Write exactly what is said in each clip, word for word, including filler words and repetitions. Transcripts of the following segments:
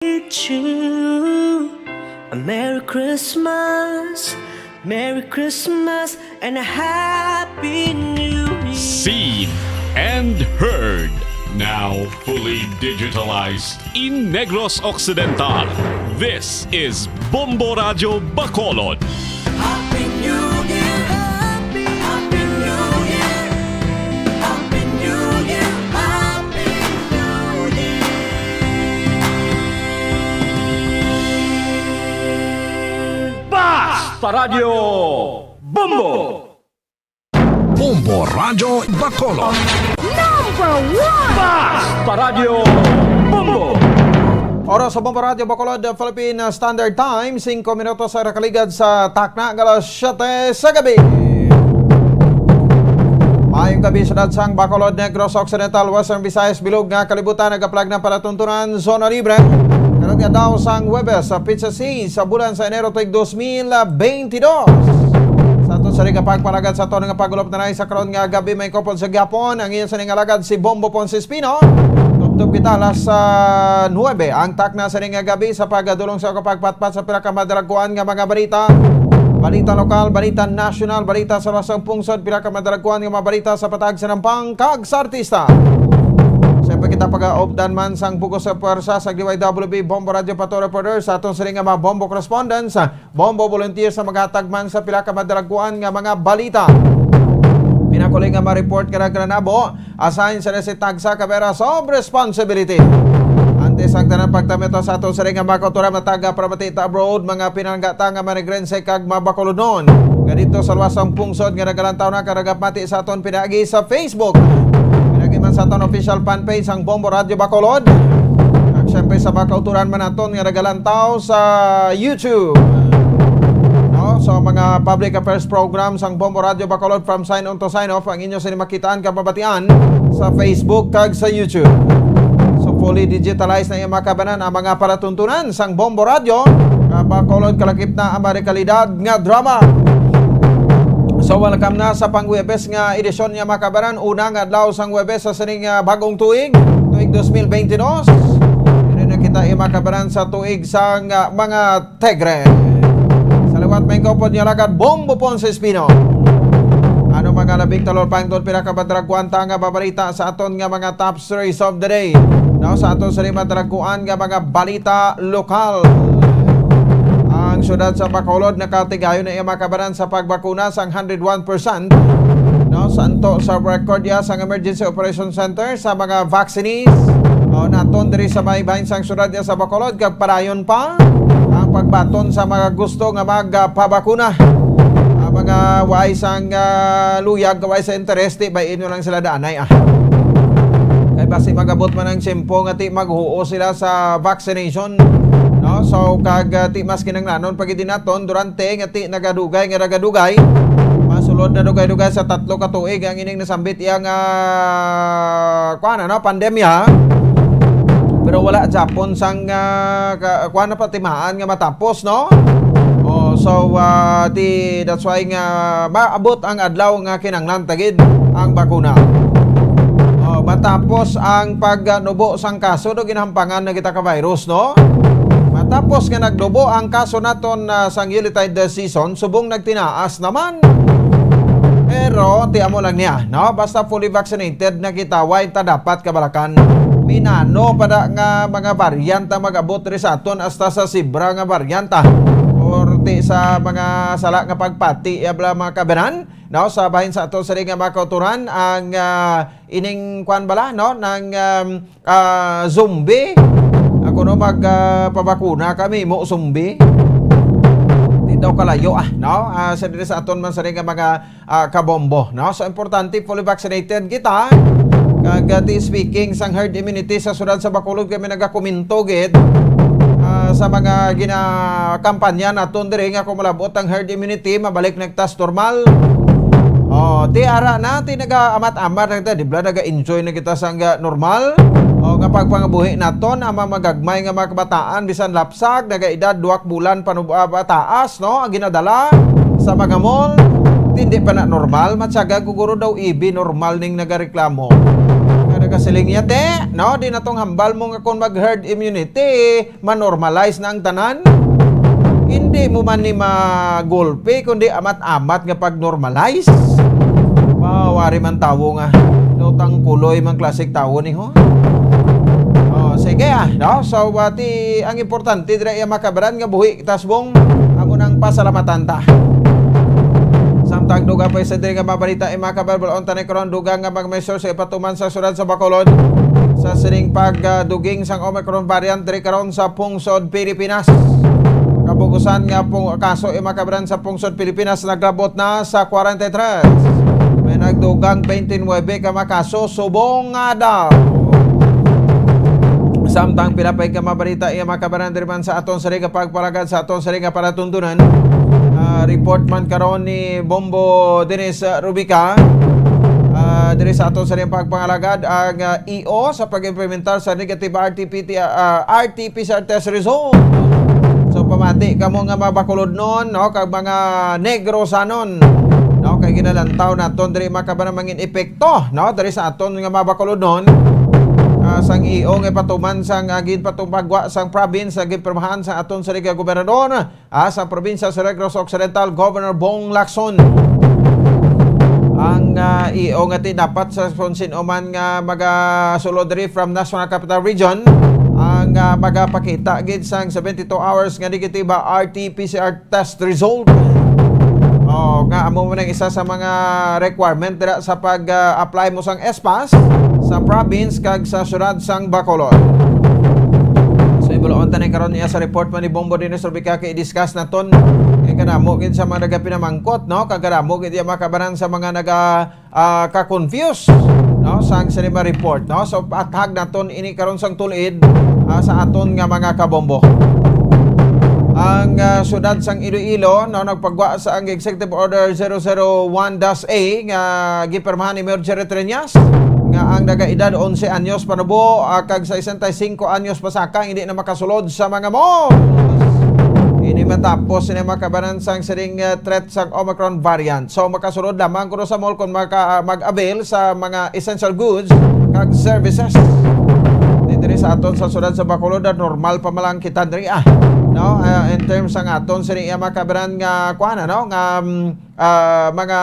you a Merry Christmas, Merry Christmas, and a Happy New Year. Seen and heard. Now fully digitalized in Negros Occidental. This is Bombo Radyo Bacolod. Happy New Year! Happy, Happy New Year! Happy New Year! Happy New Year! Basta Radyo Bombo! Bombo Radyo Bacolod. Number one! Basta Radyo Bombo! Oras sa Bombo Radyo Bacolod, Philippine Standard Time, singko minutos sa nakaligad sa takna nga alas siyete sa gabi. Maayong gabi, syudad sang Bacolod, Negros Occidental, Western Visayas, bilog nga kalibutan, nagaplag ng palatuntunan, zona libre. Karon nga daw sang Huwebes, sa petsa seis sa bulan sa Enero tuig dos mil bentidós. Sa aton sini nga pagpalagad sa aton nga pag-ulop na sa karon nga gabi, may kupon sa gihapon ang iya sini nga lagad si Bombo Ponce Espino. Tubtob kita alas, ah, nuebe ang takna sini nga gabi sa pagdulong sa kapagpatpat sa pila ka madalagkuan nga mga balita. Balita lokal, balita nasyonal, balita sa lasang pungsod, pila ka madalagkuan nga mga balita sa patag sa nampang kag sa artista. Siyempre kita pag-updan man sang bug-os sa pwersa sa D Y W B Bombo Radyo Pato Reporter sa aton sini nga mga Bombo correspondents, Bombo volunteer sa maghatag man sa pila ka madalagkuan nga mga balita. Pinakuli nga ma-report nga nagranabo, assign sa si tagsa ka bearers of responsibility. Antes ang tanan pagtamito sa aton sini nga mga kautoran, matag, ah, paramati ta abroad, mga pinanggata nga manigrense kag mabakulodnon nga dito sa luwas sang pungsod nga nagalantaw na kag nagapamati sa aton pinaagi sa Facebook. Pinaagi man sa aton official fan page ang Bombo Radyo Bacolod. Kag siyempre sa mga kautoran man naton nga nagalantaw sa YouTube. No? So, mga public affairs programs ang Bombo Radyo Bacolod, from sign on to sign off, ang inyo sini makitaan kag mabatian sa Facebook kag sa YouTube. So, fully digitalized na yung mga kabanan ang mga palatuntunan sang Bombo Radyo. Bacolod, kalakip na ang mga dekalidad nga drama. So, welcome na sa pang-Huwebes nga edisyon nga mga kabanan. Una nga adlaw sang Huwebes sa sining, ah, bagong tuig, tuig dos mil bentidós. Diri na kita, eh, mga kabanan, sa tuig sang, ah, mga Tigre. Sa liwat, may kaupod niya lagad, Bombo Ponce Espino. Ano mga labing talor pangtod, pila ka badragwanta nga babalita sa aton nga mga top stories of the day. No, sa aton sa lima, draguan nga mga balita lokal. Ang siyudad sa Bacolod nakatigayon na iya mga kabanan sa pagbakuna sang hundred one percent. No, sa anto sa record ya sang Emergency Operation Center sa mga vaccinees. O, naton diri sa may bahin sang siyudad ya sa Bacolod, kag padayon pa ang pagbaton sa mga gusto nga magpabakuna. Ang mga way sang, ah, luyag, way sa interes, di ba inyo lang sila daanay, ah. Kay basi magabot man ang tiyempo nga ti maghuo sila sa vaccination, no? So, kag, ah, ti mas kinanglanon pa gid naton durante nga ti nagadugay, nga nagadugay. Masulod na dugay-dugay sa tatlo ka tuig ang ining nasambit iya nga, kuwan, ano, pandemya. Pero wala japon sang, ah, ka-, kuwan, na patimaan nga matapos, no? Oh, so, ah, ti, that's why nga maabot ang adlaw nga kinanglan ta gid ang bakuna. Oh, matapos ang pagnubo sang kaso, do, ginahampangan na kita ka virus, no? Matapos nga nagnubo ang kaso naton, ah, sang Yuletide season, subong nagtinaas naman. Pero ti amo lang niya, no? Basta fully vaccinated na kita, way ta dapat kabalakan. Minano pa da nga mga variant ang mag-abot diri sa aton, hasta sa zebra nga variant, ah. Or ti sa mga sala nga pagpati, ya bala, mga kabanan, no? Sa bahin sa ato sa nga mga kauturan, ang, ah, ining kwan bala, no? Nang, um, ah, zombie. Ako, no, mag, ah, pabakuna kami, mo zombie. Di daw kalayo, ah, no? Ah, sa diri sa aton man sa nga mga, ah, kabombo, no? So, importante, fully vaccinated kita. Kag, ah, ti speaking sang herd immunity sa siyudad sa Bacolod, kami nagakomento gid, ah, sa mga ginakampanya naton diri nga kung malabot ang herd immunity, mabalik nagtas normal. Oh, ti ara na, ti nagaamat-amat na kita, di ba, naga-enjoy na kita sa nga normal. Oh, nga pagpangabuhi naton, ang mga magagmay nga mga kabataan, bisan lapsag, nagaedad duwak bulan pa, ah, pataas, no? Ang ginadala sa mga mall, hindi pa na normal. Matyaga, guguro daw ibi normal ning nagareklamo. Nga Kasiling niya, "Te, no, di na tong hambal mo nga kung mag-herd immunity, ma-normalize na ang tanan." Hindi mo man ni magulpi, kundi amat-amat nga pag-normalize. Mawari man tawo nga, no, tangkuloy man klaseng tawo ni, ho. Oh, sige, ah, no? So, ah, ti, ang importante dira, iya makabaran nga buhi kita subong, amo nang pasalamatan ta. Samtang dugang pa sa diri nga mga balita, iya makabaran, bal-on ta ni karon, dugang nga mga measures sa ipatuman sa syudad sa Bacolod sa sining pagduging sang Omicron variant diri karon sa pungsod Pilipinas. Kabugusan nga pung-, kaso, iya makabaran, sa pungsod Pilipinas naglabot na sa forty-three. May nagdugang twenty-nine ka mga kaso subong nga daw. Samtang pila pa ka mga balita, iya makabaran, diri man sa aton sa Riga pagpalagad sa aton sa Riga palatuntunan. Ah, report man karon ni Bombo Dennis, ah, Rubica. Ah, diri sa aton sa Riga pagpalagad ang, ah, E O sa pag-implementar sa negative R T P T, ah, R T P C R test result. So, pamati kamo nga mga Bacolodnon, no, kag mga Negrosanon, no, kay ginalantaw naton diri makabaran mangin epekto, no, diri sa aton nga mga Bacolodnon, ah, sang E O nga patuman sang, ah, ginpatumbagwa sang province sa ginpirmahan sa aton sa Riga gobernador, ah, sa probinsya sa Negros Occidental, Governor Bong Lacson. Ang, ah, E O nga ti dapat sa kung sino man nga magasulod diri from National Capital Region, ang, ah, magapakita gid sang seventy-two hours nga negative, ah, R T P C R test result. Oh, nga amo man ang isa sa mga requirement dira sa pag, ah, apply mo sang S pass sa province kag sa syudad sang Bacolod. So, ibulon ta ni karon niya sa report man ni Bombo Dennis Rubica kay i-discuss naton. Kay kadamo gid sa mga nagapinamangkot, no? Kag kadamo gid yung mga kabanan sa mga naga, ah, ka-confuse, no? Sang cinema report, no? So, pathag naton ini karon sang tulid, ah, sa aton nga mga kabombo. Ang, ah, syudad sang Iloilo, no, nagpagwa sa ang Executive Order zero zero one dash A nga gipirmahan ni Mayor Jerry Treñas, nga ang nagaedad onse anyos panubo, ah, kag sesenta y cinco anyos pasaka hindi na makasulod sa mga malls. Ini matapos sini makabanan sang siring, ah, threat sang Omicron variant. So, makasulod lamang kuno sa mall kung maka-, ah, mag-avail sa mga essential goods kag services. Di diri sa aton sa syudad sa Bacolod, ah, normal pa man lang kita diri, ah. No? Ah, in terms sang aton sini iya makabanan nga kuan, ano, nga, mm, ah, mga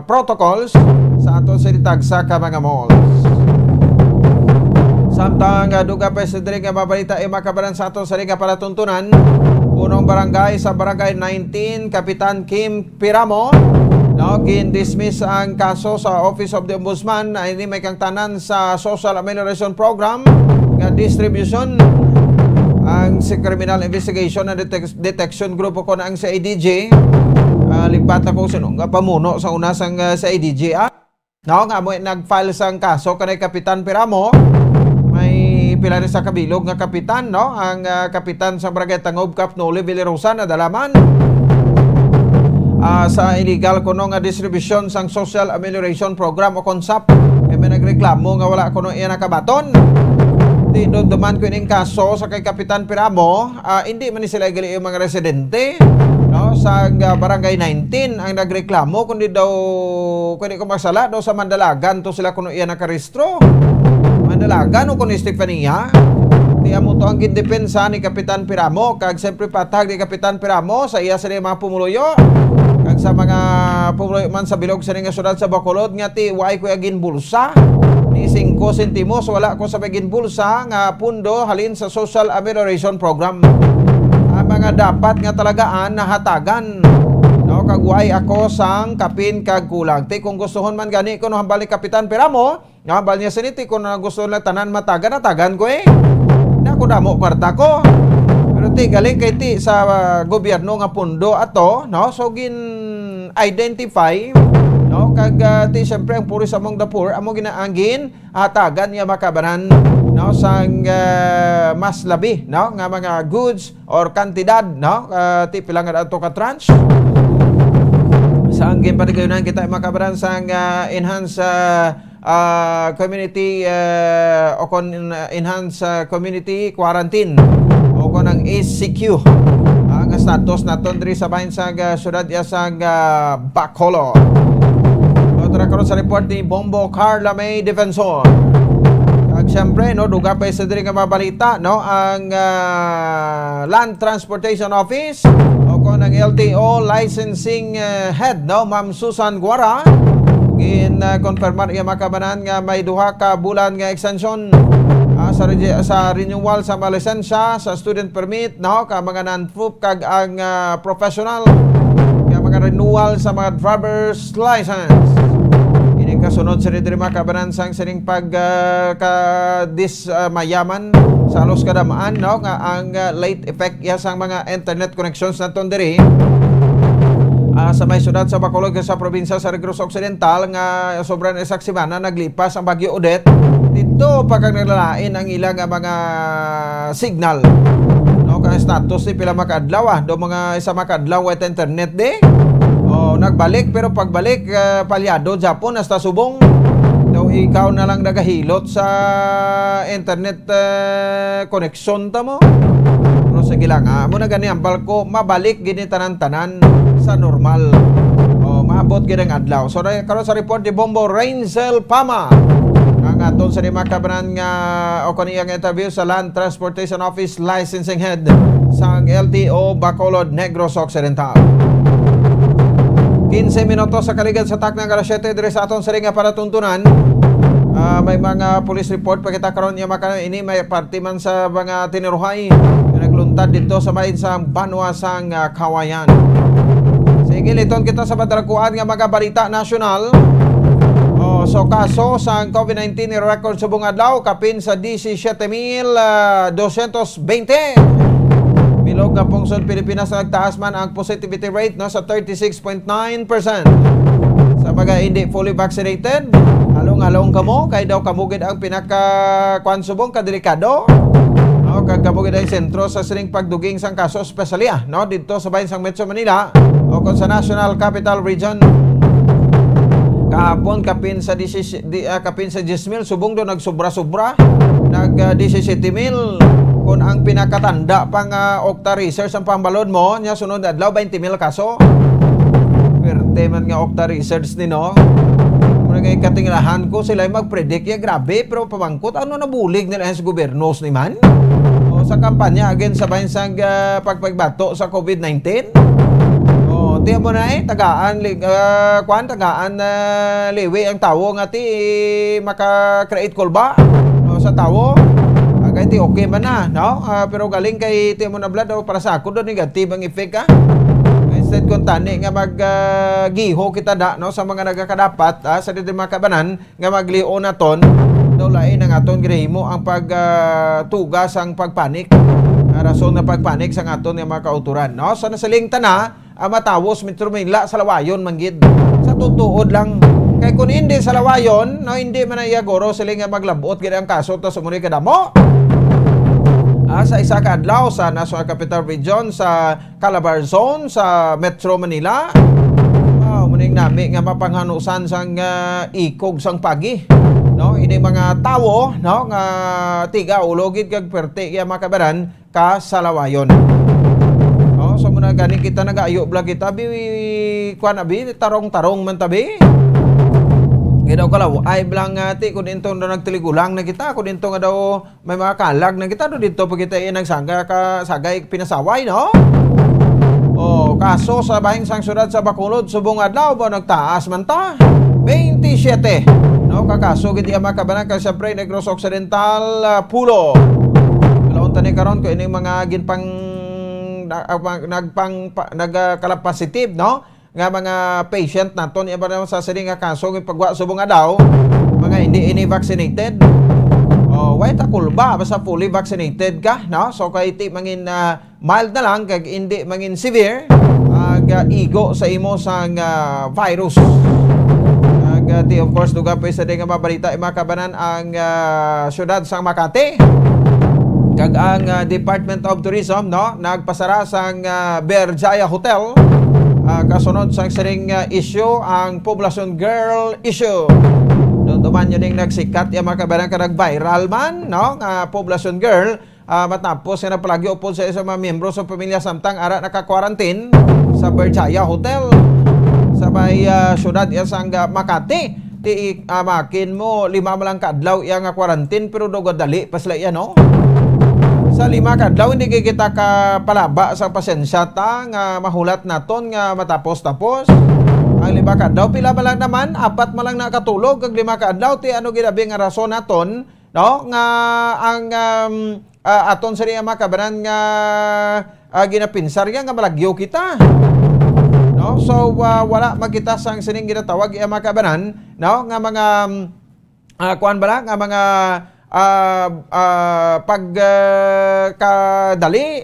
protocols sa aton sa tagsa ka mga malls. Samtang, ah, dugang pa sa diri nga mabalita, ay makabaran sa aton sa diri nga palatuntunan, punong barangay sa Barangay nineteen, Kapitan Kim Piramo, no, gin-dismiss ang kaso sa Office of the Ombudsman, ay ini may kangtanan sa Social Amelioration Program nga distribution ang sa Criminal Investigation and Detec- Detection Group o kon ang C I D G. Ah, lipat ako sa nung pamuno sa una sang, ah, C I D G, ah. No, nga mo nag-file sang kaso kanay Kapitan Piramo. May pila ni sa kabilog nga kapitan, no? Ang, ah, kapitan sa Barangay Tangob, Kap Noli Villarosa, nadalaman, ah, sa illegal kuno nga distribusyon sang Social Amelioration Program o kon sap. Kay may nagreklamo nga wala kuno iya nakabaton. Tinumduman ko ining kaso sa kay Kapitan Piramo, ah, hindi man ni sila gali yung mga residente, no, sa, ah, Barangay nineteen ang nagreklamo, kundi daw, kundi ko masala, daw sa Mandalagan to sila kuno iya nakarehistro. Mandalagan o kuno Estefania. Di amo to ang gindepensa ni Kapitan Piramo, kag siyempre patag ni Kapitan Piramo sa iya sa mga pumuluyo, kag sa mga pumuluyo man sa bilog sa nga syudad sa Bacolod nga ti way ko ginbulsa ni singko sentimos, wala ko sa ginbulsa nga pundo halin sa Social Amelioration Program. Ang mga dapat nga talagaan nahatagan, no, kag way ako sang kapin kag kulang. Ti kung gustuhon man gani kuno hambal ni Kapitan Piramo, nga hambal niya siniti kuno gusto na tanan matagan, natagan ko eh. Na ko damo kwarta ko. Pero ti galing kay ti sa, ah, gobyerno nga pundo ato, no? So gin-identify, no? Kag, ah, ti siyempre ang poorest among the poor amo ginaangin hatagan niya makabanan, no, sang, ah, mas labi, no, nga mga goods or kantidad, no, ah, ti pila nga ato ka tranche. Sa ang ginpatigayunan kita makabanan sang, ah, enhance, ah, ah, community, ah, o kon, ah, enhance, ah, community quarantine o kon ang E C Q, ah, nga status naton diri sa bahin sa, ah, syudad ya sa, ah, Bacolod. Otra karon sa report ni Bombo Carla May Defensor. Siyempre, no, dugang pa sa diri nga mga balita, no, ang, ah, Land Transportation Office o kon ang L T O licensing, ah, head, no, Ma'am Susan Guara, gin, ah, konfirmar iya mga kabanan nga may duha ka bulan nga extension, ah, sa reje-, sa renewal sa mga lisensya, sa student permit, no, ka mga non-proof kag ang, ah, professional nga mga renewal sa mga driver's license. Ini kasunod sa diri mga kabanan sang sining pag, ah, ka dis, ah, mayaman sa halos kadamaan, no, nga ang, ah, late effect ya sang mga internet connections naton diri, ah, sa may syudad sa Bacolod kag sa probinsya sa Negros Occidental nga sobra na isa ka semana naglipas ang Bagyo Odette. Dito pa kag nalalain ang ila nga mga signal. No, kay status ni pila makaadlaw, ah. Do mga isa makaadlaw wala internet di. Oh, nagbalik pero pagbalik, ah, palyado Japon hasta subong. Daw ikaw na lang nagahilot sa internet, ah, connection ta mo. Pero sige lang, ah. Amo na gani ang balko, mabalik gini tanan-tanan sa normal. Oh, maabot gid ang adlaw. So, na-, karon sa report ni Bombo Rainsel Pama, ang aton sa mga kabanan nga o kaniyang interview sa Land Transportation Office Licensing Head sang L T O Bacolod, Negros Occidental. Quince minutos sa kaligad sa takna nga alas siyete diri sa aton siring nga palatuntunan. Ah, may mga police report pa kita karon nga maka-, ini may parte man sa mga tiniruhay nga nagluntad dito sa may sa banwa sang, ah, Kawayan. Sige, liton kita sa madalakuan nga mga balita nasyonal. Oh, so kaso sang COVID nineteen ni record subong adlaw kapin sa disisiete mil dosyentos baynte. Bilog nga pungsod Pilipinas nagtaas man ang positivity rate, no, sa thirty-six point nine percent. Sa mga hindi fully vaccinated, halong-halong kamo kay daw kamo gid ang pinaka kuan subong kadelikado. No, kag kamo gid ang sentro sa sining pagduging sang kaso, especially, ah, no, dito sa bahin sang Metro Manila o kon sa National Capital Region. Kahapon kapin sa disis-, di, ah, kapin sa diyes mil, subong do nagsobra-sobra, nag, ah, disisiete mil. Kon ang pinakatanda pa nga Octa Research ang pambalod mo, nya sunod adlaw, baynte mil kaso. Perte man nga Octa Research ni, no? Muna nga ikatingalahan ko, sila mag-predict, ya grabe, pero pamangkot, ano nabulig nila sa gobyerno ni man? O sa kampanya against sa bahin sang, ah, pagpagbato sa COVID nineteen? O, tiyan mo na eh, tagaan, li-, ah, kwan, tagaan, ah, liwi ang tawo nga ti maka-create kulba, no, sa tawo. Agay ti okay man na, no? Ah, pero galing kay ti mo na blood, o, para sa ako do, negative ang effect, ah. Instead kung tani nga mag, ah, giho kita da, no, sa mga nagakadapat, ah, sa dito mga kabanan, nga magliho naton, daw lain ang aton ginahimo ang pag, ah, tuga sang pagpanik. Ah, rason nga pagpanik sang aton nga mga kauturan, no? Sa nasiling tana, ah, matawos Metro Manila sa lawayon man gid. Sa tutuod lang. Kay kung hindi sa lawayon, no, hindi man ang iya guro siling nga maglabot gid ang kaso ta sumuni kadamo. Ah, sa isa ka adlaw sa National Capital Region sa Calabarzon sa Metro Manila. Wow, muning nami nga mapanghanusan sang, ah, ikog sang pagi, no? Ini mga tawo, no, nga tiga ulo gid kag perte kaya makabaran ka sa lawayon. No? So muna gani kita nagaayo bla kita bi, kuan abi, tarong-tarong man tabi. Kaya daw kalaw, ay blang ati, kung dito daw nagtiligulang na kita, kung dito nga daw may mga kalag na kita, no, dito pa kita, eh, nagsangga ka, sagay pinasaway, no? Oh, kaso sa bahing sang syudad sa Bacolod, subong adlaw ba nagtaas man ta? Twenty-seven, no? Kakaso gid iya mga kabanan, kag siyempre, Negros Occidental, ah, pulo. Kalaon tani karon ko ining mga ginpang, na-, ah, pang-, nagpang, pa-, nag, ah, kala positive, no? Nga mga patient naton, iba naman sa sini nga kaso, nga pagwa subong nga daw, mga hindi ini vaccinated. Oh, why ta kulba? Basta fully vaccinated ka, no? So, kay ti mangin, ah, mild na lang, kag hindi mangin severe, ag, ah, igo sa imo sang, ah, virus. Ag, ah, ti, of course, duga pa sa di nga mabalita, mga kabanan, ang, ah, syudad sang Makati. Kag ang, ah, Department of Tourism, no, nagpasara sang, ah, Berjaya Hotel, ah, kasunod sang siring, ah, issue, ang Poblacion Girl issue. Dumduman nyo ning nagsikat, ya, mga kabanan, ka nag-viral man, no, nga Poblacion Girl, ah, matapos nga napalagyo upod sa isa mga miyembro sa pamilya samtang ara naka-quarantine sa Berjaya Hotel sa may, ah, syudad, ya, sang, ah, Makati. Ti, ah, makin mo, lima man lang ka adlaw iya nga quarantine, pero daw gadali pa sila iya, no? Sa lima ka adlaw, hindi kay kita ka palaba sa pasensya ta nga mahulat naton nga matapos-tapos. Ang lima ka adlaw, pila man lang naman, apat man lang nakatulog, kag lima ka adlaw, ti ano ginabi nga rason naton, no? Nga ang, um, ah, aton sa iya mga kabanan nga, ah, ginapinsar nga malagyo kita. No? So, ah, wala makita sang sining ginatawag iya mga kabanan, no? Nga mga, um, ah, kuwan ba lang? Nga mga, ah, ah, pag, ah, kadali.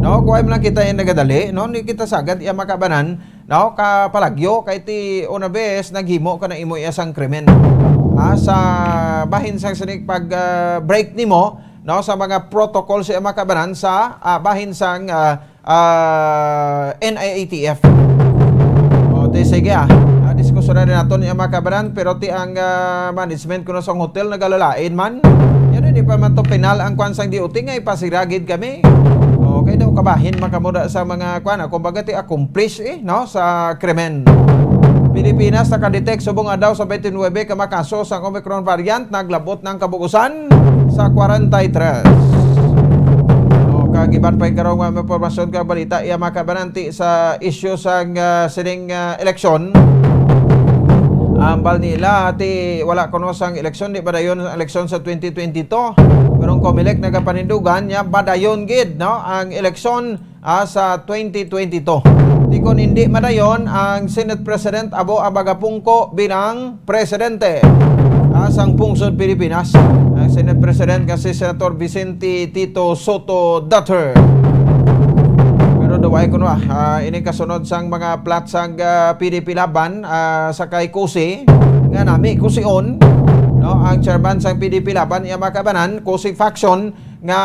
No? Kuwan mo lang kita yung nagadali. No? Hindi kita sagad iya mga kabanan. No, ka palagyo kay ti una bes naghimo ka na imo iya sang krimen. Ah, sa bahin sang sinig pag, ah, break nimo, no, sa mga protocol sa mga kabanan sa, ah, bahin sang, ah, ah, N I A T F. O, ti sige, ah. Ah, diskusyonan na naton ang mga kabanan, pero ti ang, ah, management kuno sang hotel nagalalain man. Yan, hindi pa man to penal ang kwan sang D O T nga ipasiragid kami. Okay daw, kabahin man kamo da sa mga kwan, ah, kumbaga ti accomplish, eh, no, sa krimen. Pilipinas nakadetect subong adlaw sa twenty-nine ka mga kaso sang Omicron variant, naglabot ng kabugusan sa forty-three. O, kag iban pa yung karong mga impormasyon kag balita, iya mga kabananti sa isyu sang, ah, sining, ah, eleksyon. Ambal nila, ti wala kuno sang eleksyon, di ba dayon ang eleksyon sa twenty twenty-two? Pero ang Comelec nagapanindugan niya, ba dayon gid, no, ang eleksyon ah, sa twenty twenty-two. Di kon hindi madayon ang Senate President abo ang magapungko bilang presidente, ah, sang pungsod Pilipinas. Ang Senate President nga si Senator Vicente Tito Soto the third. Pero duway kuno, ah, ah, ini kasunod sang mga plat sang, ah, P D P Laban, ah, sa kay Kusi, nga nami Kusion, no, ang chairman sang P D P Laban, iya mga kabanan, Kusi faction, nga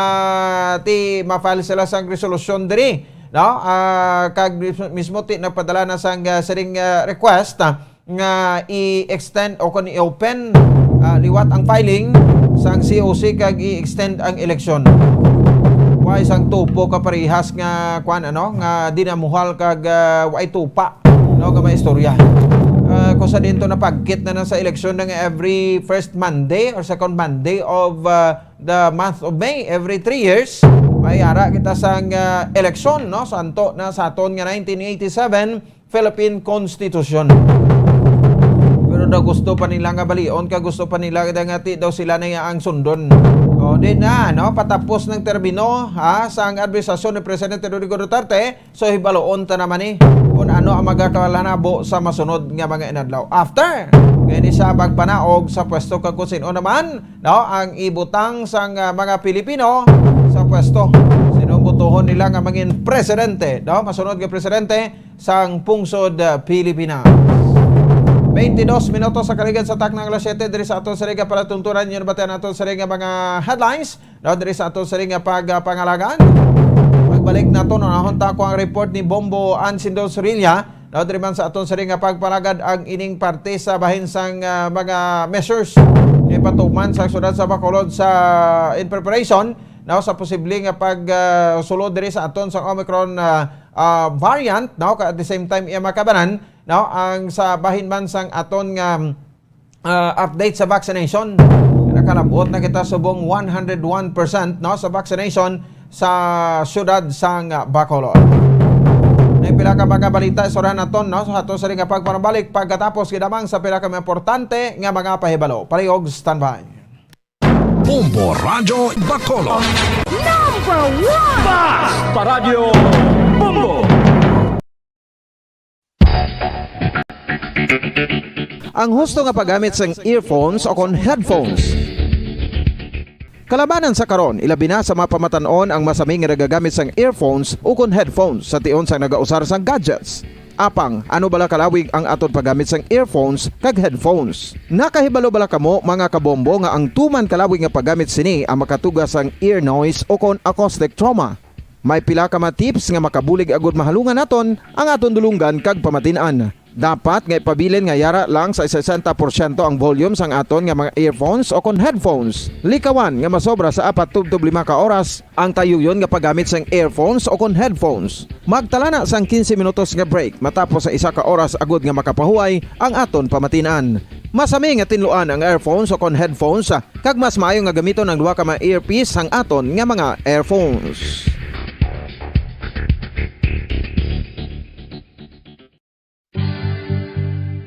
ti ma-file sila sang resolusyon diri, no? Ah, kag mis-, mismo ti nagpadala na sang, ah, siring, ah, request, ah, nga i-extend o kon i-open, ah, liwat ang filing sang C O C kag i-extend ang eleksyon. Wa sang tupo ka parehas nga kwan, ano, nga dinamuhal kag, ah, wa tupa, no, nga may istorya. Ah, kung sa dinto napagkit na na sa eleksyon nga every first Monday or second Monday of, ah, the month of May, every three years, may ara kita sang, ah, eleksyon, no? Santo na sa aton nga nineteen eighty-seven Philippine Constitution. Pero daw gusto pa nila nga balion, ka gusto pa nila nga ti daw sila na ang sundon. O, di na, no? Patapos ng termino, ha, sang administrasyon ni Presidente Rodrigo Duterte, so, hibaloon ta naman ni kung ano ang magakalanabo sa masunod nga mga inadlaw. After, ngayon siya magpanaog sa pwesto kag kung sino naman, no, ang ibutang sang, ah, mga Pilipino sa pwesto. Sino ang butuhon nila nga mangin presidente, no? Masunod nga presidente sang pungsod, ah, Pilipinas. Twenty-dos minutos sa kaligan sa takna alas siyete diri sa aton sa Riga para tuntunan yun batian nato sa Riga mga headlines. No, diri sa aton siring nga pagpangalagan. Pagbalik nato, no, nahon ta ko ang report ni Bombo Ansindo Zorilla. No, diri man sa aton siring nga pagpalagad ang ining parte sa bahin sang, ah, mga measures nga ipatuman sa siyudad sa Bacolod sa in preparation, no, sa posible nga pag, ah, sulod diri sa aton sa Omicron, ah, ah, variant, no, ka-, at the same time iya makabanan, no, ang sa bahin man sang aton nga ah, update sa vaccination. Nakalabot na kita subong one hundred one percent, no, sa vaccination sa siyudad sang Bacolod. May pila ka mga balita, istoryahan naton, no, sa aton sa nga pagpanabalik pagkatapos gid lamang sa pila ka mga importante nga mga pahibalo. Palihog, standby. Bombo Radyo Bacolod. Number one! Basta Radyo Bombo! Ang husto nga paggamit sang earphones o kon headphones. Kalabanan sa karon, ilabi na sa mga pamatan-on ang masami nga nagagamit sang earphones o kon headphones sa tion sang nagausar sang gadgets. Apang, ano bala kalawig ang aton paggamit sang earphones kag headphones? Nakahibalo bala kamo, mga kabombo, nga ang tuman kalawig nga paggamit sini ang makatuga sang ear noise o kon acoustic trauma? May pila ka mga tips nga makabulig agud mahalungan naton ang aton dulunggan kag pamatin-an. Dapat nga ipabilin nga yara lang sa sesenta porsyento ang volume sang aton nga mga earphones o kon headphones. Likawan nga masobra sa apat tubtob lima ka oras ang tayuyon nga paggamit sang earphones o kon headphones. Magtala na sang quince minutos nga break matapos sa isa ka oras agud nga makapahuway ang aton pamatin-an. Masami nga tinluan ang earphones o kon headphones, kag mas maayo nga gamiton ang duha ka mga earpiece sang aton nga mga earphones.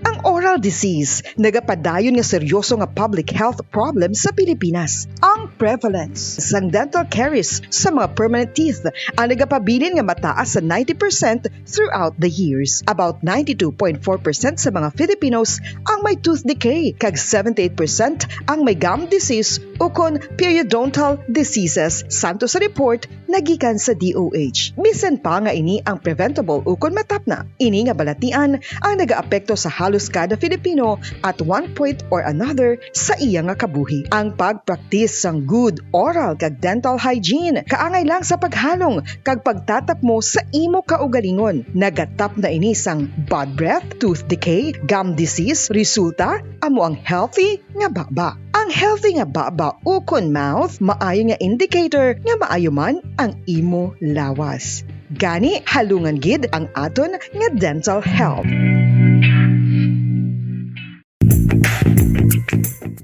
Ang oral disease nagapadayon nga seryoso nga public health problem sa Pilipinas. Ang prevalence sang dental caries sa mga permanent teeth ang nagapabilin nga mataas sa ninety percent throughout the years. About ninety-two point four percent sa mga Filipinos ang may tooth decay, kag seventy-eight percent ang may gum disease ukon periodontal diseases, santo sa report nagikan sa D O H. Bisan pa nga ini ang preventable ukon matapna, ini nga balatian ang nagaapekto sa halos kada Filipino at one point or another sa iya nga kabuhi. Ang pagpraktis sang good oral kag dental hygiene kaangay lang sa paghalong kag pagtatapmo sa imo kaugalingon. Nagatapna ini sang bad breath, tooth decay, gum disease, resulta amo ang healthy nga baba. Ang healthy nga baba ukon mouth maayo nga indicator nga maayo man ang imo lawas. Gani, halungan gid ang aton nga dental health.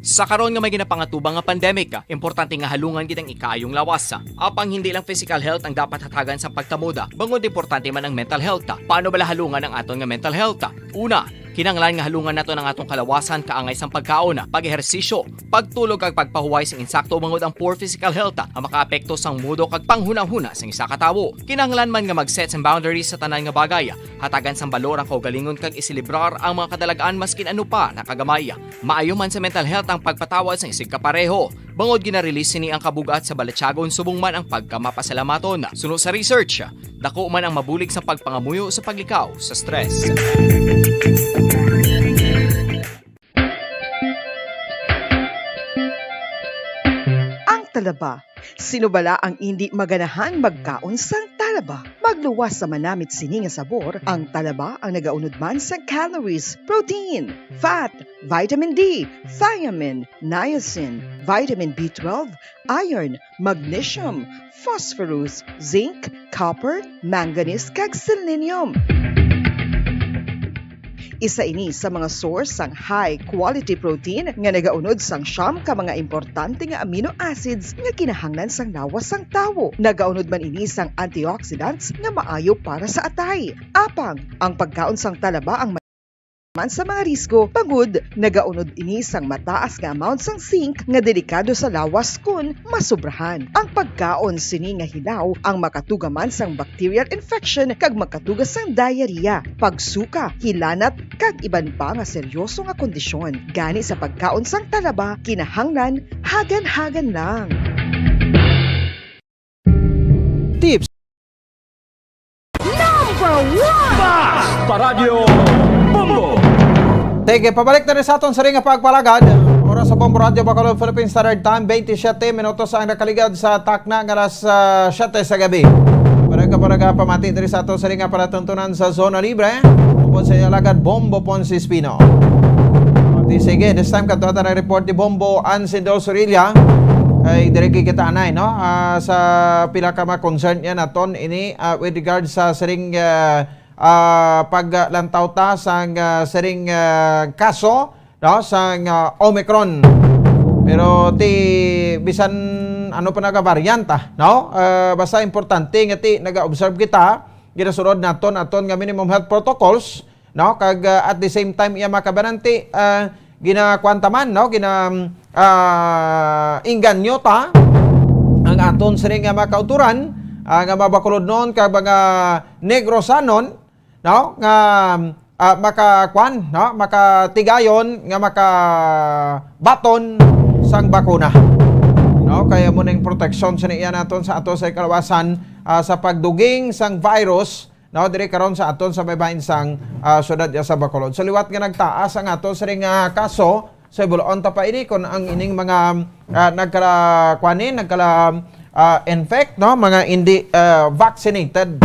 Sa karon nga may ginapangatubang nga pandemic, importante nga halungan gid ang ikaayong lawas. Apang hindi lang physical health ang dapat hatagan sa pagkamuda, bangod importante man ang mental health. Paano bala halungan ang aton nga mental health? Una, kinahanglan nga halungan naton ang atong kalawasan kaangay sang pagkaon, pag-ehersisyo, pagtulog kag pagpahuway sing insakto, bangod ang poor physical health ang makaapekto sang mudo kag panghunahuna sang isa ka tawo. Kinahanglan man nga mag-set sang boundaries sa tanan nga bagay, hatagan sang balor ang kaugalingon kag iselebrar ang mga kadalag-an maskin ano pa na kagamay. Maayo man sa mental health ang pagpatawad sang isig kapareho, bangod gina-release sini ang kabug-at sa balatyagon subong man ang pagkamapasalamaton. Suno sa research, dako man ang mabulig sa pagpangamuyo sa paglikaw sa stress. Ang talaba. Sino bala ang indi maganahan magkaon sang talaba? Magluwas sa manamit sini nga sabor, ang talaba ang nagaunod man sa calories, protein, fat, vitamin D, thiamine, niacin, vitamin B twelve, iron, magnesium, phosphorus, zinc, copper, manganese, kag selenium. Isa ini sa mga source sang high quality protein nga nagaunod sang siyam ka mga importante nga amino acids nga kinahanglan sang lawas sang tawo. Nagaunod man ini sang antioxidants nga maayo para sa atay. Apang ang pagkaon sang talaba ang man sa mga risgo, bangod nagaunod ini sang mataas nga amount sang zinc nga delikado sa lawas kon masobrahan. Ang pagkaon sini nga hilaw ang makatuga man sang bacterial infection kag makatuga sang diarrhea, pagsuka, hilanat, kag iban pa nga seryoso nga kondisyon. Gani sa pagkaon sang talaba, kinahanglan hagan-hagan lang. Tips. Number one! Basta Radyo Bombo! Sige, pabalik na rin sa aton sa ring nga pagpalagad. Oras sa Bombo Radyo Bacolod, Philippine Standard Time, twenty-seven minutos ang nakaligad sa takna nga alas, ah, siyete sa gabi. Para ka, para ka pamati diri sa aton sa ring nga palatuntunan sa Zona Libre, upod sa iyang alagad Bombo Ponce Espino. Di sige, this time kadto ata ang report ni Bombo Ansindo Sorilla. Kay diri kita anay, no? Ah, sa pila ka mga concern niya naton ini, ah, with regard sa siring, ah, ah, paglantaw ta sang, ah, siring, ah, kaso, no, sang, ah, Omicron. Pero ti bisan ano pa naga variant, ah, no? Ah, basta importante nga ti naga-observe kita, ginasunod naton aton nga minimum health protocols, no? Kag, ah, at the same time, iya makabananti, ah, ginakuan ta man, no? Gina, ah, inganyo ta ang aton sini nga mga kauturan, ah, nga mga Bacolodnon kag mga Negrosanon, no? Nga, ah, makakuan, no? Makatigayon nga makabaton sang bakuna. No? Kaya mo ning proteksyon sini iya naton sa ato sa kalawasan, ah, sa pagduging sang virus, no, diri karon sa aton sa baybayin sang, ah, syudad ya sa Bacolod. Sa liwat nga nagtaas ang ato siring nga kaso, sa bulaon ta pa ini kon ang ining mga, ah, nagkala kuan ni, nagkala, ah, infect, no, mga hindi, ah, vaccinated,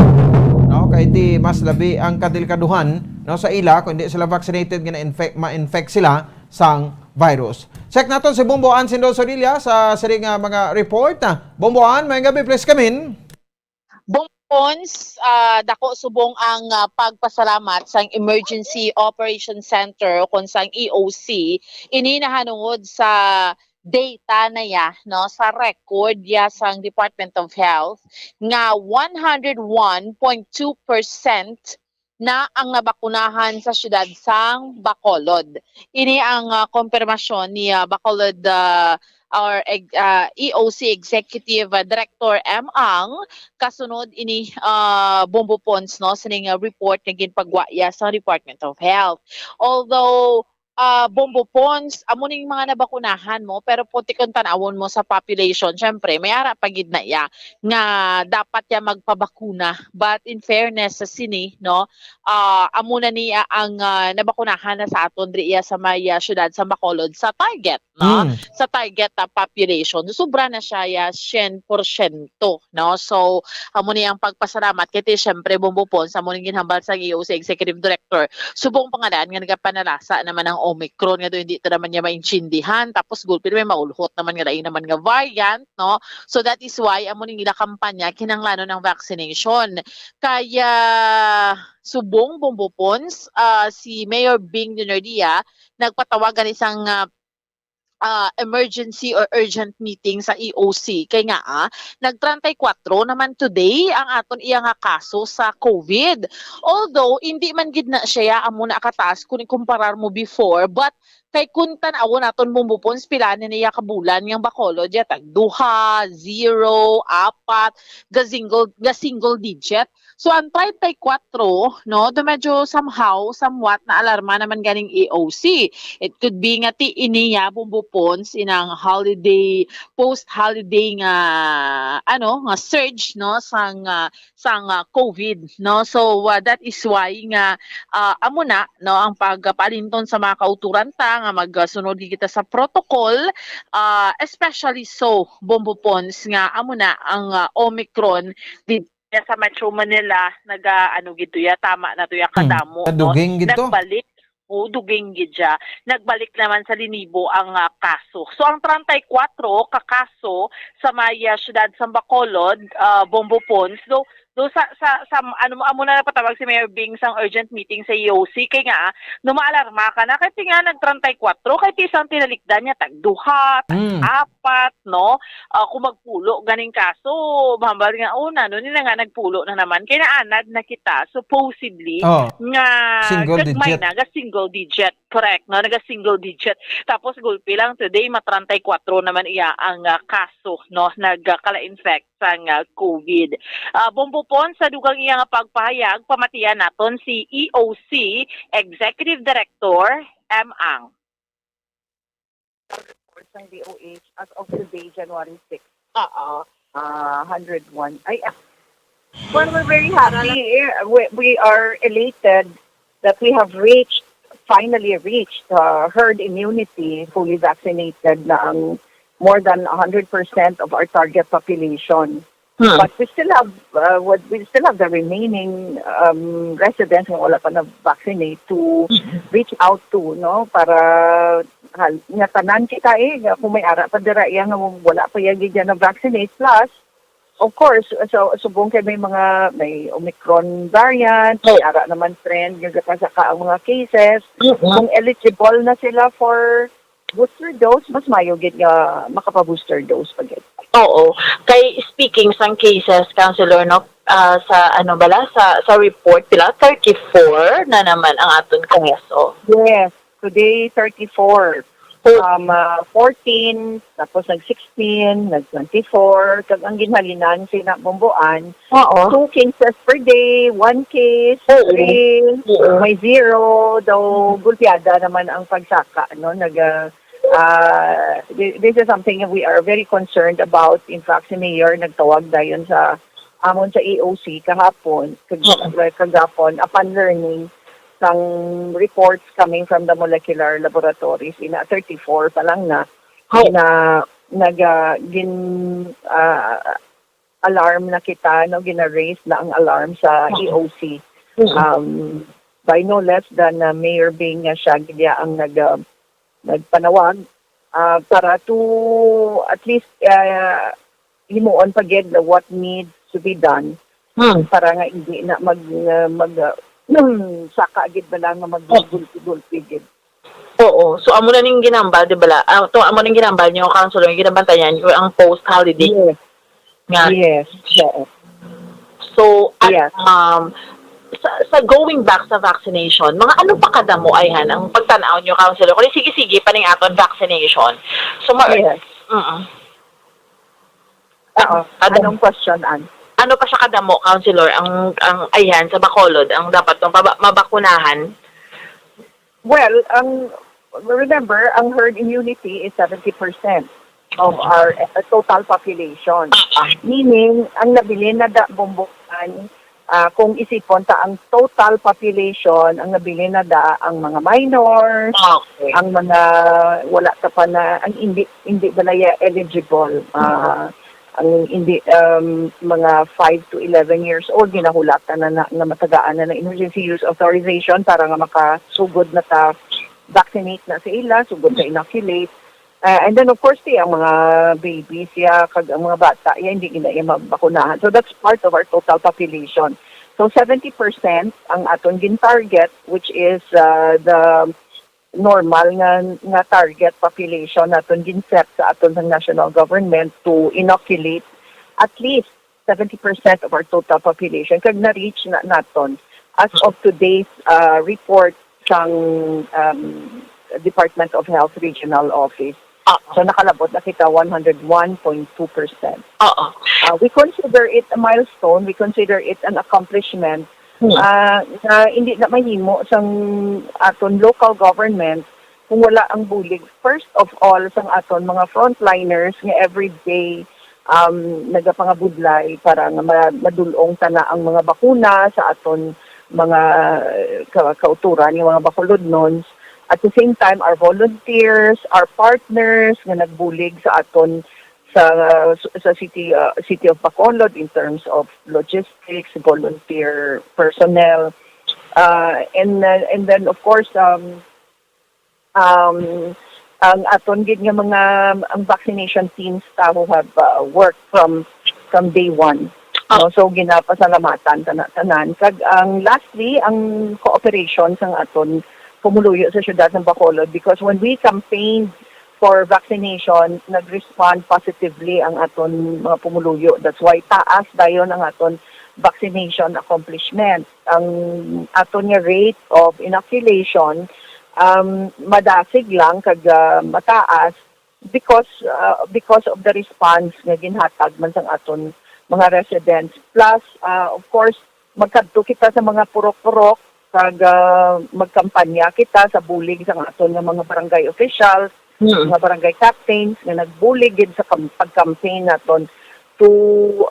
no, kay di mas labi ang kadelikaduhan no, sa ila, kung hindi sila vaccinated, nga na-infect, ma-infect sila sang virus. Check naton si Bombo Ann Sindoso Dilla sa siring nga mga report. Ah, Bombo Ann, may gabi, please come in. Bong Pons, ah, dako subong ang, ah, pagpasalamat sang Emergency Operation Center o kon sang E O C, ini nahanungod sa data na ya, no, sa record ya sang Department of Health nga one hundred one point two percent na ang nabakunahan sa siyudad sang Bacolod. Ini ang, ah, kompirmasyon ni, ah, Bacolod, ah, or eg-, ah, E O C Executive, ah, Director M. Ang kasunod ini, ah, Bombo Pons, no, sining, ah, report nga ginpagwa ya sa Department of Health. Although, ah, Bombo Pons, amo ning mga nabakunahan mo, pero puti kung tan-awon mo sa population, syempre, may ara pa gid na iya nga dapat ya magpabakuna. But in fairness sa sini, no, ah, amo na niya ang, ah, nabakunahan na sa aton diri iya sa may, ah, siyudad sa Bacolod sa target, no? Mm. Sa target, ah, population. Sobra na siya, ya, syen porsyento, no? So, amo ni ang pagpasalamat kay ti, syempre, Bombo Pons, amo ning ginhambal sang E O C Executive Director. Subong pa nga daan nga nagapanalasa naman ang Omicron, nga daw hindi ta naman niya maintindihan. Tapos, gulpi may maulhot naman nga lain naman nga variant, no? So, that is why, amo ning ila kampanya, kinahanglanon ang vaccination. Kaya, subong, Bombo Pons, ah, si Mayor Bing Dinardia nagpatawag gani sang, ah, ah, emergency or urgent meeting sa E O C. Kay nga, ah, nag treinta y cuatro naman today ang aton iya nga kaso sa COVID. Although, hindi man gid na siya amo na kataas kung ikumparar mo before, but kay kung tan-awon naton, Bombo Pons, pila na niya ka bulan nga Bacolod, ya tag duha, zero, apat, ga single, ga single digit. So, ang treinta y cuatro, no, do medyo somehow, somewhat, naalarma naman ganing E O C. It could be nga ti ini ya, Bombo Pons, inang holiday, post-holiday nga, ano, nga surge, no, sang, ah, sang, ah, COVID, no. So, ah, that is why nga, ah, amo na, no, ang pagpalinton sa mga kauturan ta nga magsunod kita sa protocol, ah, especially so, Bombo Pons, nga amo na ang, ah, Omicron di sa Metro Manila, naga, ano gid to ya, tama na to ya, hmm, kadamo, no? Kaduging gid to. Nagbalik. O, duging gid siya. Nagbalik naman sa linibo ang, ah, kaso. So, ang treinta y cuatro ka kaso sa may, ah, siyudad sa Bacolod, ah, Bombo Pons, do, do sa, sa, sa, ano mo, amo na napatawag si Mayor Bing sang urgent meeting sa E O C, kay nga, ah, no, maalarma ka na, kay ti nga nag treinta y cuatro, kay ti isang tinalikdan niya, tag duha, tag, mm, apat, no? Ah, kung magpulo ganing kaso, mahambal nga, "Oh, nano ni na nga nagpulo na naman." Kay naanad na kita, supposedly, oh, nga single gagmay digit na, ga single digit. Correct, no? Naga single digit. Tapos, gulpi lang, today, ma treinta y cuatro naman iya ang, ah, kaso, no? Nagkala-infect sang, ah, COVID. Ah, Bombo Pons, sa dugang iya nga pagpahayag, pamatian naton si E O C Executive Director M. Ang. Reports ng D O H as of today, January six. Oo. Ah, hundred one. Ay, ah. Well, we're very happy. Eh, We, we are elated that we have reached, finally reached, uh, herd immunity, fully vaccinated na ang more than a hundred percent of our target population. Hmm. But we still have, uh, what, we still have the remaining, um, residents nga wala pa na-vaccinate to, mm, reach out to, no? Para hal-, nga tanan kita, eh, nga kung may ara pa dira iya nga wala pa iya gid na-vaccinate. Plus, of course, so, subong kay may mga, may Omicron variant, may, oh, ara naman trend nga gapasaka ang mga cases. Mm-mm. Kung eligible na sila for booster dose, mas mayo gid nga makapa-booster dose pa gid. Oo. Kay speaking sang cases, Councilor, no, ah, sa ano bala, sa, sa report, pila? Thirty-four na naman ang aton kaso. Yes. Today, thirty-four. Oh. Um, ah, fourteen, tapos nag-sixteen, nag-twenty-four, kag ang ginhalinan, sina Bombo Ann, oo, two cases per day, one case, oo, three, oo, may zero. Daw gulpiada naman ang pagsaka, no? Nag, ah, ah, thi-, this is something that we are very concerned about. In fact, si Mayor nagtawag dayon sa amon sa E O C kahapon, kag-, oo, kagapon, upon learning sang reports coming from the molecular laboratories, ina thirty-four pa lang na, oo, na nag, ah, gin-, ah, alarm na kita, no, gina-raise na ang alarm sa, oo, E O C. Mm. Um, by no less than, ah, Mayor Bing nga siya gid ya ang nag, ah, nagpanawag, ah, para to at least, ah, himuon pa gid na what needs to be done Hmm. para nga hindi na mag, ah, mag, ah, saka gid bala nga Oh. maggulpi-gulpi gid. Oo. So, amo na ning ginambal, di ba? La? Ah, to, amo ning ginambal nyo, Councilor, yung ginabantayan nyo ang post-holiday Yes. nga. Yes. Oo. So, at, Yes. um, sa, sa going back sa vaccination, mga ano pa kadamo, ayhan, ang pagtanaw nyo, Councilor? Kung sige-sige pa ning aton vaccination. So, ma- Yes. Mm-mm. Oo. Ano? Anong question, Ann? Ano pa siya kadamo, Councilor, ang, ang, ayhan, sa Bacolod, ang dapat mababa-, mabakunahan? Well, ang, remember, ang herd immunity is seventy percent of our, uh, total population. Ah, ah. Meaning, ang nabilin na da, Bomboan, ah, kung isipon ta ang total population, ang nabilin na da ang mga minors, Okay. ang mga wala ta pa na, ang hindi, hindi ba na ya eligible, ah, ang hindi, um, mga five to eleven years old, ginahulatan na, na, na matagaan na ng emergency use authorization para nga makasugod na ta vaccinate na sa ila, sugod sa inoculate. Ah, and then, of course, ti, ang mga babies, ya, kag ang mga bata, ya, hindi gina iya mabakunahan. So, that's part of our total population. So, seventy percent ang aton gin-target, which is, ah, the normal nga, nga target population naton gin-set sa aton sang national government to inoculate at least seventy percent of our total population, kag na-reach na naton as of today's, ah, report sang, um, Department of Health Regional Office. Oo. So, nakalabot na kita one hundred one point two percent. Oo. Ah, we consider it a milestone. We consider it an accomplishment. Hmm. Ah, na hindi na mahimo sang aton local government kung wala ang bulig, first of all, sang aton mga frontliners nga everyday, um, nagapangabudlay para nga ma-, madul-ong tana ang mga bakuna sa aton mga, eh, ka-, kauturan, yung mga Bacolodnons. At the same time, our volunteers, our partners nga nagbulig sa aton sa, sa city, uh, City of Bacolod in terms of logistics, volunteer personnel, uh, and, uh, and then, of course, um, um, ang aton gid nga mga, ang vaccination teams ta who have, uh, worked from, from day one. No? So, ginapasalamatan ta na tanan. Kag ang lastly, ang cooperation sang aton pumuluyo sa siyudad ng Bacolod, because when we campaigned for vaccination, nag-respond positively ang aton mga pumuluyo. That's why taas dayon ang aton vaccination accomplishment. Ang aton nga rate of inoculation, um, madasig lang kag, ah, mataas because, ah, because of the response nga ginhatag man sang aton mga residents. Plus, ah, of course, magkadto kita sa mga purok-purok kag, ah, magkampanya kita sa bulig sang aton nga mga barangay officials, Mm. mga barangay captains nga nagbulig gid sa kam-, pag-campaign naton to,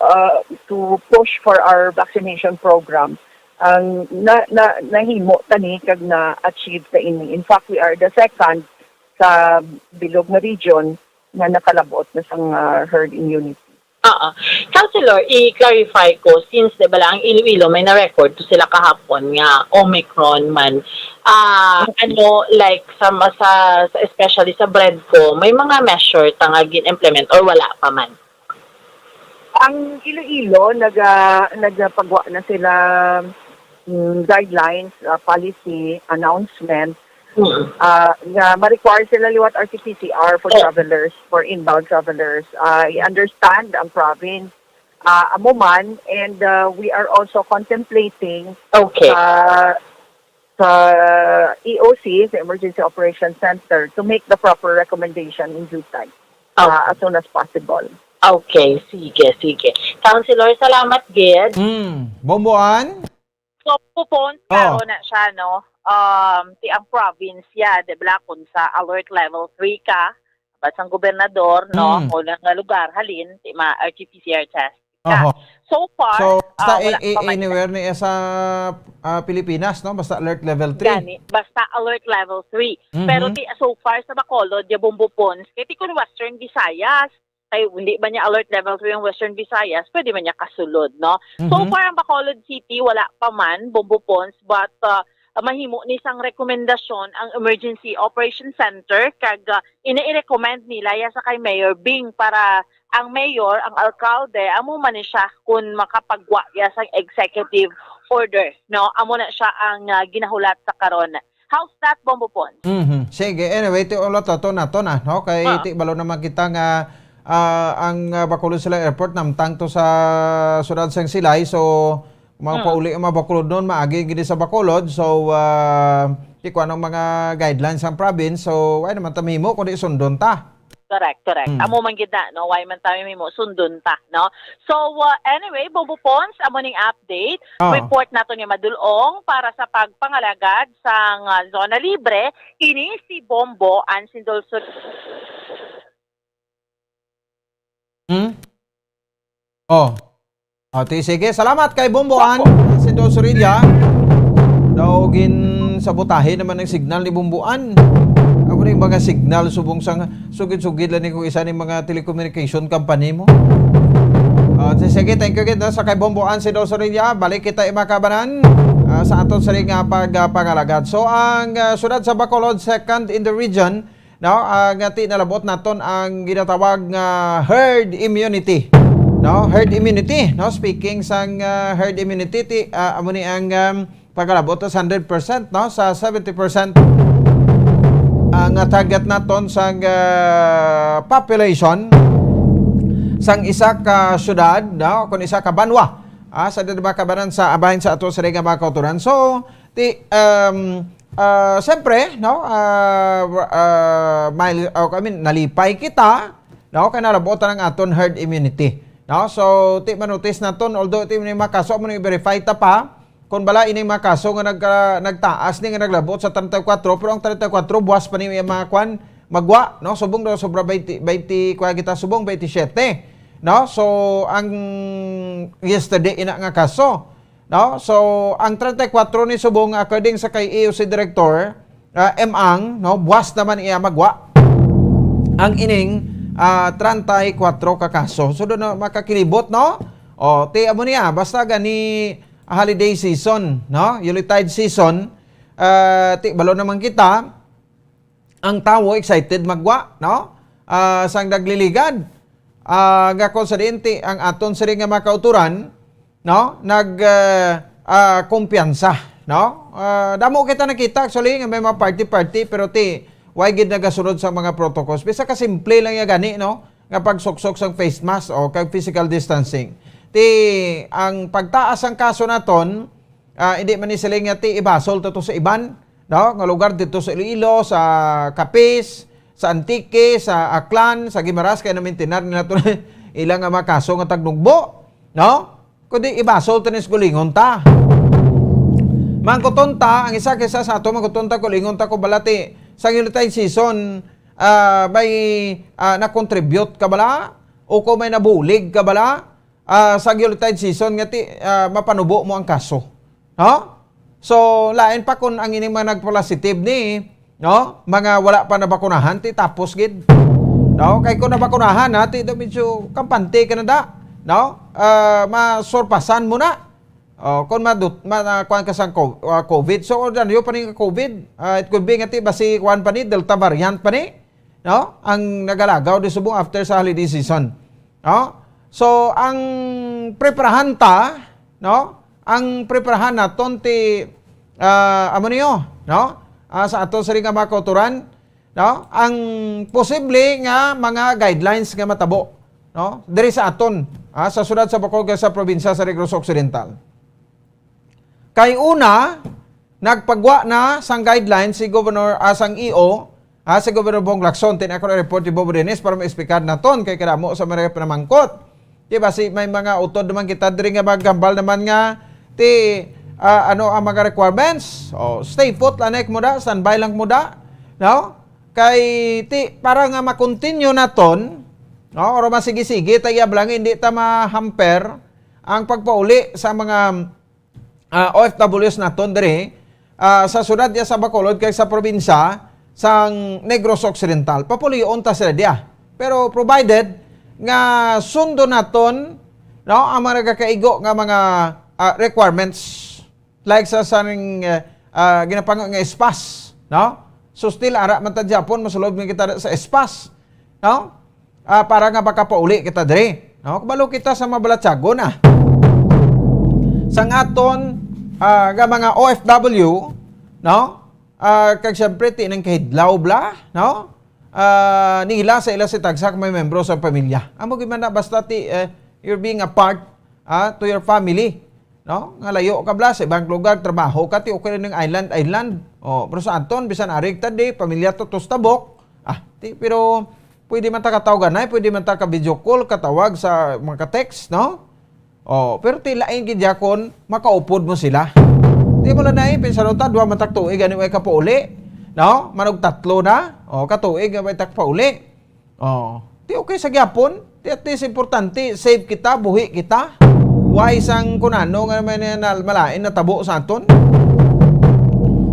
ah, to push for our vaccination program. Ang na, na, nahimo ta ni kag na-achieve ta ini. In fact, we are the second sa bilog nga region nga nakalabot na sang, ah, herd immunity. Oo. Councilor, i-clarify ko, since, di ba lang, ang Iloilo may na-record to sila kahapon nga Omicron man. Ah, ano, like, sa, sa, sa, especially sa BREDCO, may mga measure ta nga gin-implement or wala pa man? Ang Iloilo, naga-, nagapagwa na sila, mm, guidelines, ah, policy, announcement, Mm. ah, nga ma-require sila liwat R T P C R for Oh. travelers, for inbound travelers. Ah, I understand ang province, ah, amo man, and, ah, we are also contemplating Okay. sa, sa E O C, sa Emergency Operations Center, to make the proper recommendation in due time, Okay. ah, as soon as possible. Okay, sige, sige. Councilor, salamat gid. Mm. Bomboan? So, pupon, Oh. klaro na siya, no? Um, ti ang province ya, di ba, kung sa alert level three ka, bat sang gobernador, no? Mm. O lang nga lugar, halin, ti ma-, R T P C R test ka. Oho. So far, So, basta ah, wala i-, i-, pa man anywhere ni sa, ah, Pilipinas, no? Basta alert level three. Gani, basta alert level three. Mhm. Pero ti, so far sa Bacolod, ya Bombo Pons, kay ti kun Western Visayas, kay hindi man niya alert level three ang Western Visayas, pwede man niya kasulod, no? So Mhm. far, ang Bacolod City, wala pa man, Bombo Pons, but, uh, ah, mahimo ni sang rekomendasyon ang Emergency Operation Center, kag, ah, ini i-recommend nila ya sa kay Mayor Bing para ang mayor, ang alkalde, amo man ni siya kun makapagwa ya sang executive order, no? Amo na siya ang, ah, ginahulat sa karon. How's that, Bombo Pons? Mhm. Sige, anyway, ti ulo to, to na, to na, no? Kay Ah. ti balo naman kita nga, ah, ang, ah, Bacolod Silay Airport namtang to sa siyudad sang Silay. So, mga Hmm. pauli ang mga Bacolodnon, maagi gini sa Bacolod. So, ah, ti kuan ang mga guidelines sang province. So, why naman ta mahimo kundi sundon ta? Correct, correct. Hmm. Amo man gid na, no? Why man tayo mahimo sundon ta, no? So, uh, anyway, Bombo Pons, amo ning update. Oh. Report nato ni Madulong para sa pagpangalagad sang, uh, zona libre. Ini si Bombo Ansindol Sur- Hmm? Oh. Oh, ti, sige. Salamat kay Bombo An, si Dos Orilla. Daw gin sabotahe naman ang signal ni Bombo An. Amo ni mga signal subong sang sugid-sugid lang ni kung isa ni mga telecommunication company mo. Ah, ti, sige, thank you gid, no, sa kay Bombo An si Dos Orilla. Balik kita, mga kabanan, ah, sa aton sini nga pag, ah, pangalagad. So, ang, ah, siyudad sa Bacolod, second in the region, no, ah, nga ti nalabot naton ang ginatawag nga herd immunity. No, herd immunity, no, speaking sang, ah, herd immunity, ti, ah, amo ni ang, um, pagkalabot sa hundred percent, no, sa seventy percent ang, ah, target naton sang, ah, population sang isa ka syudad, no, kun isa ka banwa, ah, sa diba kabanan sa abahin sa ato sa nga mga kauturan. So, ti, um, ah, siyempre, no, ah, ah, mile-, oh, I mean, nalipay kita, no, kay nalabutan ang aton herd immunity, no? So, ti manotis naton, although ti may mga kaso, amo ni verify ta pa, kung bala ining mga kaso nga nag-, ah, nagtaas ni nga naglabot sa treinta y cuatro, pero ang treinta y cuatro buwas pa ni mga kwan, magwa, no? Subong daw sobra twenty, twenty, kuha kita subong twenty-seven, no? So, ang yesterday ina nga kaso, no? So, ang treinta y cuatro ni subong, according sa kay E O C Director, ah, M Ang, no, buwas naman iya magwa ang ining, ah, treinta y cuatro ka kaso. So, doon na makakilibot, no? O, ti amo niya, basta gani holiday season, no? Yuletide season, ah, ti balo naman kita, ang tawo excited magwa, no? Ah, sang nagliligad. Ah, nga kung sa diin ti ang aton sini nga mga kauturan, no? Nag, ah, ah, kumpiyansa, no? Ah, damo kita nakita actually nga may mga party-party, pero ti, why gid nagasunod sa mga protocols? Bisa ka simple lang ya gani, no? Nga pagsuksok sang face mask o kag physical distancing. Ti, ang pagtaas sang kaso naton, ah, hindi man ni sila nga ti ibasol to, to sa iban, no? Nga lugar dito sa Iloilo, sa Capiz, sa Antique, sa Aklan, sa Guimaras, kay namintinar nila to ilang nga mga kaso nga tagnugbo, no? Kundi ibasol to ni sa gulingon ta. Mangkuton ta, ang isa kisa sa ato, mangkuton ta, gulingon ta kung balati sa yuletide season, ah, may, ah, na-contribute ka bala? O kung may nabulig ka bala? Ah, sa yuletide season nga ti, ah, mapanubo mo ang kaso. No? So, lain pa kung ang ining mga nagpositive ni, no? Mga wala pa nabakunahan, ti tapos gid. No? Kay kung nabakunahan, ha, ti do medyo kampante ka na da. No? Ah, masurpasan mo na. Oh, kung madut-, ma-, na-, kuwan ka sa co-, ah, COVID. So, ordinaryo pa ni nga COVID. Ah, it could be nga ti, basi kuwan pa ni, Delta variant pa ni. No? Ang nagalagaw di subong after sa holiday season. No? So, ang preparahan ta, no? Ang preparahan naton ti, ah, amo niyo, no? Ah, sa aton sini nga mga kauturan, no? Ang posible nga mga guidelines nga matabo, no? Diri sa aton, ah, sa siyudad sa Bacolod, sa probinsya sa Negros Occidental. Kay una, nagpagwa na sang guidelines si Governor, ah, sang E O, ah, si Governor Bong Lacson. Tin ako report ni Bobo Dennis para ma-explicar naton kay kadamo sa mga panamangkot. Di ba, si, may mga utod naman kita diri nga maghambal naman nga ti, ah, ano ang mga requirements? O, stay put lang mo da, standby lang mo da, no? Kay ti, para nga ma-continue naton, no? Or masigi-sige, tayo lang, hindi ta ma-hamper ang pagpauli sa mga ah, O F Ws naton diri, ah, sa siyudad ya sa Bacolod kag sa probinsya sang Negros Occidental. Papulion ta sila diya. Pero provided nga sundon naton, no, ang mga nagakaigo nga mga, ah, requirements, like sa, sa ning, eh, ah, ginapangayo nga espas, no? So, still, ara man ta gyapon, mosulod man kita sa espas, no? Ah, para nga makapauli kita diri, no? Kabalo kita sa mga balatyagon, ah. Sang aton, ah, nga mga O F W, no? Ah, kag siyempre, ti nang kahidlaw bala, no? Ah, nila sa ila si tagsa ka mga membro sa pamilya. Amo gid man na, basta ti, eh, you're being a part, ah, to your family, no? Nga layo ka bala sa ibang lugar, trabaho ka, ti okay lang island, island. Oh, pero sa aton, bisan ari ta di, pamilya to, tus tabok. Ah, ti, pero pwede man ta katawganay, pwede man ta ka video call, katawag sa mga text, no? Oh, pero ti lain gid gyapon, makaupod mo sila. Di mo lang na, eh, pensar ta, duha man tak tuig, ani way kapauli, no? Manog tatlo na, oh, katuig nga way tak pauli. Oh, ti okay sa gyapon. Ti at least importante, safe kita, buhi kita. Why sang kunano nga may na, na, malain natabo sa aton?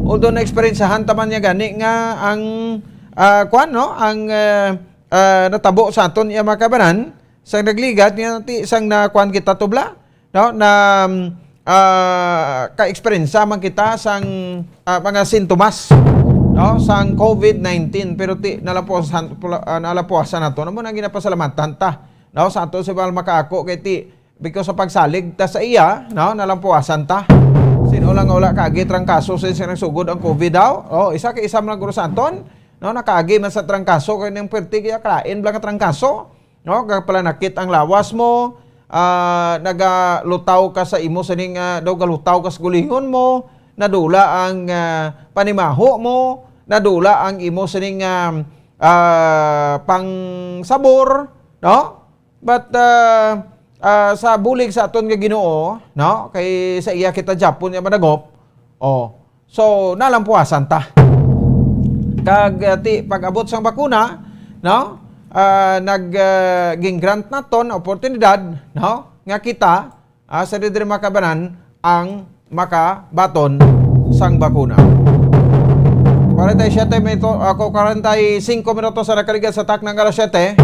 Although na-eksperyensyahan ta man niya gani nga ang, ah, kwan, no? Ang, ah, ah, natabo sa aton, iya mga kabanan, sang nagligad, nga ti, sang nakuan kita tubla, no? Na, ah, ka-eksperyensya man kita sang, ah, mga sintomas, no? Sang covid nineteen, pero ti, nalapuasan, pula-, ah, nalapuasan nato. Amo na ginapasalamatan ta, no? Sa ato si Val makaako kay ti, because sa pagsalig ta sa iya, no? Nalapuasan ta. Sino lang nga wala kaagi trangkaso sa, sa nagsugod ang covid daw? Oh, isa kay isa man lang guro sa aton, no? Nakaagi man sa trangkaso kay nang perti kaya kalain bala nga trangkaso, no? Gapalanakit ang lawas mo, ah, nagalutaw ka sa imo sining, ah, daw galutaw ka sa gulingon mo, nadula ang, ah, panimaho mo, nadula ang imo sining, ah, ah, pangsabor, no? But, ah, ah, sa bulig sa aton nga Ginoo, no? Kay sa iya kita gyapon nga managop. Oh. So, nalampuasan ta. Kag, ah, ti, pag-abot sang bakuna, no? Ah, nag, ah, gin-grant naton oportunidad, no? Nga kita, ah, sa diri mga kabanan, ang makabaton sang bakuna. Kwarenta y siyete minuto, ah, ko-, kwarenta y singko minutos sa nakaligad sa takna nga alas siyete.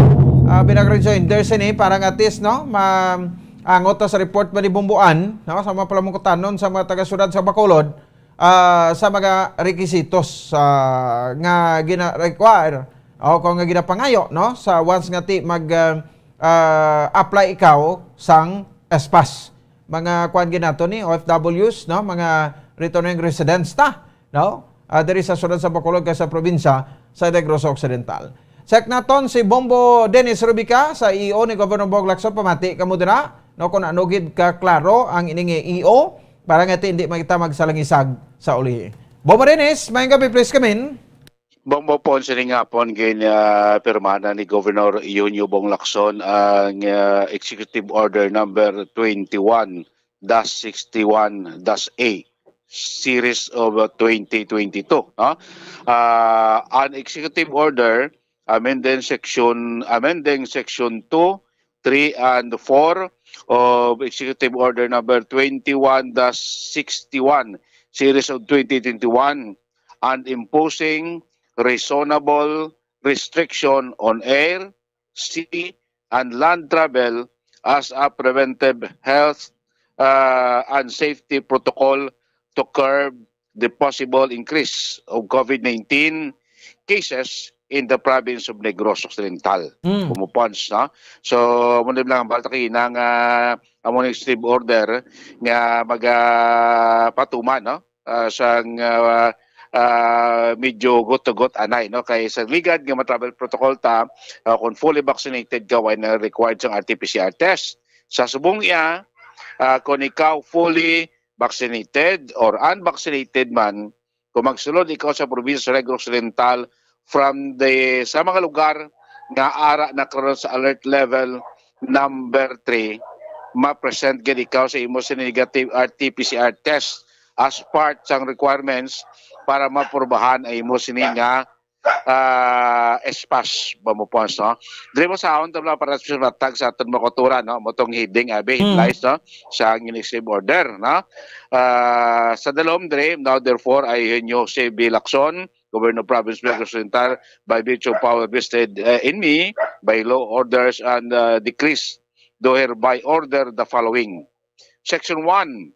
Ah, Binag Region, Dersen, eh, para nga at least, no, ma-, angot ta sa report ba ni Bumbuan, no, sa mga palamungkutanon sa mga taga-syudad sa Bacolod, ah, sa mga requisitos, ah, nga gina-require o kung nga ginapangayo, no, sa once nga ti mag, ah, ah, apply ikaw sang espas. Mga kuan gid nato ni, O F Ws, no? Mga returning residents ta, no? Ah, diri sa syudad sa Bacolod kag sa probinsya sa Negros Occidental. Check naton si Bombo Dennis Rubica sa E O ni Governor Bong Lacson. Pamati kamo dira, no? Kung ano gid ka klaro ang ining E O para nga ti hindi man kita magsalangisag sa ulihi. Bombo Dennis, maayong gabi, please come in. Bombo po, sining hapon, gin, ah, pirmahan ni Governor Eugenio Bong Lacson ang, ah, Executive Order Number twenty-one dash sixty-one dash A, Series of, uh, twenty twenty-two, no? Ah, an executive order amending section, amending section two, three, and four of Executive Order Number twenty-one dash sixty-one, Series of twenty twenty-one, and imposing reasonable restriction on air, sea, and land travel as a preventive health, uh, and safety protocol to curb the possible increase of covid nineteen cases in the province of Negros Occidental. Mm. Bumbo Pons, no? So, muna lang ang balta kayo ng, ah, amo ng executive order nga magapatuman, no? Ah, sang, ah, ah, medyo got-to-got anay, no? Kay sa ligad nga ma-travel protocol ta, ah, kung fully vaccinated ka, wala na required sang R T P C R test. Sa subong iya, ah, kung ikaw fully vaccinated or unvaccinated man, kung magsulod ikaw sa probinsya sa Negros Occidental from the, sa mga lugar nga ara na karon sa alert level number three, ma-present gid ikaw sa imo sa negative R T P C R test as part sang requirements para maaprubahan ang imo sini nga, ah, espas, Bombo Pons, no? Diri mo sa ahon tabla para sa matag sa aton mga kultura, no? Motong heading, abi, mm, headlines, no? Sa ang executive order, no? Ah, sa dalom diri, now therefore, I, Eugenio C B Lacson, Governor of Province of Negros Occidental, by virtue of power vested, uh, in me by law, orders, and, uh, decrees, do hereby order the following. Section one,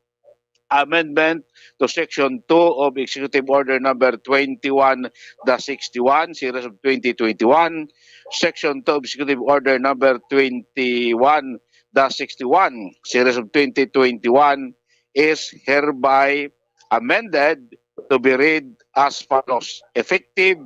amendment to Section two of Executive Order Number twenty-one dash sixty-one, Series of twenty twenty-one, Section two of Executive Order Number twenty-one dash sixty-one, Series of twenty twenty-one, is hereby amended to be read as follows: Effective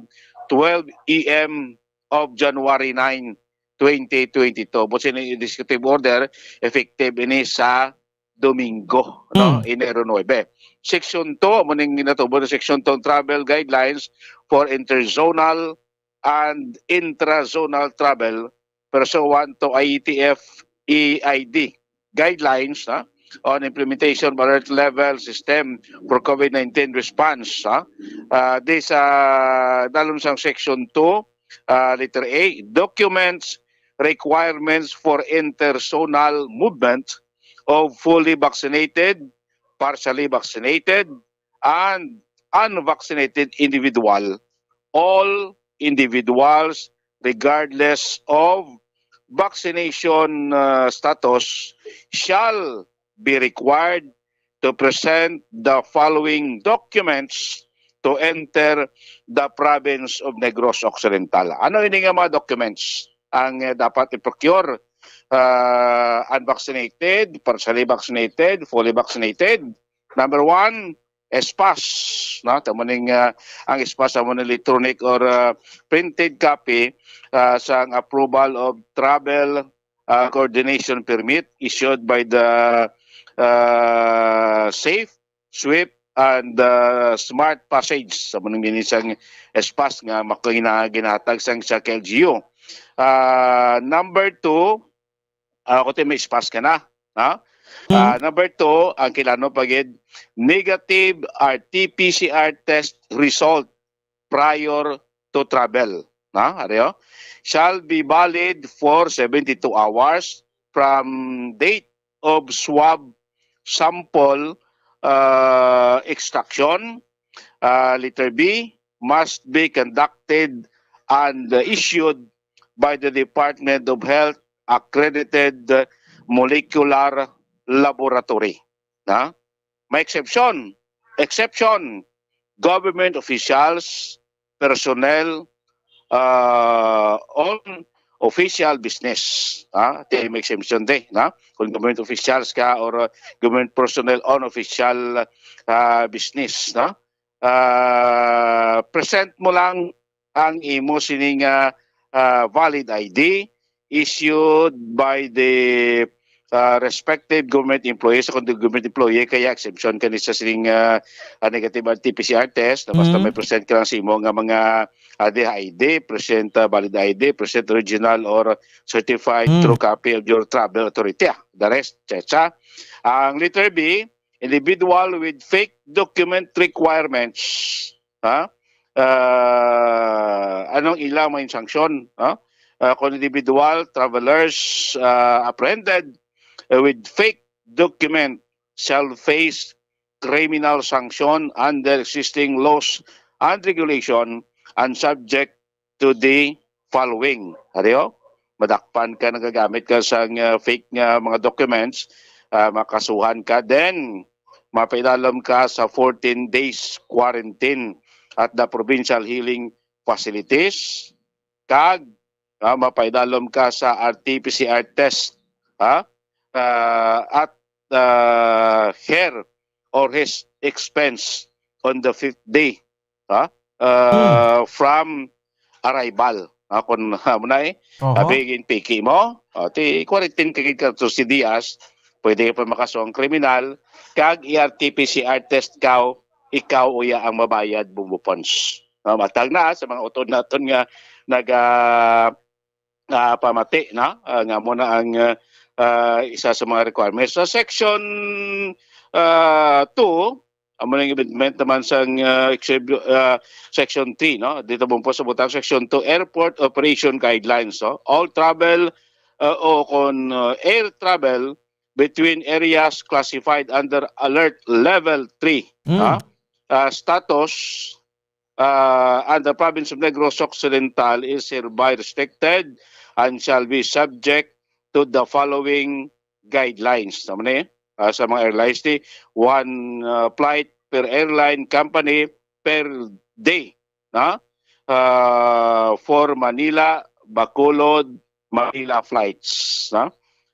twelve A M of January nine, twenty twenty-two. But sini executive order, effective ini sa Domingo, no? Mm. Enero nuebe. Section two, amo ning ginatubo na Section two, travel guidelines for interzonal and intrazonal travel pursuant to I E T F E I D guidelines, ha, on implementation of alert level system for COVID nineteen response, ha. Ah, di sa dalom sang Section two, ah, letter A, documents requirements for interzonal movement of fully vaccinated, partially vaccinated, and unvaccinated individual. All individuals, regardless of vaccination, uh, status, shall be required to present the following documents to enter the province of Negros Occidental. Ano ini nga mga documents ang, eh, dapat i-procure? Uh, unvaccinated, partially vaccinated, fully vaccinated. Number one, S PAS, no? Tamo ning, uh, ang S PAS amo ni electronic or, uh, printed copy, uh, sang approval of travel, uh, coordination permit issued by the, uh, Safe, Swift, and, uh, Smart Passage. Sa munang ginisang S PAS nga makina-, ginatag sang sa K L G U. Uh, number two, uh, kung may S PAS ka na, ha? Hmm. Uh, number two, ang kilano pa gid, negative R T P C R test result prior to travel. Na, ari, oh. Shall be valid for seventy-two hours from date of swab sample, uh, extraction. Uh, letter B, must be conducted and issued by the Department of Health accredited molecular laboratory. Na? May exception. Exception, government officials, personnel, uh, on official business. Ha? Di may exemption di, na? Kung government officials ka or, uh, government personnel on official, uh, business, na? Uh, present mo lang ang imo sini nga, uh, valid I D issued by the, uh, respective government employees. Kung di government employee, kaya exemption ka ni sa sining, uh, uh, negative R T P C R test, na basta Mm. may present ka lang sa imo nga mga, uh, di I D, present, uh, valid I D, present original or certified Mm. true copy of your travel authority. Ah, the rest, cha-cha. Ang letter B, individual with fake document requirements. Ha? Ah, anong ila may sanksyon? Ha? Ah, kung individual travelers, ah, apprehended, eh, with fake document shall face criminal sanction under existing laws and regulation and subject to the following. Ari, oh, madakpan ka, nagagamit ka sang, uh, fake nga mga documents, uh, makasuhan ka. Then, mapaidalom ka sa fourteen days quarantine at the provincial healing facilities. Kag, uh, mapaidalom ka sa R T P C R test, ha? Uh, at, uh, her or his expense on the fifth day, ha? Uh, Hmm. from arrival. Ha? Kung amo na eh, Oho. Abi, ginpiki mo, o, ti quarantine ka gid ka to si Diaz, pwede ka pa makasuang kriminal, kag i-R T P C R test ka, ikaw uya ang mabayad, Bumbo Pons. No, matag na sa mga utod naton nga naga, ah, pamati, no? Ah, nga mo na ang, ah, ah, isa sa mga requirements. Sa section, ah, two, amo ning amendment naman sang, ah, exhib-, ah, section three, no? Dito mo po sa butang section two, airport operation guidelines, no? All travel, ah, o kon, ah, air travel between areas classified under alert level three, Mm. ha? Ah, status, ah, and the province of Negros Occidental is hereby restricted and shall be subject to the following guidelines. Tama na eh? ah, sa mga airlines ni one, ah, flight per airline company per day, no? Ah, for Manila, Bacolod, Manila flights, no?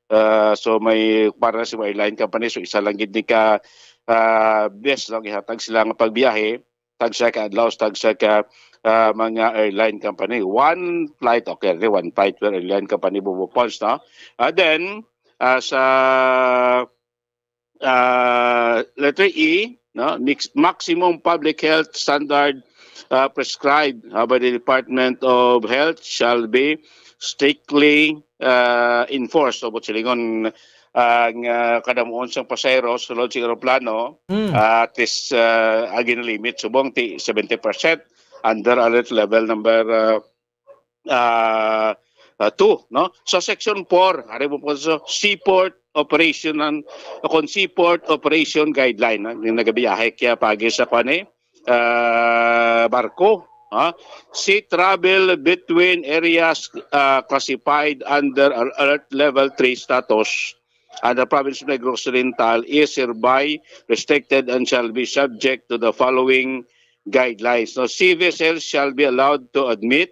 Ah, so may para sa mga airline company, so isa lang gid ni ka, ah, best, no, gihatag sila nga pagbiyahe, tagsa ka adlaw, tagsa ka, ah, mga airline company. One flight, okay, di, one flight per airline company, Bobo Pons, no? And then, ah, sa ah, letter E, no, mix, maximum public health standard, ah, prescribed, ah, by the Department of Health shall be strictly, ah, enforced. So, buot silingon, ah, nga kadamuon sang pasahero sulod sa eroplano, Mm. ah, at least, ah, agi na limit subong ti seventy percent under alert level number, ah, ah, ah, two, no? Sa section four, ari mo po sa seaport operation and kon seaport operation guideline, no? Yung nagabiyahe kaya pagi sa kwan eh, ah, barko, ha? Sea travel between areas, ah, classified under al-, alert level three status and the province of Negros Occidental is hereby restricted and shall be subject to the following guidelines. No, sea vessels shall be allowed to admit,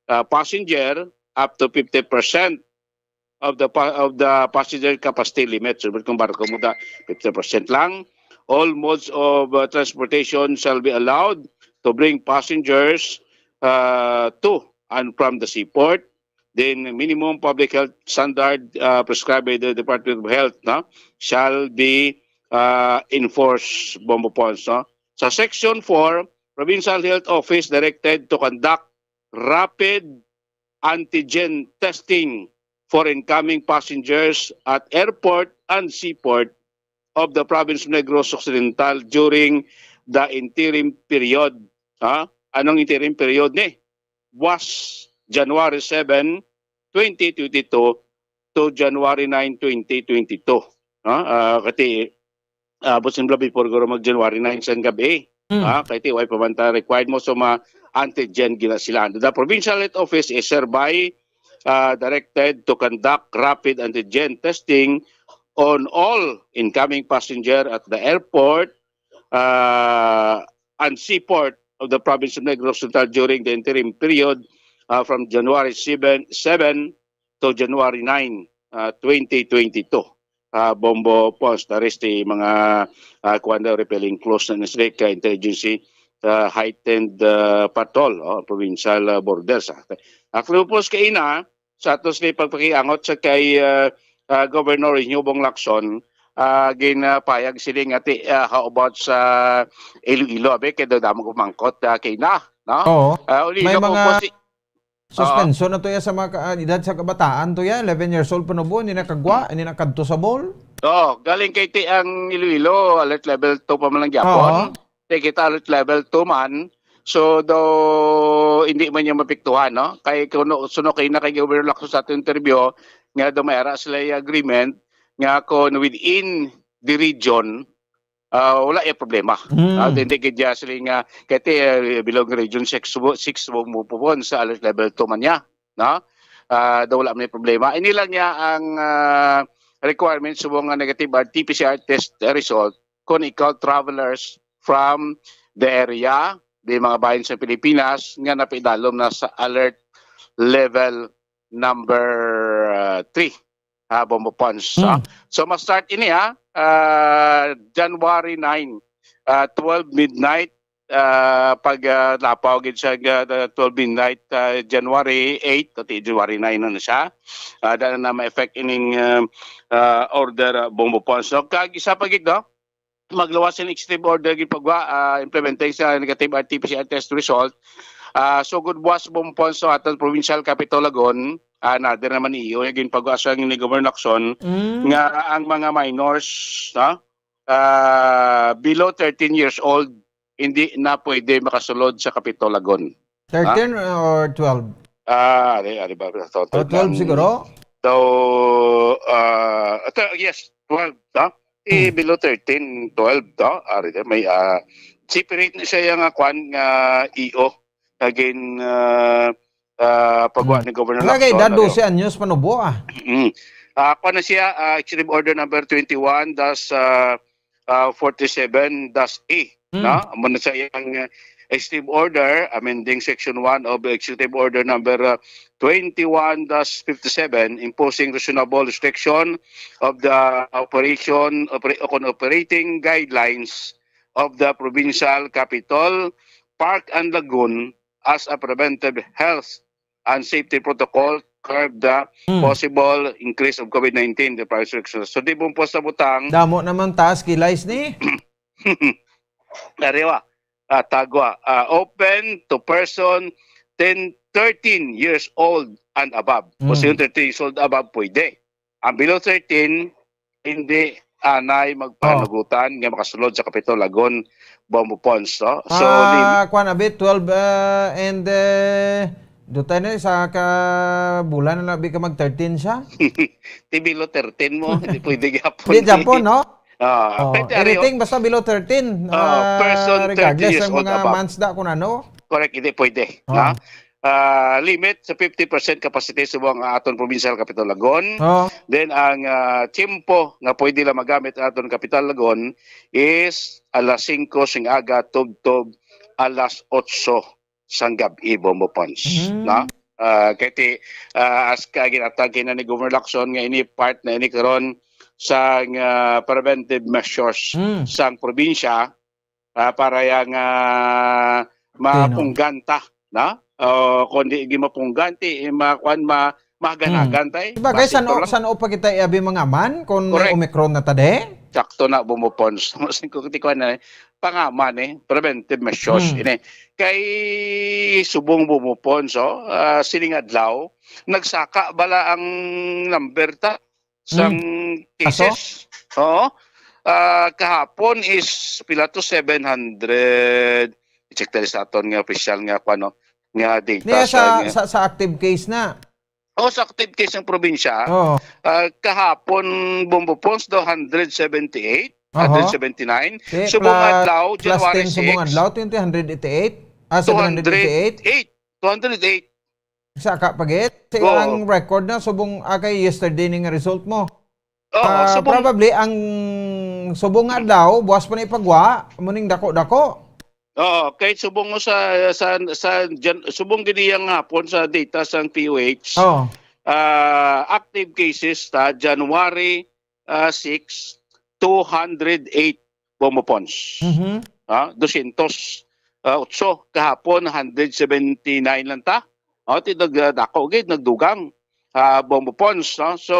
uh, passenger up to fifty percent of the pa-, of the passenger capacity limit. So, kung barko mo da, fifty percent lang. All modes of, uh, transportation shall be allowed to bring passengers, uh, to and from the seaport. Then, minimum public health standard, uh, prescribed by the Department of Health, no, shall be, uh, enforced, Bombo Pons, no? Sa Section four, Provincial Health Office directed to conduct rapid antigen testing for incoming passengers at airport and seaport of the province of Negros Occidental during the interim period. Ha? Anong interim period ni? Was January seven, twenty twenty-two to January nine, twenty twenty-two. Ha? Ah, kati, ah, buot silingon before guro mag January nine sang gabi. Mm. Ah, kay ti way pa man ta required mo, so ma-antigen gina sila. The provincial health office is hereby, ah, directed to conduct rapid antigen testing on all incoming passenger at the airport, ah, and seaport of the province of Negros Occidental during the interim period, ah, from January seven, seven to January nine, ah, twenty twenty-two. Ah, Bombo Pons, na rest ti mga, ah, kuwan daw, repelling close na ni sila ka interagency, ah, heightened, ah, patrol, oh, provincial, ah, borders, ah. Actually, Pons, kaina, sa atos ni pagpakiangot sa kay, ah, ah, Governor Reño Bong Lacson, ah, ginapayag sila nga ti, ah, how about sa Iloilo, abi, kay daw damo gumangkot, ah, kaina, no? Oo. Ah, uli May ko mga po si-, suspension na to ya sa mga ka-, edad sa kabataan to ya, eleven years old pa nubo, hindi nakagwa, hindi nakadto sa mall. Oo, galing kay ti ang Iloilo, alert level two pa man lang gyapon. Oo. Ti kita alert level two man. So, do, hindi man niya mapiktuhan, no? Kay kuno, suno kay na kay Governor Lacson sa ato interview, nga do may ara sila yung agreement, nga kung within the region, ah, wala yung problema. Mm. Ah, hindi gid niya sila nga, kay ti, eh, bilog region six, six mo, mo po sa alert level two man niya, no? Ah, do wala may problema. Ini lang niya ang, ah, requirement subong nga negative R T P C R test result kung ikaw travelers from the area, di mga bahin sa Pilipinas, nga napaidalom na sa alert level number, ah, three, ha, Bombo Pons, ha? Mm. So, ma-start ini, ha, ah, January nine, ah, twelve midnight, ah, pag, ah, lapaw gid sa, ah, twelve midnight, ah, January eight, pati January nine na, na siya. Ah, dala na ma-effect ining, ah, ah, order, ah, Bombo Pons. So, kag isa pa gid, no? Magluwas in executive order gid pagwa, ah, implementing sa negative R T P C R test result. Ah, so, good buwas, Bombo Pons, sa aton provincial capital Lagon, ah, another naman iyo, yung ginpagwa sa ni Governor Lacson, Mm. nga ang mga minors, no? Ah, below thirteen years old, hindi na pwede makasulod sa Capitol Lagon. Thirteen or twelve? Ah, ari, ari ba? So, Oh, twelve lang. Siguro? So, ah, ato, yes, twelve, no? Eh, Hmm. Below thirteen, twelve, no? Ari, may, ah, separate na siya yung, ah, kwan nga E O. Again, ah, ah, pagwa Hmm. ni Governor Lacson, dose ano? Anyos pa nubo, ah. Mm. Ah, kuwan na siya, ah, Executive Order number twenty-one dash, ah, ah, forty-seven dash A, Mm. no? Amo na sa iyang, ah, Executive Order amending Section one of Executive Order number, ah, twenty-one dash fifty-seven, imposing reasonable restriction of the operation, opera-, on operating guidelines of the provincial capital, park and lagoon as a preventive health and safety protocol to curb the Mm. possible increase of COVID nineteen in the province of Luzon. So, di mo po sa butang. Damo naman taas kilay ni. Ariwa, ah, tagwa, ah, open to person ten, thirteen years old and above. Kung Mm. sino thirteen years old above, pwede. Ang below thirteen, hindi anay magpanagutan nga makasulod sa Capitol Lagon, Bombo Ponds, no? So, lim- Ah, kwan, abi, twelve, uh, and, uh, dutay na sa ka bulan na labi ka mag thirteen siya. Di below thirteen mo, hindi pwede gyapon. Di gyapon, no? Ah, Oh, pwede, ari, anything basta below thirteen, Oh, ah, person regardless thirteen years ng old mga above. Months da kung ano. Correct, hindi pwede, Oh. na? Ah, limit sa fifty percent capacity sa buong aton provincial Capitol Lagon. Oh. Then, ang, ah, tiyempo nga pwede lang magamit ang aton Capitol Lagon is alas singko sing aga tubtob alas otso sang gab-i, Bombo Ponds, Mm. no? Ah, kay ti, ah, as ka ginatag na ni Governor Lacson nga ini part na ini karon sang, ah, preventive measures Mm. sang probinsya, ah, para yang, ah, Tino. mapungganta, no? O, kung di, di mapungganti, eh, ma-, kuwan, ma-, mahaganagan Mm. tay. Diba, guys, Basi ano, ito lang. San o pa kita iabi mga man kung may Correct. Omicron na tadi? Sakto na, Bombo Ponds. Singko ti kuwan na, eh, pangaman, eh, preventive measures. Hmm. Ini. Kay subong, Bombo Ponds, oh, ah, sining adlaw, nagsaka bala ang number ta sang Hmm. Aso? Cases. Oo. Ah, kahapon is pila to, seven hundred. I-check tayo sa aton nga official nga, kuwan, no, nga data Niya sa, sa, nga sa, sa active case na. Oh, sa active case ng probinsya, Oo. ah, kahapon, Bombo Ponds daw, hundred seventy-eight, Aha. hundred seventy-nine. Di, Subong pla-, adlaw, plus January ten subong six, adlaw, twenty, hundred eighty-eight? Ah, seven hundred eighty-eight? two hundred eight. Two hundred eight. Sa ka pagit? Sa Oo. Ang record na, subong, ah, kay yesterday ni nga result mo. Oo, Ah, subong probably, ang subong nga adlaw, buwas pa na ipagwa, muning dako-dako. Oo, kay subong mo sa, sa, sa Jan-, subong gid iya nga hapon sa data sang P O H, Oo. ah, active cases ta January, ah, six, two hundred eight, Bombo Ponds. Mhm. Ah, dosyentos, ah, otso. Kahapon, hundred seventy-nine lang ta. Oh, ti nag-, ah, dako gid, nagdugang, ah, Bombo Ponds, no? So,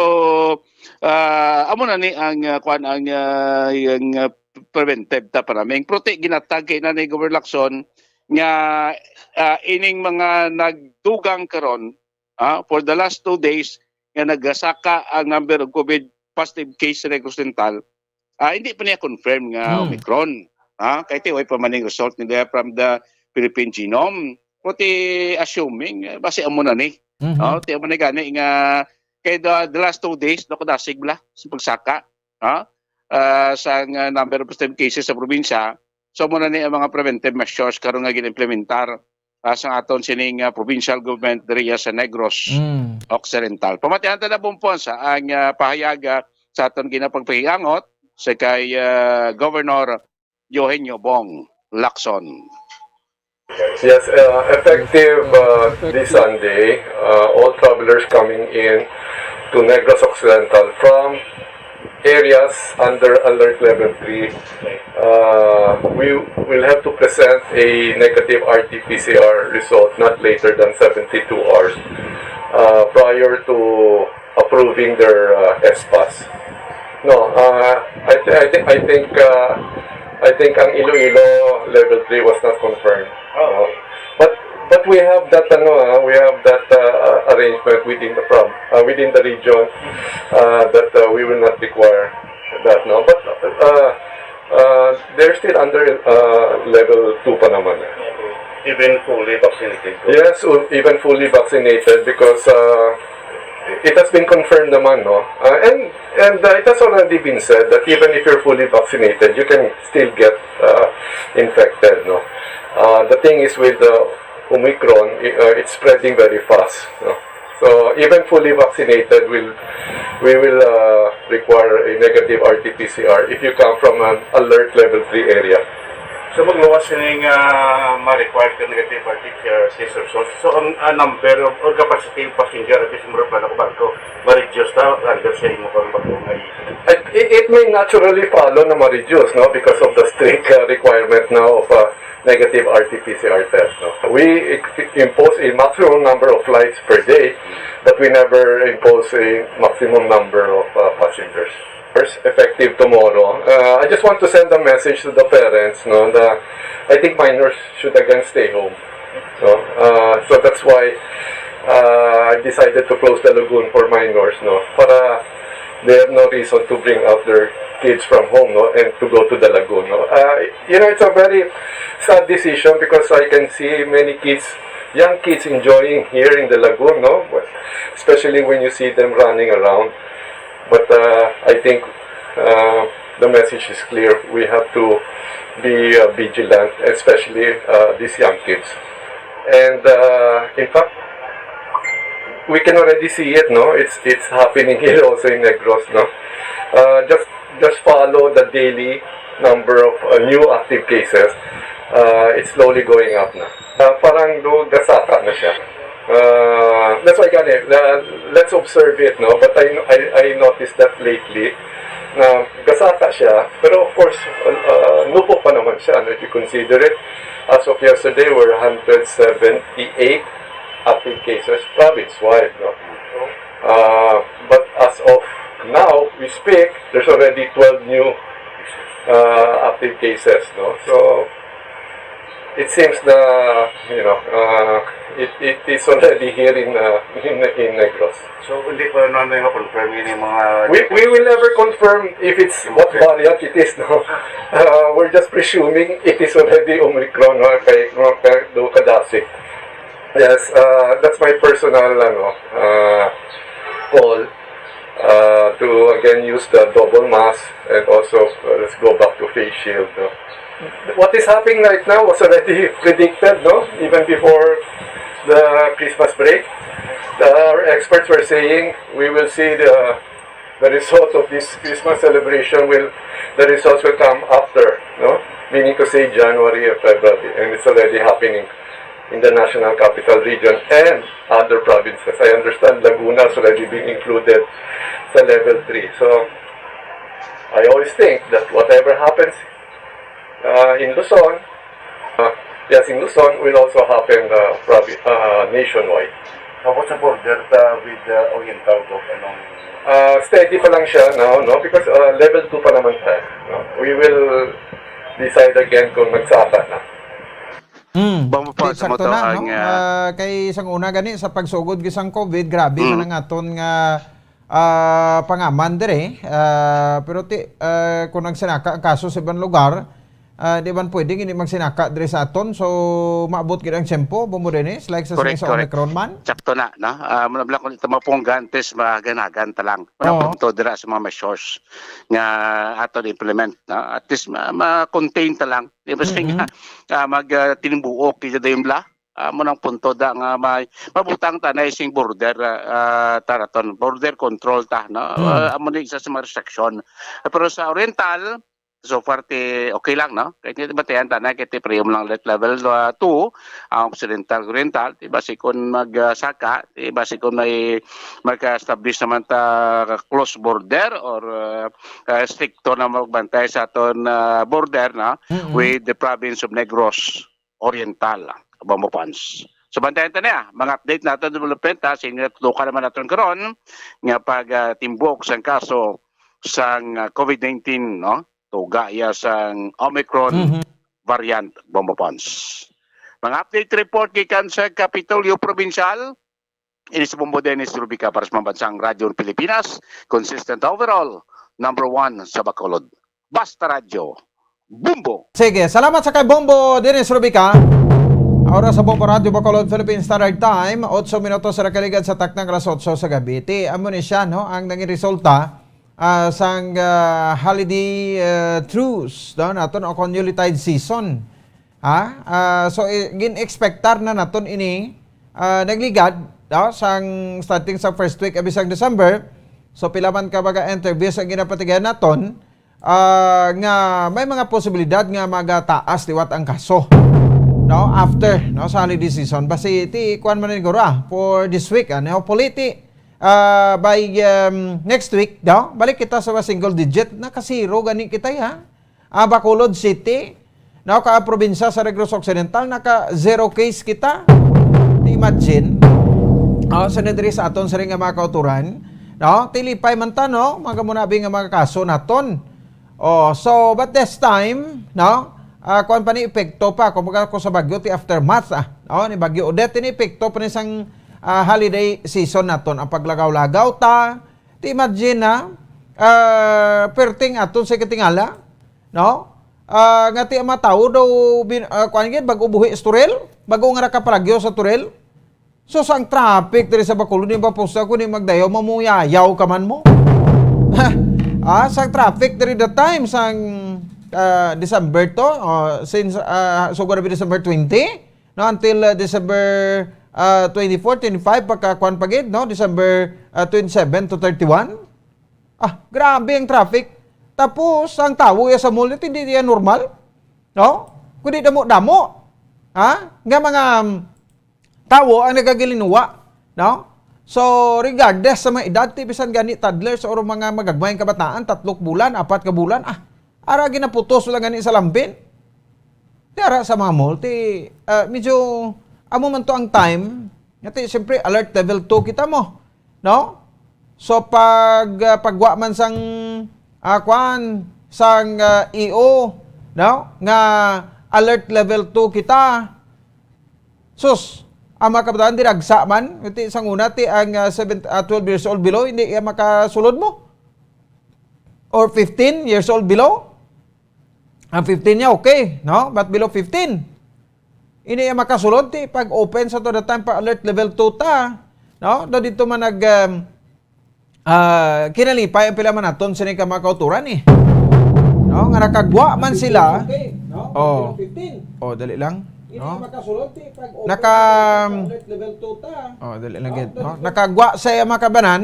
ah, amo na ni ang, ah, kuwan, ang, ah, yung, ah, preventive ta pa naming. Pero ti ginatag kay na ni Governor Lacson nga, ah, ining mga nagdugang karon, ah, for the last two days nga nagasaka ang number of COVID positive case sa Negros Oriental, ah, hindi pa niya confirm nga Hmm. Omicron. Ah, kay ti way pa man ning result nila from the Philippine Genome. Pero ti assuming, eh, basi amo na ni. Mhm. Oh, ti amo na gani nga kay the, the last two days, nakadasig bala sa pagsaka, ah, ah, sa nga number of positive cases sa probinsya. So, amo na ni ang mga preventive measures karon nga gin-implementar, ah, sa aton sining, ah, provincial government diri sa Negros Mm. Occidental. Pamatian ta na, Bombo Ponds, ang, ah, pahayag, ah, sa aton ginapagpahiangot sa kay, ah, Governor Eugenio Bong Lacson. Yes, uh, effective, uh, this Sunday, uh, all travelers coming in to Negros Occidental from areas under Alert Level three, uh, we will have to present a negative R T P C R result not later than seventy-two hours, uh, prior to approving their, uh, S pass. No, uh, I, th- I, th- I think, uh, I think ang Iloilo level three was not confirmed. Oh. No? But, but we have that, ano, ah, we have that, uh, arrangement within the prom-, uh, within the region, uh, that, uh, we will not require that, no? But, uh, uh, they're still under, uh, level two pa naman, eh. Even fully vaccinated? Yes, u-, even fully vaccinated because, uh, it has been confirmed naman, no? Uh, and, and, uh, it has already been said that even if you're fully vaccinated, you can still get, uh, infected, no? Uh, the thing is with the Omicron, i-, uh, it's spreading very fast, no? So even fully vaccinated will we will uh, require a negative R T P C R if you come from an alert level three area. So magluwas sini nga ma-required ka negative R T P C R test results. So ang ah, number of, or capacity of passenger at sa mga plano ko barko, ma-reduce ta under sa imo kang barko nga i- It, it, it may naturally follow na ma-reduce, no, because of the strict uh, requirement now of uh, negative R T P C R test. No? We i- impose a maximum number of flights per day, but we never impose a maximum number of uh, passengers. First, effective tomorrow. Uh, I just want to send a message to the parents, no, that I think minors should again stay home. No? Uh, so that's why uh, I decided to close the lagoon for minors, no, para they have no reason to bring out their kids from home, no, and to go to the lagoon, no. Uh, you know, it's a very sad decision because I can see many kids, young kids, enjoying here in the lagoon, no, especially when you see them running around. But uh, I think uh, the message is clear. We have to be uh, vigilant, especially uh, these young kids. And uh, in fact, we can already see it, no? It's it's happening here also in Negros, no? Uh, just just follow the daily number of uh, new active cases. Uh, it's slowly going up na. Uh, parang do gasata na siya. Uh, that's why gani, uh, let's observe it, no? But I, I, I noticed that lately na gasata siya, pero of course, uh, nupo pa naman siya, no? If you consider it, as of yesterday, we're one hundred seventy-eight active cases province-wide, no? Uh, but as of now, we speak, there's already twelve new uh, active cases, no? So, it seems na, you know, uh, it, it is already here in, uh, in, in Negros. So, hindi pa naman may ma-confirm yun yung mga We, we will never confirm if it's what variant it is, no? Uh, we're just presuming it is already Omicron, no? Kay, no? Kay do kadasi. Yes, uh, that's my personal, ano, uh, call uh, to again use the double mask and also uh, let's go back to face shield. No? What is happening right now was already predicted, no? Even before the Christmas break. The, our experts were saying we will see the the result of this Christmas celebration will the results will come after, no? Meaning to say January or February, and it's already happening in the National Capital Region and other provinces. I understand Laguna is already being included sa level three. So, I always think that whatever happens uh, in Luzon, uh, yes, in Luzon will also happen uh, provi- uh, nationwide. Tapos sa border ta with uh, Oriental Gov, anong Uh, steady pa lang siya now, no? Because uh, level two pa naman tayo. No? We will decide again kung magsaka na. Mm. Bang pa sa moto ang uh, uh, kay isang una gani sa pagsugod gisang COVID, grabe mm. man ang aton nga uh, pangaman dire. Uh, pero ti, uh, kung nagsinaka ang kaso sa ibang lugar, uh, di man pwede hindi magsinaka dire sa aton. So maabot gid ang tiyempo, Bombo Dennis, like sa correct, sa correct. Omicron man. Sakto na, no? Uh, muna lang kung ito mapunggan, tis maganagan ta lang. Muna oh. Punto dira sa mga measures nga ato implement, no? At least ma-contain ta lang. Di ba mm-hmm. Nga uh, mag uh, tinimbuok kita dayon bla. Uh, mo nang punto da nga may mabutang ta na ising border uh, uh, taraton border control ta no mm. Uh, amo ni isa sa mga restriction pero sa oriental so far ti okay lang no kay ti batayan ta na kay ti prium lang let level two uh, ang occidental oriental ti basi kun mag uh, saka ti basi kun may mag-establish naman ta close border or uh, uh, stricto na magbantay sa aton uh, border na mm-hmm. With the province of Negros Oriental, Bombo Pons. So bantayan ta niya, mga update nato development ha, sa inyo natutukan naman naton karon nga pag uh, timbok sang kaso sang uh, COVID nineteen, no? Tuga iya sang Omicron mm-hmm. Variant, Bombo Pons. Mga update report gikan sa Kapitolyo Provincial, Ini si Bombo Dennis Rubica para sa Pambansang Radyo Pilipinas, consistent overall, number one sa Bacolod. Basta Radyo, Bombo! Sige, salamat sa kay Bombo Dennis Rubica. Oras sa Bombo Radyo Bacolod Philippine Standard Time, otso minutos sa nakaligad sa taknang alas otso sa gabi. Ti, amo ni siya, no, ang nangin resulta uh, sang uh, holiday uh, truce, no, naton o kung Yuletide season. Ha? Uh, so, gin-expectar na naton ini uh, nagligad no, sang starting sa first week abi sang December. So, pila man ka mga interviews ang ginapatigayan naton, ah, nga may mga posibilidad nga magataas liwat ang kaso, no, after, no, sa holiday season. Basi ti kuan man ni siguro, ah, for this week, ah, hopefully ti, ah, by, um, next week, no, balik kita sa single digit. Naka-zero gani kita, ha. Ah, Bacolod City, no, ka probinsya sa Negros Occidental, naka zero case kita. Imagine, oh, sa diri sa aton siring nga mga kauturan, no, tilipay man ta, no, mga munabi nga mga kaso naton. Oh, so, but this time, no, ah, kuwan pa ni epekto pa, kumbaga ko sa bagyo, ti aftermath, ah, no, ni Bagyo Odette, ni epekto pa ni sang, ah, holiday season naton, ang paglagaw-lagaw ta, ti imagine na, ah, perting aton sa katingala, no? Ah, nga ti ang mga tawo daw bin-, ah, kuwan gid, bag-o buhi sa Toril, bag-o nga nakapalagyo sa Toril. So, sang traffic diri sa Bacolod, ni ba pusa ko ni magdayaw, mamuyayaw ka man mo. Ah, sang traffic diri that time, sang, ah, December to, oh, since, ah, so gonna be December twenty, no, until, ah, December, ah, twenty-four, twenty-five, pagka kuwan pa gid, no, December, ah, twenty-seven to thirty-one. Ah, grabe ang traffic. Tapos, ang tawo ya sa mall, hindi niya normal. No? Kundi damo-damo. Ha? Nga mga, um, tawo ang nagagilinuwa. No? So, regardless sa mga edad, ti bisan gani toddlers or mga magagmayng kabataan, tatlok bulan, apat ka bulan, ah, ara ginaputos lang gani sa lambin. Ti ara sa mga mall, ti, ah, medyo amo man to ang time nga ti, siyempre, alert level two kita mo, no? So, pag, ah, pagwa man sang, ah, kwan, sang, ah, E O, no? Nga alert level two kita, sus, ang mga kabataan, diragsa man. Ti, sang una, ti, ang, ah, seven, ah, twelve years old below, hindi iya makasulod mo. Or fifteen years old below. Ang fifteen niya, okay, no? But below fifteen, ini ang makasulod, ti pag-open sa to the time pa alert level two ta, no? Do dito man nag, um, ah, kinalipay ang pila man naton sini ka mga kauturan, eh. No? Nga nakagwa man sila. Okay, no? Oh. Below fifteen. Oh, dali lang. Ini no? Ang makasulod, ti pag-open Naka- sa to the time pa alert level two ta. Oh, dali lang gid, no? Nakagwa sa iya mga kabanan,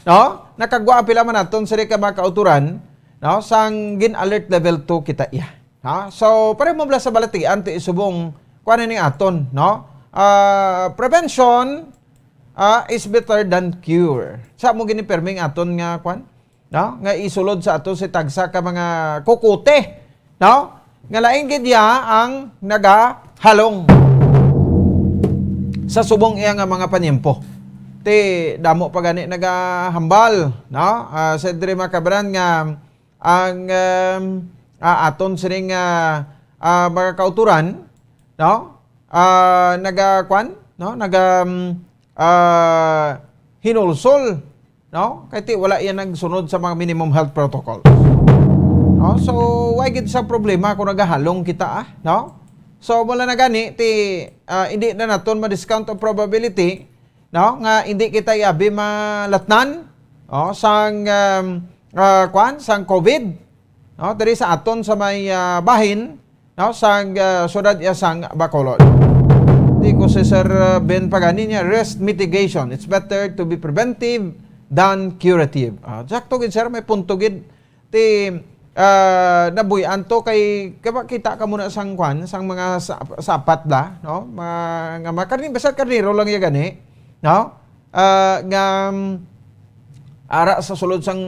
no? Nakagwa ang pila man naton sini ka mga kauturan, no? Sang gin-alert level two kita iya. Ha? So, pareho mo bala sa balatian, ti subong, kuwan ni aton, no? Ah, prevention, ah, is better than cure. Sa mo gini perming aton nga, kuwan? No? Nga isulod sa ato si tagsa ka mga kukute, no? Nga lain gid ya ang nagahalong sa subong iya nga mga panyempo. Ti damo pa gani nagahambal, no? Ah, sa diri mga kabran nga ang, um, ah, aton sining, ah, ah, mga kauturan, no? Ah, naga-, kwan, no? Naga, um, ah, hinulsol, no? Kay ti wala iya nagsunod sa mga minimum health protocols. No? So, why gid sa problema kung nagahalong kita, ah, no? So, mula na gani, ti, ah, hindi na naton ma-discount ang probability, no, nga hindi kita iabi malatnan, oh, sang, um, ah, kwan, sang COVID, no, diri sa aton sa may, ah, bahin, no, sang, ah, syudad iya sang Bacolod. Di ko si Sir, ah, Ben pagani niya, risk mitigation. It's better to be preventive than curative. Ah, sakto gid, sir, may punto gid. Ti, ah, nabuy-an to kay, kay makita ka muna sang kwan, sang mga sa-, sapat bala, no? Mga, nga mga karni-, basta karnero lang ya gani, no? Ah, nga, mm, ara sa sulod sang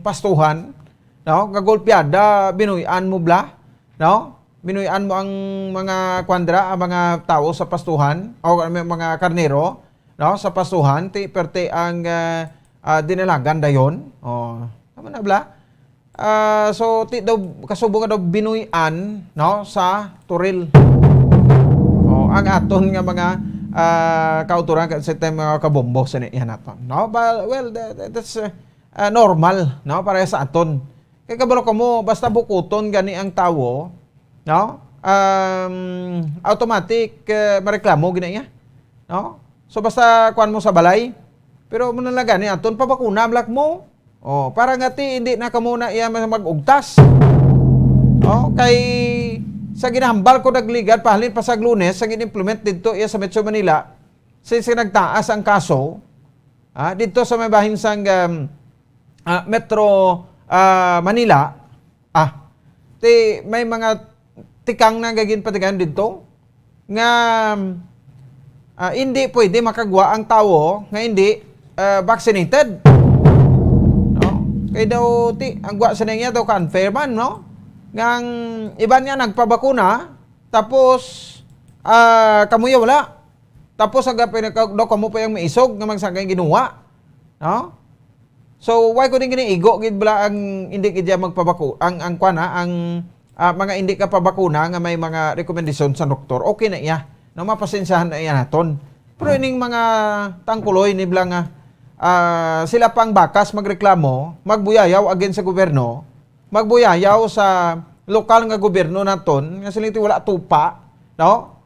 pastuhan, no? Nga golpeada, binuy-an mo bala, no? Binuy-an mo ang mga kwan dira, ang mga tawo sa pastuhan, o ang mga karnero, no? Sa pastuhan, ti, perte ang, ah, ah, dinalagan dayon. Oh, tama na bala? Ah, so, ti daw, kasubo nga daw binuy-an, no, sa Toril. Oh, ang aton nga mga, ah, kauturan ka-, sa time mga kabombo sa ni-, yan naton, no? Ba-, well, tha-, tha-, that's, uh, uh, normal, no, para sa aton. Kay kabalo kamo, basta bukuton gani ang tawo, no? Um, automatic, uh, mareklamo gina iya, no? So, basta kuan mo sa balay, pero mo na lang gani, aton pabakuna, black mo. Oh, para nga ti, hindi na kamo na iya mag-ugtas. Oh, kay sa ginahambal ko nagligad, pahalin pa sa Lunes, sa gin-implement dito iya sa Metro Manila, since nagtaas ang kaso, ah, dito sa may bahin sang, um, ah, Metro, ah, Manila, ah, ti may mga tikang na nga ginpatigayon dito nga, ah, hindi pwede makagwa ang tawo nga hindi, ah, vaccinated. No? Kay daw, ti, ang gwa sa niya daw confirman, no? Nga ang iban niya nagpabakuna, tapos, ah, kamuya wala. Tapos ang pinaka-, daw kamo pa yung maisog nga magsagay ginuwa. No? So, why ko din giniigo gid bala ang hindi gid siya magpabaku-, ang, ang kwan, ha, ang, ah, mga hindi ka pabakuna nga may mga rekomendasyon sa doktor, okay na iya. No, mapasensyahan na iya naton. Pero ining mga tangkuloy ni bala nga, ah, sila pang bakas magreklamo, magbuyayaw against sa gobyerno, magbuyayaw sa lokal nga gobyerno naton, nga sila ito wala tupa, no?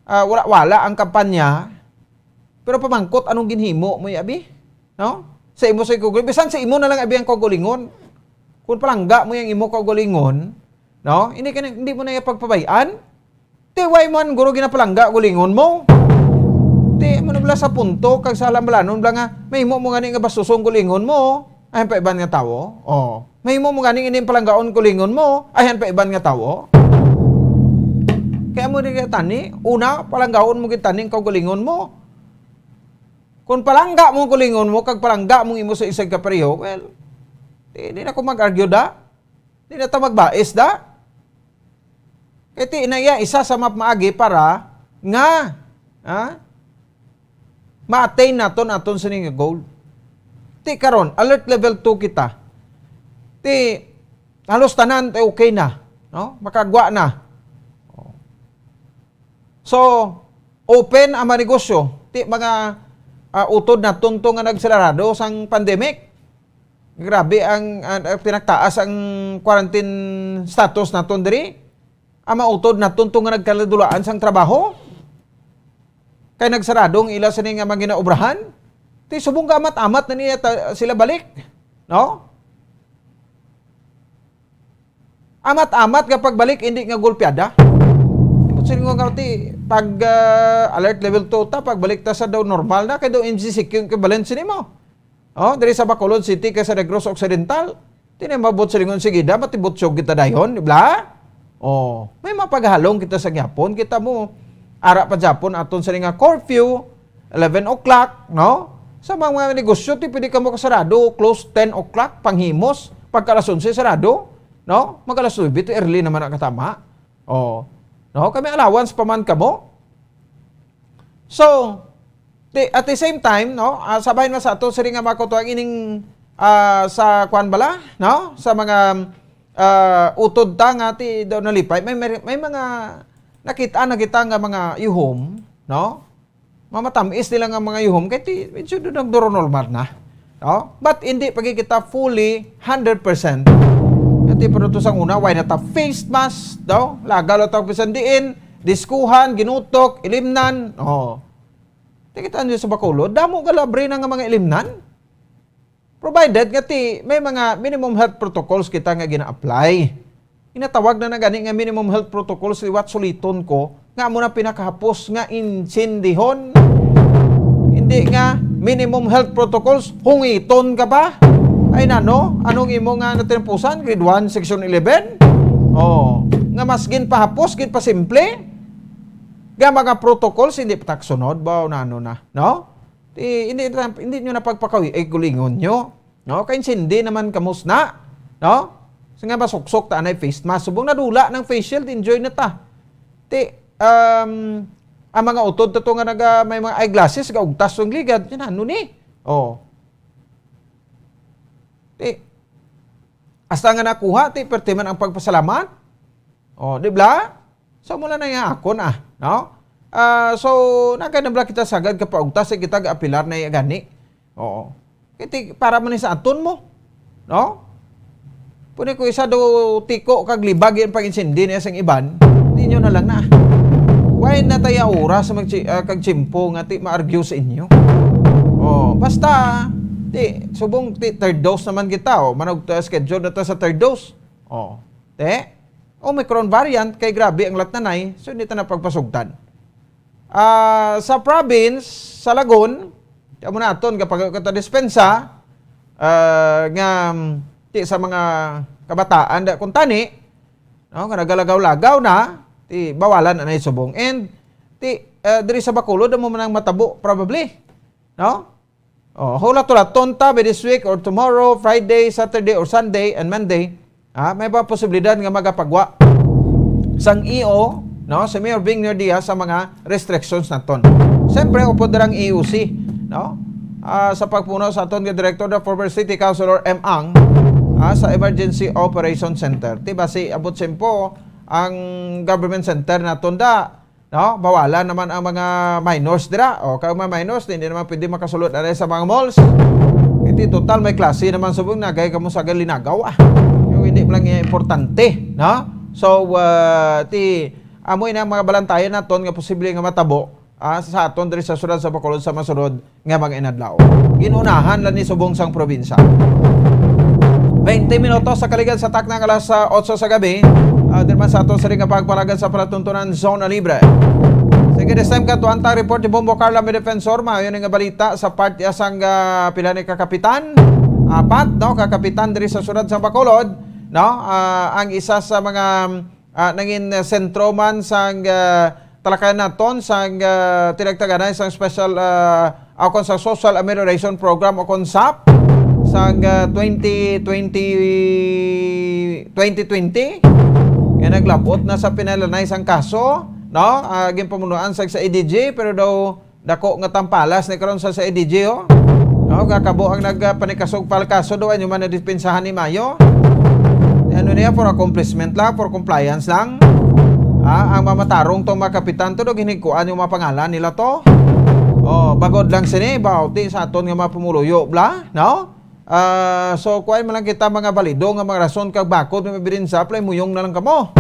Ah, wala, wala ang kampanya. Pero pamangkot, anong ginhimo mo, abi? No? Sa imo sa kaugalingon, bisan sa imo na lang, abi, ang kaugalingon. Kung palangga mo yung imo kaugalingon, no? Hindi ka na, hindi mo na yung pagpabayaan. Ti, why man, guro, ginapalangga gulingon mo? Ti, mo na bala sa punto, kag sa alam bala, nun bala nga, may imo mo gani nga bastos ang gulingon mo. Ay, ang paiban nga tawo. Oh. Mahimo mo gani ining palanggaon kulingon mo, ayan pa iban nga tawo. Kaya mo ni tani, una, palanggaon mo gid tani ang kaugalingon mo. Kung palangga mo ang kulingon mo, kag palangga mo imo sa isang kapareho, well, di, di na ko mag-argue da. Di na ta magbais da. Kay ti na iya isa sa map maagi para nga, ha? Ma-attain naton aton sini nga goal. Ti karon, alert level two kita. Ti halos tanan ti okay na, no? Makagwa na. So, open ang mga negosyo. Ti mga, ah, utod naton to nga nagsarado sang pandemic. Grabe ang, ang, ang pinagtaas ang quarantine status naton diri. Ang mautod naton to nga nagkaladulaan sang trabaho. Kay nagsarado ang ila sini nga mga ginaobrahan. Ti subong ka amat-amat na niya ta-, sila balik. No? Amat-amat nga pagbalik, hindi nga gulpiada. Ibot sini nga ti, pag, ah, alert level two ta, pagbalik ta sa daw normal na, kay daw M C C Q ang equivalent sini mo. Oh, diri sa Bacolod City kay sa Negros Occidental. Ti na mabot sa lingon, sige da, matibutyog kita dayon, di ba? Oh, may mapaghalong kita sa gyapon, kita mo. Ara pa gyapon aton sa nga curfew, eleven o'clock, no? Sa mga negosyo, ti pwede ka mo kasarado, close ten o'clock, panghimos, pagka alas onse sarado, no? Mag alas nuebe, ti early naman ang katama. Oh, no? Kami allowance pa man kamo. So, ti-, at the same time, no, ah, sa bahin man sa ato, siri nga makutuang ining, ah, sa kwan bala, no, sa mga, ah, utod ta nga ti daw nalipay, may, may, may mga nakita na kita nga mga yuhom, no? Mamatamis nila nga mga yuhom, kay ti, medyo do nagduro normal na. No? But hindi pa gid kita fully hundred percent. Kati pero to sang una, why na ta face mask, daw? Laga lang ta bisan diin, diskuhan, ginutok, ilimnan. Oh. Ti kita niyo sa Bacolod, damo galabre na nga mga ilimnan. Provided nga ti, may mga minimum health protocols kita nga gina-apply. Ginatawag na na gani nga minimum health protocols, liwat suliton ko, nga amo na pinakahapos nga insindihon. Hindi nga minimum health protocols, hungiton ka pa. Ay nano, anong imo nga natinampusan? Grade one, section eleven? Oh, nga mas ginpahapos, ginpasimple. Nga mga protocols, hindi pa taksunod ba o nano na, no? Ti, hindi, hindi nyo na pagpakawi, ay gulingon nyo. No? Kay insindi naman kamos na. No? Sa nga masuksok ta anay face mask. Subong nadula ng face shield, enjoy na ta. Ti, um, ang mga utod to nga naga, may mga eyeglasses, gaugtas ang ligad. Yan, ano ni? Oh. Ti, hasta nga nakuha, ti, perti man ang pagpasalamat. Oh, di ba? So, mula na nga akon, ah, no? Ah, so, nagay na bala kita sagad ka paugtas, sa kita ga-apilar na iya gani. Oo. Kay ti-, para man ni sa aton mo, no? Pwede ko isa do tiko kag libag yung pag-insindi niya sang iban, di nyo na lang na. Why na tayo oras sa mag-, ah, kag tiyempo nga ti ma-argue sa inyo? Oh, basta, ti, subong ti third dose naman kita, oh. Manog ta schedule na ta sa third dose. Oh, te? Omicron variant, kay grabe ang latnanay, so hindi ta na pagpasugtan. Ah, sa province, sa Lagun, amo naton kapag kita dispensa, ah, nga, mm, ti sa mga kabataan da kuntani, no, nga nagalagaw-lagaw na, ti bawalan na subong. And ti, ah, diri sa Bacolod, amo man ang matabo, probably, no? Oh, hulat-hulat, tonta by this week or tomorrow, Friday, Saturday, or Sunday, and Monday, ah, may pa posibilidad nga magapagwa sang E O, no, si Mayor Bing Diaz sa mga restrictions naton. Siyempre, upod dirang E O C, no? Ah, sa pagpuno sa aton nga director, the former City Councilor M Ang, ah, sa Emergency Operation Center. Ti basi abot simpo ang government center naton da, no? Bawalan naman ang mga minors dira. O, kay mga minors, hindi naman pwede makasulod na sa mga malls. Iti total may klase naman subong nagay kamo sa galinagaw, ah. Yung hindi lang yung importante, no? So, uh, ti, amo na ang mga balantayan naton nga posible nga matabo, ah, sa aton diri sa siyudad sa Bacolod sa masunod nga mga inadlaw. Ginunahan lang ni subong sang probinsya. Twenty minutos sa kaligad sa takna nga alas, ah, otso sa gabi. Ah, diri man sa aton sa ring nga pagpalagad sa palatuntunan, Zona Libre. Sige, this time, katuan ta report ni Bombo Carla, may defensor. Maayo ni nga balita sa part ya sang, ah, pila ni kakapitan. Apat, no? Kakapitan diri sa siyudad sa Bacolod, no? Ah, ang isa sa mga ah, nangin, ah, sentro man sang, ah, talakayan naton sang, ah, tinagtaganay sang special, ah, o kon sa Social Amelioration Program o kon sap sang, ah, twenty twenty, twenty twenty, nga naglabot na sa pinalanay sang kaso, no? Ah, ginpamunuan sang sa A D G, pero daw dako nga tampalas ni karon sa, sa A D G, oh. No, kakabo ang nagpanikasog palkaso do, ano man nadispensahan ni Mayo. Ano niya, for accomplishment lang, for compliance lang. Ah, ang mamatarong tong mga kapitan to, do, ginhigkuan yung mga pangalan nila to. Oh, bagod lang sini, bauti sa aton nga mga pumuluyo, bla, no? Ah, so, kuwan man lang kita mga balido nga mga rason kag bakod nga ebidensya, play muyong na lang kamo.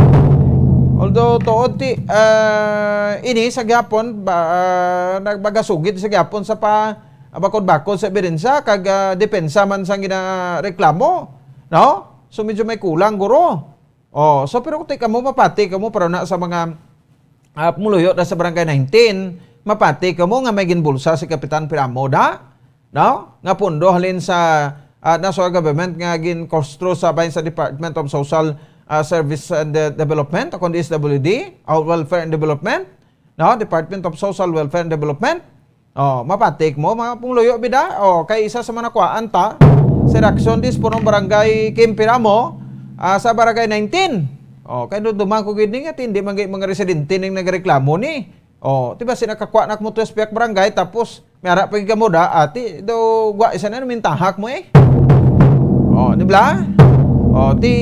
Although, tuod ti, ah, ini sa gihapon, ba, ah, nagbagasugid sa gihapon sa pa, ah, bakod-bakod sa ebidensya kag, ah, depensa man sang ginareklamo, no? So, medyo may kulang, guro. Oh, so, pero kung ti kamo, mapati kamo para na sa mga, ah, pumuluyo na sa Barangay nineteen, mapati kamo nga may ginbulsa si Kapitan Piramo, da? No? Nga pondo halin sa, ah, national government nga ginkostro sa bahin sa Department of Social, ah, Service and, uh, Development, o kon D S W D, o Welfare and Development, no? Department of Social Welfare and Development. Oh, mapatik mo, mga pumuluyo, bida. Oh, kay isa sa mga nakuhaan ta, si Raxon Dis, punong barangay Kim Piramo, ah, sa Barangay nineteen. Oh, kay dumduman ko gid ni nga, hindi man gay mga residente ning nagreklamo ni. Oh, di ba, si nakakuha na mo to sa pihak barangay, tapos may ara pa gid kamo da, ati, do, gwa, isa na, mintahak mo eh. Oh, di ba? Oh, ti,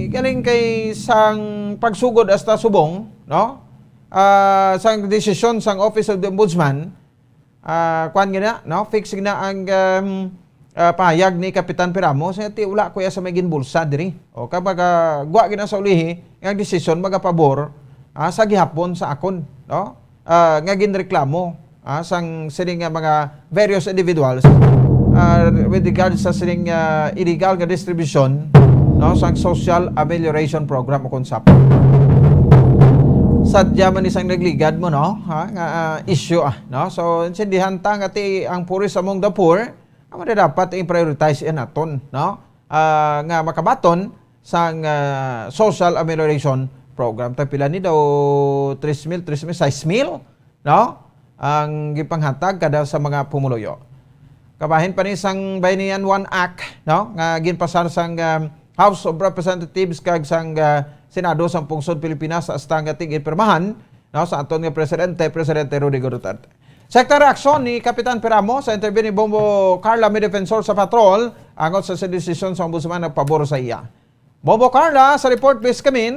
galing kay sang pagsugod hasta subong, no? Ah, sang desisyon sang Office of the Ombudsman, ah, kwan gina, no? Fix gina ang, um, ah, pahayag ni Kapitan Piramo, sa ti, wala ko iya sa may ginbulsa diri. O, kapag, ah, gwa gina sa ulihi, nga ang desisyon magapabor, ah, sa gihapon sa akon, no? Ah, nga ginreklamo, ah, sang sini nga mga various individuals, ah, with regards sa sining, ah, illegal nga distribution, no, sang Social Amelioration Program o kon sap. Sadya man isang nagligad mo, no, ha, nga, ah, issue, ah, no? So, intindihan ta nga ti ang poorest among the poor, amo na dapat i-prioritize yan naton, no? Ah, nga makabaton sang, ah, Social Amelioration Program. Tagpila ni daw, tres mil, tres mil, sais mil, no? Ang gipanghatag kada sa mga pumuluyo. Kabahin pa ni sang Bayanihan One Act, no? Nga ginpasar sang, um, House of Representatives kag sang, ah, Senado sang Pungsod Pilipinas sa hasta nga tigin pirmahan, no? Sa aton nga presidente, Presidente Rodrigo Duterte. Sekta reaksyon ni Kapitan Piramo sa interview ni Bombo Carla, may defensor sa patrol, angot sa, sa desisyon sa ombudsman nagpabor sa iya. Bombo Carla, sa report, please come in.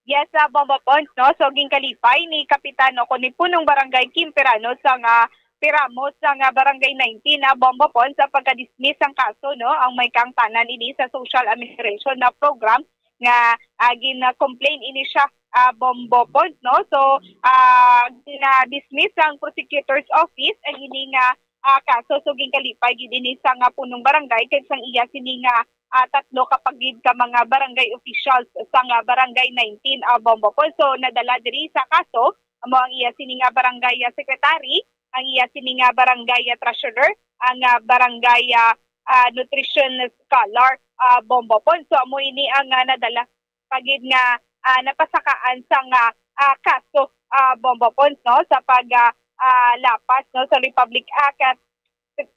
Yes, ah, Bombo Pons, no? So, ginkalipay ni Kapitan o ni Punong Barangay Kim Pirano sa nga Piramo sa nga Barangay nineteen, ah, Bombo Pons, sa pagka-dismiss ang kaso, no? Ang may kaangtanan ini sa social amelioration na program nga, ah, gina-complain ini siya, ah, Bombo Pons, no? So, ah, gina-dismiss ang prosecutor's office ang ini nga, ah, kaso. So, ginkalipay gid ini sa nga Punong Barangay kag sang iya sini nga ah, tatlo ka pa gid ka mga barangay officials sa nga Barangay nineteen, ah, Bombo Pons. So, nadala diri sa kaso amo ang iya sini nga barangay, ah, secretary, ang iya sini nga barangay, ah, treasurer, ang, ah, barangay, ah, ah, nutrition scholar, ah, Bombo Pons. So, amo ini ang, ah, nadala pa gid nga, ah, napasakaan sang, ah, ah, kaso, ah, Bombo Pons, no, sa pag, ah, ah, lapas, no, sa Republic Act, ah,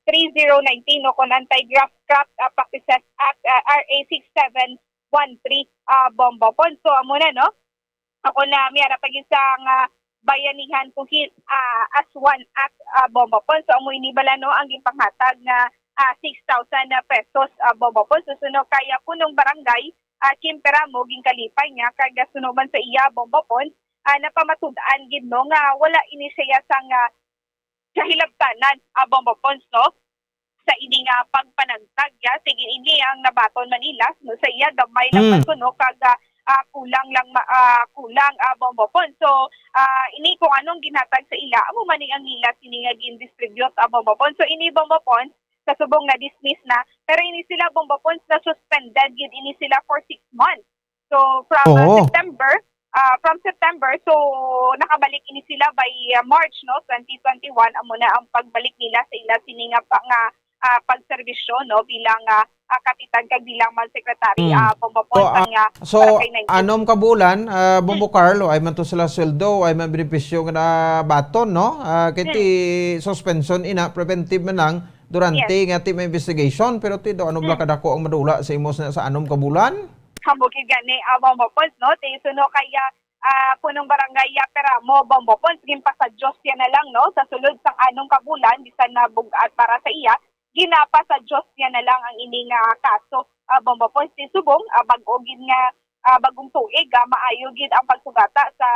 three zero nineteen, no, kon Anti-Graft Craft, ah, Practices Act, ah, R A six seven one three, ah, Bombo Pons. So, amo na, no? Ako na, may ara pa gid sang, ah, bayanihan kuhin, ah, as one act, ah, Bombo Pons. So, amo ini bala, no, ang ginpanghatag nga, ah, six thousand pesos, ah, Bombo Pons. So, suno kay, ah, punong barangay, ah, Kim Peramo, ginkalipay niya, kag, ah, suno man sa iya, Bombo Pons, ah, napamatud-an gid, no, nga wala ini siya sang, ah, kahilabtanan, ah, Bombo Pons, no? Sa ini nga pagpanagtag, ya, sige, ini ang nabaton man nila, no, sa iya gamay lang Hmm. man kuno, kag, ah, ah, kulang lang ma-, ah, kulang, ah, Bombo Pons. So, ah, ini kung anong ginhatag sa ila, amo man ni ang nila sini nga gin-distribute, ah, Bombo Pons. So, ini Bombo Pons, sa subong na dismiss na, pero ini sila Bombo Pons na suspended gid ini sila for six months. So, from, uh, Oo. September, uh, from September, so, nakabalik ini sila by, uh, March, no, twenty twenty-one, amo na ang pagbalik nila sa ila sini nga pa, nga, uh, pagserbisyo, no, bilang, uh, uh, kapitan kag bilang man secretary, Mm. uh, Bombo So, Pons, uh, nga so, barangay nineteen. Anom ka bulan, uh, Bombo Mm. Carlo, ay man to sila sweldo, ay man benepisyo nga nabaton, no? Uh, kay ti Mm. suspension ina, preventive man lang, durante Yes. nga ti may investigation, pero ti daw ano bala Mm. kadako ang madula sa imo sa, sa anom ka bulan? Amo gid gani, ah, Bombo Pons, no? Ti suno kaya, ah, punong barangay, ah, Peramo, Bombo Pons, ginpasadyos siya na lang, no? Sa sulod sang anom ka bulan, bisan na bug-at para sa iya, ginapasadyos niya na lang ang ini nga kaso, ah, Bombo Pons. Ti subong, ah, bag-o gid nga, ah, bagong tuig, ah, maayo gid ang pagsugata sa,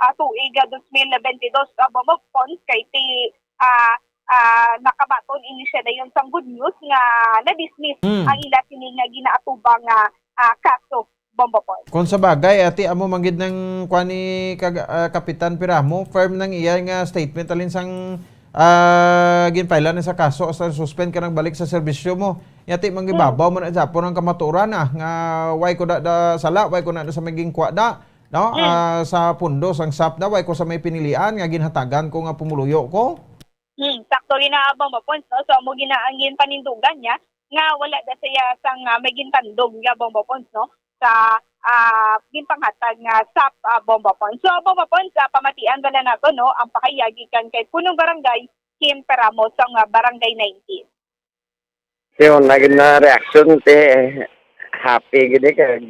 ah, tuig, ah, dos mil bentidós, ah, Bombo Pons, kay ti, ah, ah, nakabaton ini siya dayon sang good news nga na-dismiss Mm. ang ila sini nga ginaatubang nga, ah, kaso, Bombo Pons. Kung sa bagay, ati, amo man gid nang kuan ni kag-, ah, Kapitan Peramo, firm nang iya nga statement alin sang, ah, ginpailan sa kaso sa suspend ka nagbalik sa serbisyo mo. Yati, manggibabaw Mm. man na Japon ang kamatuoran, ah, nga way ko da, da sala, way ko na, da sa may ginkwa da, no? Mm. Ah, sa pundo sang sap na, way ko sa may pinilian nga ginhatagan ko nga pumuluyo ko. Hmm, sakto gina, Bombo Pons, no? So, amo gina ang ginpanindugan niya nga wala da siya sang, ah, may gintandog nga, Bombo Pons, no? Sa, ah, ginpanghatag nga sap, ah, Bombo Pons. So, Bombo Pons, ah, pamatian bala nato, no, ang pahayag gikan kay Punong Barangay Kim Peramo sang, ah, Barangay nineteen. Ti una gid na reaksyon, ti happy gid, eh, kag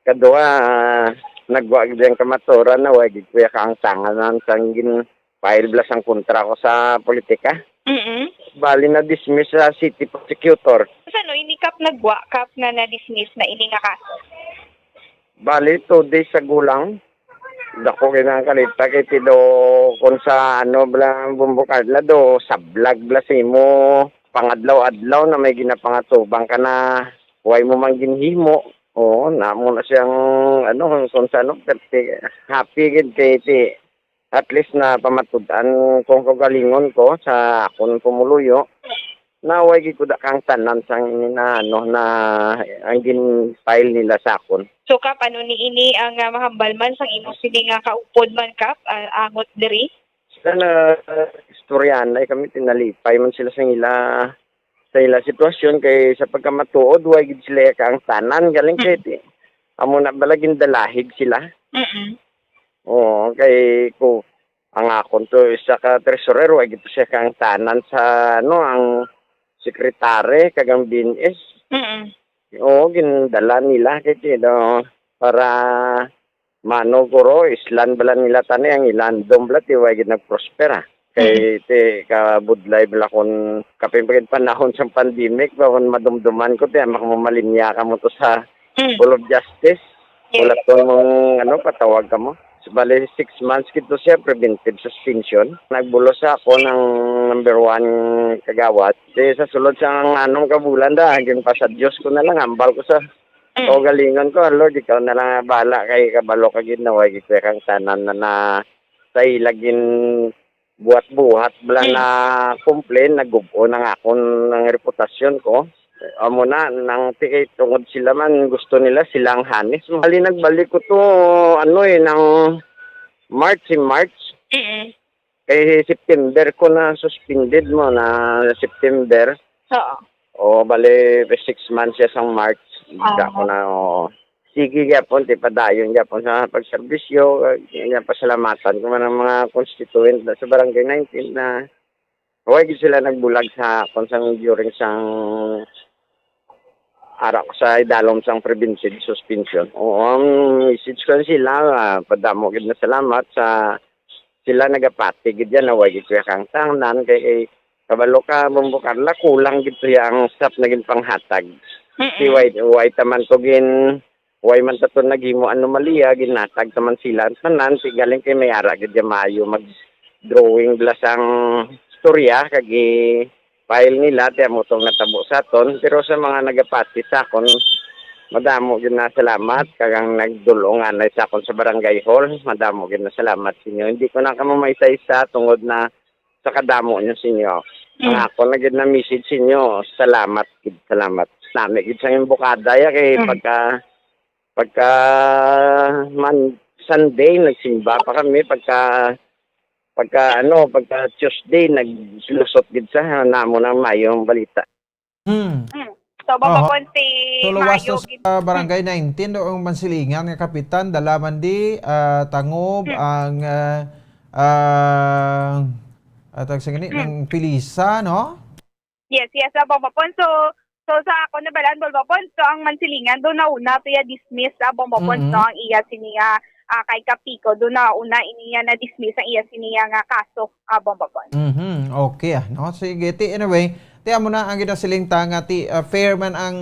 kaduha, ah, nagwa gid ang kamaturan na wa gid kuya kaangtangan sang gin-file bala sang kontra ko sa politika. Mm-mm. Bali na-dismiss sa city prosecutor. Sa ano, ini Kap nagwa, Kap, nga na-dismiss na ini nga kaso? Bali, two days ago lang. Dako gid ang kalita kay ti do kung sa ano bala, Bombo Carla, do sablag bala sa imo pangadlaw-adlaw na may ginapangatubang ka na way mo man ginhimo. Oo, namo na siyang ano, kung sa ano, perti-, happy gid kay ti at least na pamatud-an kung kaugalingon ko sa akon pumuluyo. Naway gid ko da kang tanan sang ini na, ano, na ang gin-file nila sa akon. So, Kap, ano ni ini ang, ah, mahambal man sang imo sini nga kaupod man, Kap, ah, angot diri? Sila na, ah, istoryanay kami, tinalipay man sila sa ila, sa ila sitwasyon, kay sa pagkamatuod, way gid sila kaangtanan, galing Mm. kay ti-, amo na bala gindalahig sila. Mm-mm. Oo, kay ko, ang akon to isa ka treasurer, wa gid to siya kaangtanan sa, ano, ang secretary kag ang B N S. Mm-mm. Oo, gindala nila kay ti-, no, para mano guro, islan bala nila tani ang ilandom bala, ti wa gid nagprosper, ah. Kay Mm. ti kabudlay bala kun kapin pa gid panahon sang pandemic, ba, kun madumduman ko, ti, makamumalimya kamo to sa Mm. Hall of Justice. Yes. Wala to mong, ano, patawag kamo. So, bali, six months gid to siya, preventive suspension. Nagbulos sa ako ng number one kagawad. Di sa sulod sa ang anong kabulan da, ginpasadyos ko na lang, hambal ko sa Mm. kaugalingon ko, "Ah, Lord, ikaw na lang ang bahala kay kabalo ka gid na way gid kang tanan na, na sa ila gin buhat-buhat bala Mm. na complain, nagub-on ang akon, ang reputasyon ko." Amo na, nang ti-, kay tungod sila man, gusto nila sila ang hanis mo. Bali, nagbalik ko to, ano eh, nang March, si March. Mm. Kay September ko na suspended mo na September. Oo. O, bali, six months siya sang March. Ah. Ako na, oo. Sige gyapon, ti padayon gyapon sa pagserbisyo. Kaya pasalamatan ko man ang mga constituent na sa Barangay nineteen na wala gid sila nagbulag sa akon sang during sang ara ko sa idalom sang preventive suspension. Oo, ang message ko sila, ah, padamo gid na salamat sa sila nagapati gid yan na way gid kuya kang tangnan kay, kay kabalo ka, Bombo Carla, kulang gid to ya ang staff na ginpanghatag. Mm-mm. Si way, way taman to gin, way man ta to naghimo anomalya, ginhatag taman sila ang tanan, si galing kay may ara gid ya maayo mag-drawing bala sang storya, kag i-file nila, ti amo tong natabo sa aton. Pero sa mga nagapati sa akon, madamo gid na salamat, kag ang nagdul-ong anay sa akon sa barangay hall, madamo gid na salamat sa inyo. Hindi ko na kamo maisa-isa tungod na sa kadamo nyo sa inyo. Ang Mm. ako na gid na message sa inyo, salamat gid, salamat. Nami gid sa inyong bukada ya kay Mm. pagka, pagka man, Sunday, nagsimba pa kami, pagka, pagka ano, pagka Tuesday, naglusot gid sa namo ng mayong balita. Hmm. Mm. So, Oho. Mapapon si So, luwas Mayo to gid- sa Barangay nineteen, do ang Mansilingan nga kapitan, dala man di, ah, tangob, Mm. ang, ah, ah, atag sa gani, Mm. ng Pilisa, no? Yes, yes, Abang Mapon. So, so sa ako na balaan, Bol Mapon, so ang Mansilingan do nauna to ya dismiss, Abang Mapon, Mm. no, ang iya sini nga, ah, kay Kapico, do nauna ini ya na dismiss ang iya sini ya nga kaso, Abang Mapon. Mhm. Okay, ah, no? Sige, ti, anyway, ti amo na ang ginasiling ta nga ti, ah, fair man ang,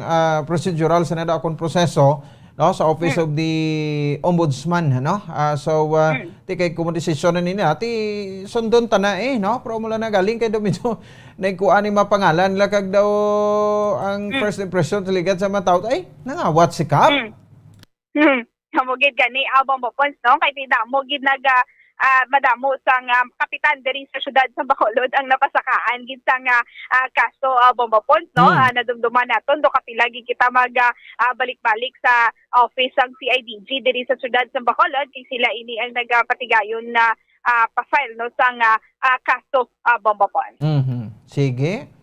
ah, procedural sa nada akong proseso, no, sa Office Hmm. of the Ombudsman, no? Ah, so, ah, Hmm. ti kay kung desisyon na nila, ti sundon ta na eh, no? Pero mula na galing kay daw medyo nagkuha ni mga pangalan la kag daw ang Hmm. first impression sa ligad sa mga tao, ay, nangawat si Kap. Hmm. Hmm. Amo gid gani, Abang Mapon, no? Kay ti damo gid naga, ah, madamo sang, ah, kapitan diri sa siyudad sa Bacolod ang napasakaan gid sang, ah, ah, kaso, Abang Mapon, no? Hmm. Ah, nadumduman naton do kapila gid kita mag, ah, ah, balik-balik sa office sang C I D G diri sa siyudad sa Bacolod, kay sila ini ang nagapatigayon na, ah, pa-file, no, sang, ah, ah, kaso, Abang Mapon. Mhm. Sige.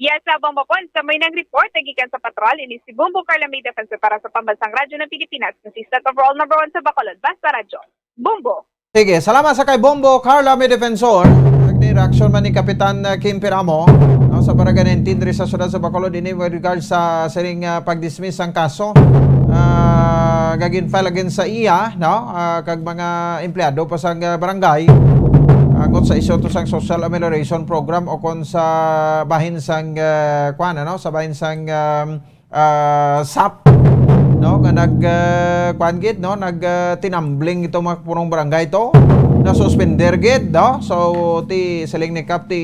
Yes, Abang Mapon, sa may nang report, nagikan sa patrol, ini si Bombo Carla May Defensor para sa Pambansang Radyo ng Pilipinas, consistent overall number one sa Bacolod, Basta Radyo. Bombo! Sige, salamat sa kay Bombo Carla May Defensor. Nagni-reaction man ni Kapitan, uh, Kim Piramo, no, sa Barangay nineteen diri sa siyudad sa Bacolod, ini with regards sa sining, uh, pag-dismiss ang kaso, uh, gagin file against sa iya, no, uh, kag mga empleyado pa sa, uh, barangay, angot sa isyu to sang social amelioration program o kon sa bahin sang, uh, kuan, ano, sa bahin sang, um, ah, sap, no, nga nag, ah, kuan gid, no, nag, ah, tinambling itong mga punong barangay to, na suspender gid, no. So, ti siling ni Kap, ti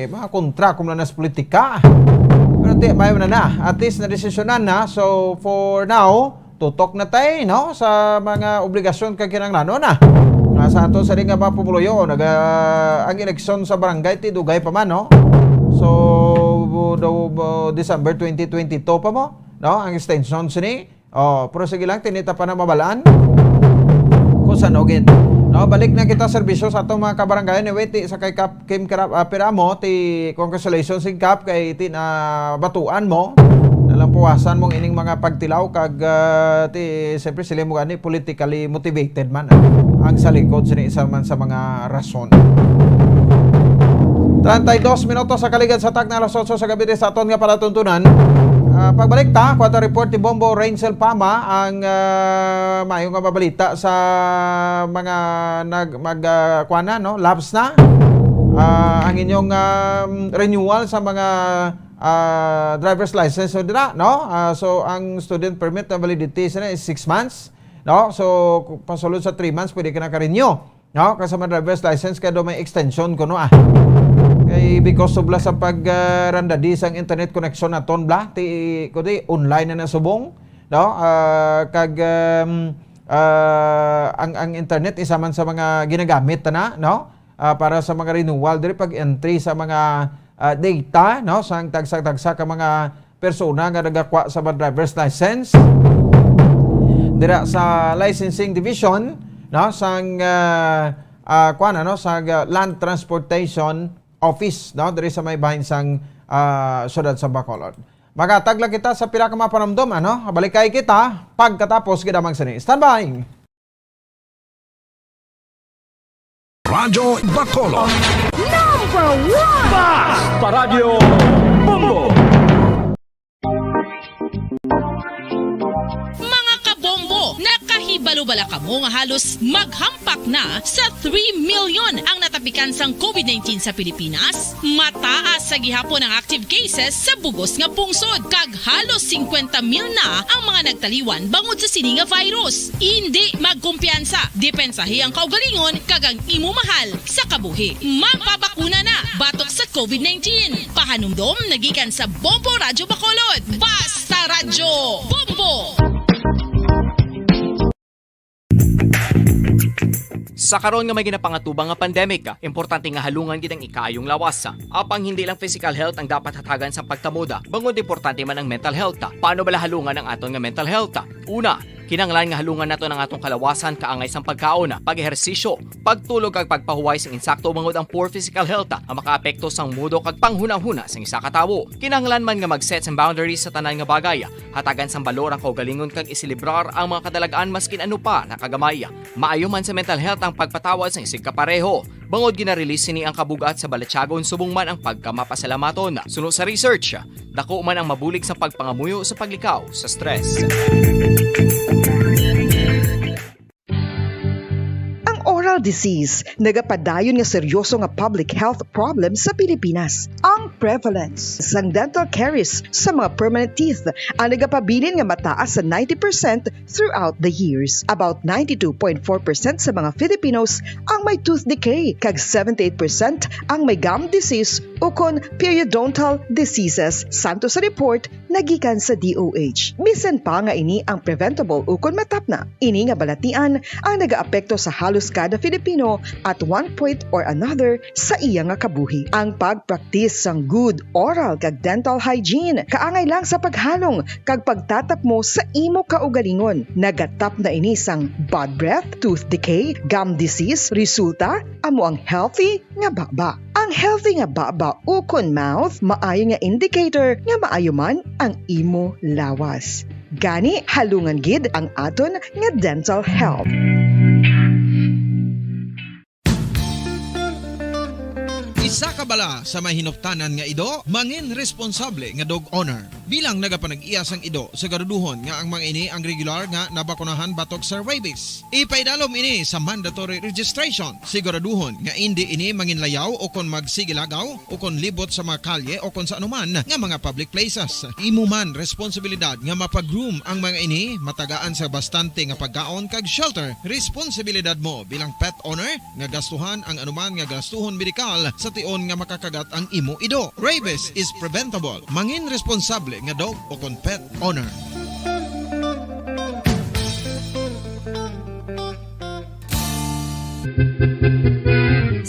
mga kontra kung na sa politika. Pero ti, may na na, at least nadesisyonan na. So, for now, tutok na tay, no, sa mga obligasyon kag kinahanglanon na. Nga sa ato sa nga mga pumuluyo, naga, ang eleksyon sa barangay, ti dugay pa man, no. So, do, do, December twenty twenty-two pa mo, no, ang extension sini. Oh, pero sige lang, tinita pa na mabalaan kung saan gid. No, balik na kita serbisyo sa atong mga kabarangay. Anyway, ti sa kay Kap Kim Kira-, ah, Piramo, ti congratulations, Kap, kay ti na batuan mo. Nalampuwasan mong ining mga pagtilaw kag, ah, ti, siyempre, sila mo gani politically motivated man, ah, ang sa likod sini isa man sa mga rason. Treinta y dos minutos sa kaligad sa tag na alas otso sa gabi sa aton nga palatuntunan. Ah, pagbalik ta, kuwata report ni Bombo Rainsel Pama ang, ah, maayo nga mabalita sa mga nag-, mag, ah, kuwan na, no? Lapse na. Ah, ang inyong, um, renewal sa mga, ah, driver's license, so dira, no? Ah, so, ang student permit na validity sa na is six months, no? So, ku-, pasulod sa three months, pwede ka naka-renew. No, kag sa mga driver's license kay do may extension kuno, ah. Kay because of la sa pag, ah, randadi sang internet connection naton bla, ti, kundi online na nasubong, no? Ah, kag, um, ah, ang, ang internet isa man sa mga ginagamit na, no? Ah, para sa mga renewal diri pag entry sa mga, ah, data, no? Sang tagsa-tagsa ka mga persona nga nagakwa sa mga driver's license. Dira sa Licensing Division, no, sang, ah, ah, kuwan, ano, sa, ah, Land Transportation Office, no, diri sa may bahin sang, ah, siyudad sa Bacolod. Maghatag lang kita sa pila ka mga panumdom, ano? Balik kay kita pagkatapos gid lamang sini. Standby! Radyo Bacolod. Number one! Basta Radyo Bombo! Mga kabombo, nakahibalo bala kamo nga halos maghampak na sa three million ang natapikan sang covid nineteen sa Pilipinas? Mataas sa gihapon ang active cases sa bugos nga pungsod, kag halos singkwenta mil na ang mga nagtaliwan bangod sa sini nga virus. Indi magkumpiyansa, depensahi ang kaugalingon kag ang imo mahal sa kabuhi. Magpabakuna na batok sa covid nineteen. Pahanumdom nagikan sa Bombo Radyo Bacolod. Basta Radyo Bombo! Sa karon nga may ginapangatubang nga pandemic, importante nga halungan gid ang ikaayong lawas. Apang hindi lang physical health ang dapat hatagan sa pagtamuda, bangod importante man ang mental health. Paano bala halungan ang aton nga mental health? Una, kinahanglan nga halungan naton ang atong kalawasan kaangay sang pagkaon, pag-ehersisyo, pagtulog kag pagpahuway sing insakto, bangod ang poor physical health ang makaapekto sang mudo kag panghunahuna sang isa ka tawo. Kinahanglan man nga mag-set sang boundaries sa tanan nga bagay, hatagan sang balor ang kaugalingon kag iselebrar ang mga kadalag-an maskin ano pa na kagamay. Maayo man sa mental health ang pagpatawad sang isigkapareho, bangod gina-release sini ang kabug-at sa balatyagon subong man ang pagkamapasalamaton. Suno sa research, dako man ang mabulig sa pagpangamuyo sa paglikaw sa stress. Ang oral disease nagapadayon nga seryoso nga public health problem sa Pilipinas. Ang prevalence sang dental caries sa mga permanent teeth ang nagapabilin nga mataas sa ninety percent throughout the years. About ninety-two point four percent sa mga Filipinos ang may tooth decay, kag seventy-eight percent ang may gum disease ukon periodontal diseases, santo sa report nagikan sa D O H. Bisan pa nga ini ang preventable ukon matapna, ini nga balatian ang nagaapekto sa halos kada Filipino at one point or another sa iya nga kabuhi. Ang pagpraktis sang good oral kag dental hygiene kaangay lang sa paghalong kag pagtatapmo sa imo kaugalingon. Nagatapna ini sang bad breath, tooth decay, gum disease, resulta amo ang healthy nga baba. Ang healthy nga baba ukon mouth maayo nga indicator nga maayo man ang imo lawas. Gani, halungan gid ang aton nga dental health. Isa ka bala sa may hinuptanan nga ido, mangin responsable nga dog owner. Bilang nagapanag-iya sang ido, siguraduhon nga ang mga ini ang regular nga nabakunahan batok sa rabies. Ipaidalom ini sa mandatory registration. Siguraduhon nga indi ini manginlayaw o kon magsigilagaw o kon libot sa mga kalye o kon sa anuman nga mga public places. Imo man responsibilidad nga mapa-groom ang mga ini, matagaan sa bastante nga pagkaon kag shelter. Responsibilidad mo bilang pet owner nga gastuhan ang anuman nga gastuhon medikal sa tion nga makakagat ang imo ido. Rabies is preventable. Mangin responsable nga dog o kon pet owner.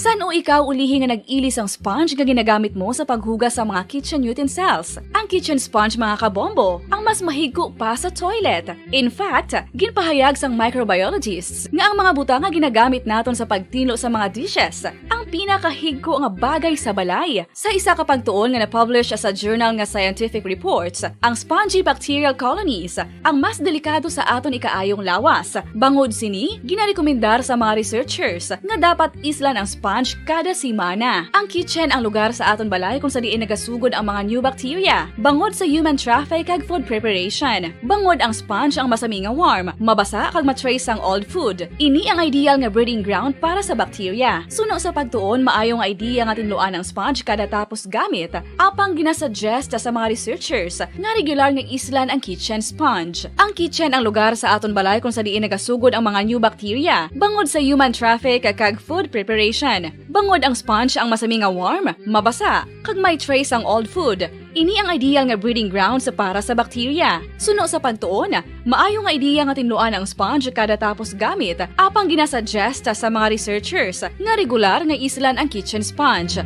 San-o ikaw ulihi nga nag-ili sang sponge nga ginagamit mo sa paghugas sa mga kitchen utensils? Ang kitchen sponge, mga kabombo, ang mas mahigko pa sa toilet. In fact, ginpahayag sang microbiologists nga ang mga butang nga ginagamit naton sa pagtinlo sa mga dishes ang pinakahigko nga bagay sa balay. Sa isa ka pagtuon nga na-publish sa journal nga Scientific Reports, ang spongy bacterial colonies ang mas delikado sa aton ikaayong lawas. Bangod sini, ginarekomendar sa mga researchers nga dapat islan ang sponge kada semana. Ang kitchen ang lugar sa aton balay kung sa diin nagasugod ang mga new bacteria, bangod sa human traffic kag food preparation. Bangod ang sponge ang masami nga warm, mabasa kag ma-trace ang old food. Ini ang ideal nga breeding ground para sa bacteria. Suno sa pagtuon, maayo nga idea nga tinluan ang sponge kada tapos gamit, apang ginasuggest sa mga researchers nga regular nga islan ang kitchen sponge. Ang kitchen ang lugar sa aton balay kung sa diin nagasugod ang mga new bacteria, bangod sa human traffic kag food preparation. Bangod ang sponge ang masami nga warm, mabasa, kag may trace ang old food, ini ang ideal nga breeding grounds para sa bacteria. Suno sa pagtuon, maayo nga idea nga tinluan ang sponge kada tapos gamit, apang ginasuggest sa mga researchers nga regular nga islan ang kitchen sponge.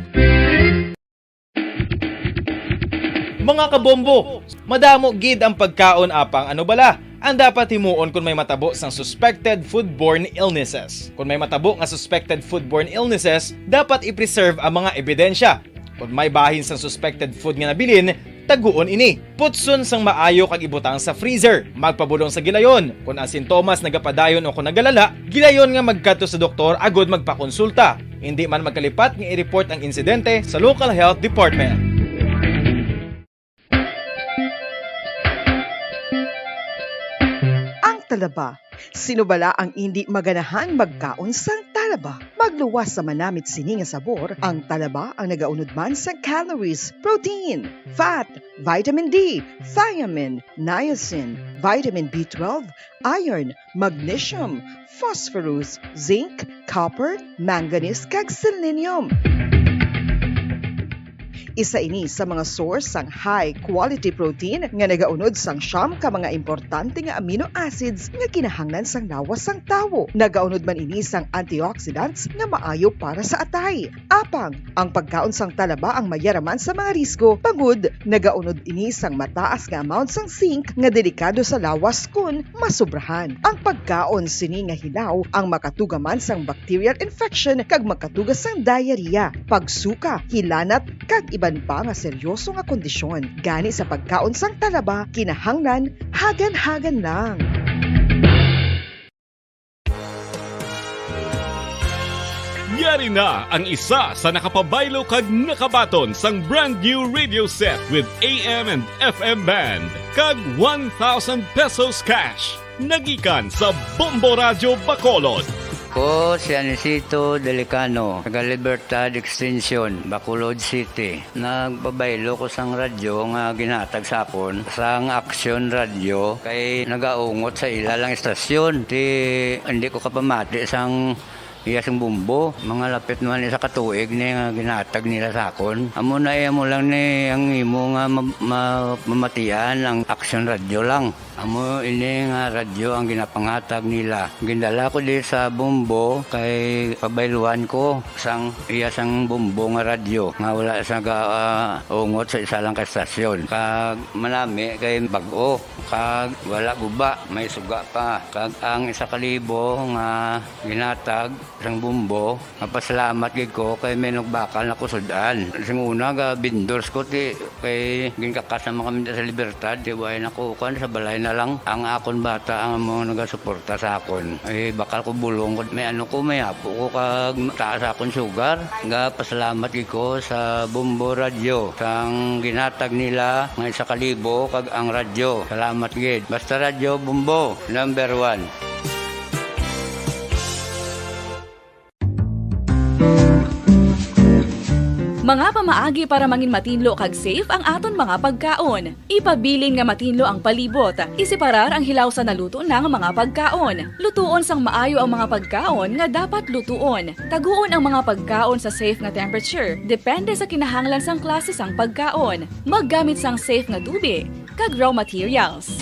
Mga kabombo, madamo gid ang pagkaon, apang ano bala ang dapat himuon kon may matabo sang suspected foodborne illnesses. Kon may matabo nga suspected foodborne illnesses, dapat i-preserve ang mga ebidensya. Kon may bahin sang suspected food nga nabilin, taguon ini. Putson sang maayo kag ibutang sa freezer. Magpabulong sa gilayon. Kon ang sintomas nagapadayon o kon nagalala, gilayon nga magkadto sa doktor agud magpakonsulta. Indi man magkalipat nga i-report ang insidente sa local health department. Ang talaba. Sino bala ang indi maganahan magkaon sang talaba? Magluwas sa manamit sini nga sabor, ang talaba ang nagaunod man sang calories, protein, fat, vitamin D, thiamine, niacin, vitamin B twelve, iron, magnesium, phosphorus, zinc, copper, manganese, kag selenium. Isa ini sa mga source sang high quality protein nga nagaunod sang siyam ka mga importante nga amino acids nga kinahanglan sang lawas sang tawo. Nagaunod man ini sang antioxidants nga maayo para sa atay. Apang, ang pagkaon sang talaba ang mayaraman sa mga risgo, bangod nagaunod ini sang mataas nga amount sang zinc nga delikado sa lawas kon masobrahan. Ang pagkaon sini nga hilaw ang makatuga man sang bacterial infection kag makatuga sang diarrhea, pagsuka, hilanat, kag iban pa nga seryoso nga kondisyon. Gani sa pagkaon sang talaba, kinahanglan hagan-hagan lang. Yari na ang isa sa nakapabaylo kag nakabaton sang brand new radio set with A M and F M band kag one thousand pesos cash. Nagikan sa Bombo Radyo Bacolod. Ko si Anisito Delicano, taga Libertad Extension, Bacolod City. Nagpabaylo ko sang radyo nga ginhatag sa akon sang Aksyon Radyo kay nagaungot sa ila lang istasyon. Ti, hindi ko kapamati sang iya sing Bombo. Mga lapit naman isa ka tuig ni nga ginhatag nila sa akon. Amo na iya mo lang ni ang imo nga ma-, ma-, mamatian ang Aksyon Radyo lang. Amo ini nga radyo ang ginapangatag nila. Gindala ko di sa Bombo kay pabayluan ko sang iya sang Bombo nga radyo nga wala sa ga, ah, ungot sa isa lang ka estasyon. Kag manami kay bag-o, kag wala guba, may suga pa. Kag ang isa ka libo nga ginatag sang Bombo, mapasalamat gid ko kay may nagbakal na ko sud-an. Sing una, ga vendors ko, ti, kay ginkakas naman kami sa Libertad, ti, way na ko, kuan, sa balay na lang. Ang akon bata ang mga nagasuporta sa akon. Ay, bakal ko bulong ko, may ano ko, may apo ko, kag taas akon sugar. Ga pasalamat gid ko sa Bombo Radyo, sang ginatag nila nga isa ka libo, kag ang radyo. Salamat gid. Basta Radyo Bombo, number one. Mga pamaagi para mangin matinlo kag safe ang aton mga pagkaon. Ipabilin nga matinlo ang palibot. Iseparar ang hilaw sa naluto na nga mga pagkaon. Lutuon sang maayo ang mga pagkaon nga dapat lutuon. Taguon ang mga pagkaon sa safe nga temperature, depende sa kinahanglan sang klase sang pagkaon. Maggamit sang safe nga tubig kag raw materials.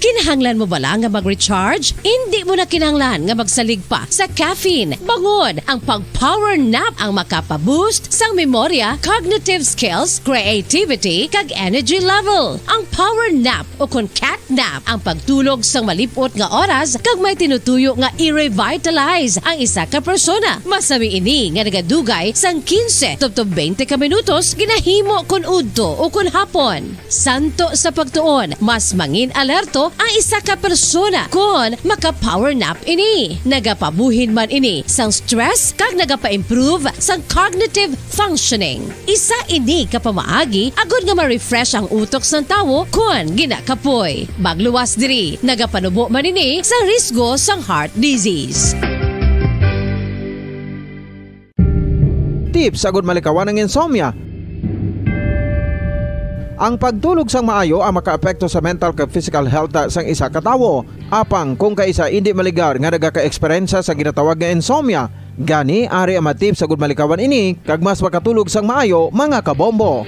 Kinahanglan mo bala nga mag-recharge? Indi mo na kinahanglan nga magsalig pa sa caffeine. Bangod ang pag-power nap ang makapa-boost sang memorya, cognitive skills, creativity, kag energy level. Ang power nap o kon cat nap ang pagtulog sang malip-ot nga oras kag may tinutuyo nga i-revitalize ang isa ka persona. Masami ini nga nagadugay sang quince tubtob twenty ka minutos ginahimo kon udto o kon hapon. Santo sa pagtuon, mas mangin-alerto ang isa ka persona kon maka-power nap ini. Nagapabuhin man ini sang stress kag nagapa-improve sang cognitive functioning. Isa ini ka pamaagi agod nga ma-refresh ang utok sang tawo kon ginakapoy. Magluwas diri, nagapanubo man ini sang risgo sang heart disease. Tips agud malikawan ang insomnia. Ang pagtulog sang maayo ang makaapekto sa mental kag physical health sang isa ka tawo. Apang kung kaisa indi maligar nga nagaka-eksperyensya sa ginatawag nga insomnia, gani ari ang mga tips agud malikawan ini kag mas makatulog sang maayo, mga kabombo.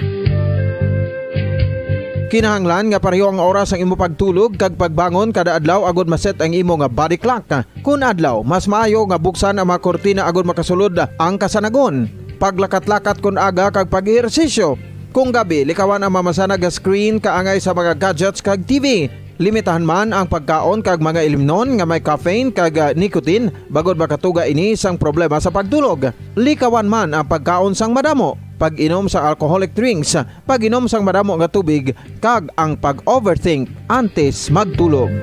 Kinahanglan nga pareho ang oras sang imo pagtulog kag pagbangon kada adlaw agud ma-set ang imo nga body clock. Kun adlaw, mas maayo nga buksan ang mga kurtina agud makasulod ang kasanagon. Paglakat-lakat kun aga kag pag-ehersisyo. Kung gabi, likawan ang mamasanag nga screen kaangay sa mga gadgets kag T V. Limitahan man ang pagkaon kag mga ilimnon nga may caffeine kag, ah, nicotine, bangod makatuga ini sang problema sa pagtulog. Likawan man ang pagkaon sang madamo, pag-inom sang alcoholic drinks, pag-inom sang madamo nga tubig, kag ang pag-overthink antes magtulog.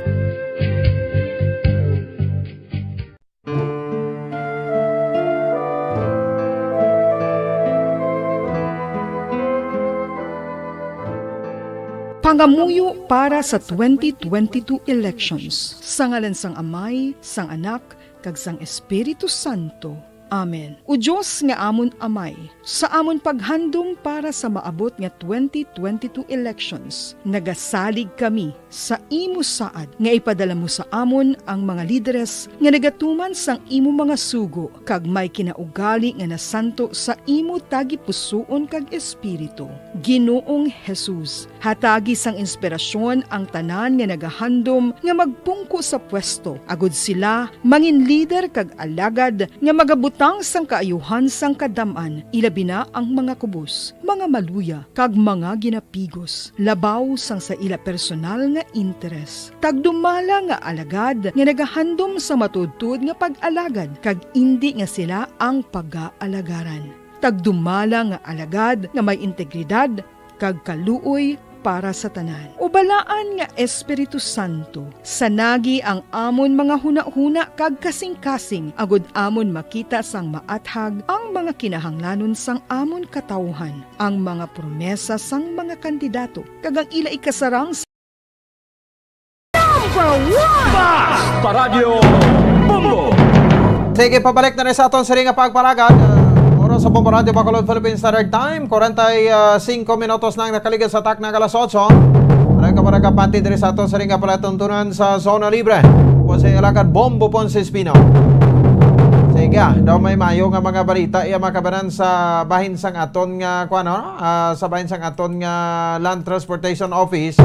Pangamuyo para sa twenty twenty-two elections. Sa ngalan sang Amay, sang Anak, kag sang Espiritu Santo. Amen. O Dios nga amon Amay, sa amon paghandom para sa maabot nga twenty twenty-two elections, nagasalig kami sa imo saad nga ipadala mo sa amon ang mga lideres nga nagatuman sang imo mga sugo kag may kinaugali nga nasanto sa imo tagipusoon kag espiritu. Ginoong Jesus, hatagi sang inspirasyon ang tanan nga nagahandom nga magpungko sa pwesto, agud sila mangin lider kag alagad nga magabutang sang kaayuhan sang kadam-an, ilabi na ang mga kubos, mga maluya, kag mga ginapigos, labaw sang sa ila personal nga interes. Tagdumala nga alagad nga nagahandom sa matuodtuod nga pag-alagad, kag indi nga sila ang pagaalagarang. Tagdumala nga alagad nga may integridad kag kaluoy para sa tanan. O Balaan nga Espiritu Santo, sanagi ang amon mga hunahuna kag kasingkasing, agud amon makita sang maathag ang mga kinahanglanon sang amon katawuhan, ang mga promesa sang mga kandidato, kag ang ila ikasarang sa Number one! Bas! Paradyo Bombo! Sige, pabalik na rin sa aton sini nga pagpalagad. Uh, oras sa Bombo Radyo Bacolod, Philippine Standard Time, kwarenta y singko minutos nang nakaligid sa takna nga alas otso. Maraming kabarangay panti diri sa aton sini nga palatuntunan sa Zona Libre. Ako si Alagad Bombo Ponce Espino. Sige, ah, daw may mayo nga mga balita iya makabanan sa bahin sang aton nga, kuwan, no? Ah, sa bahin sang aton nga Land Transportation Office.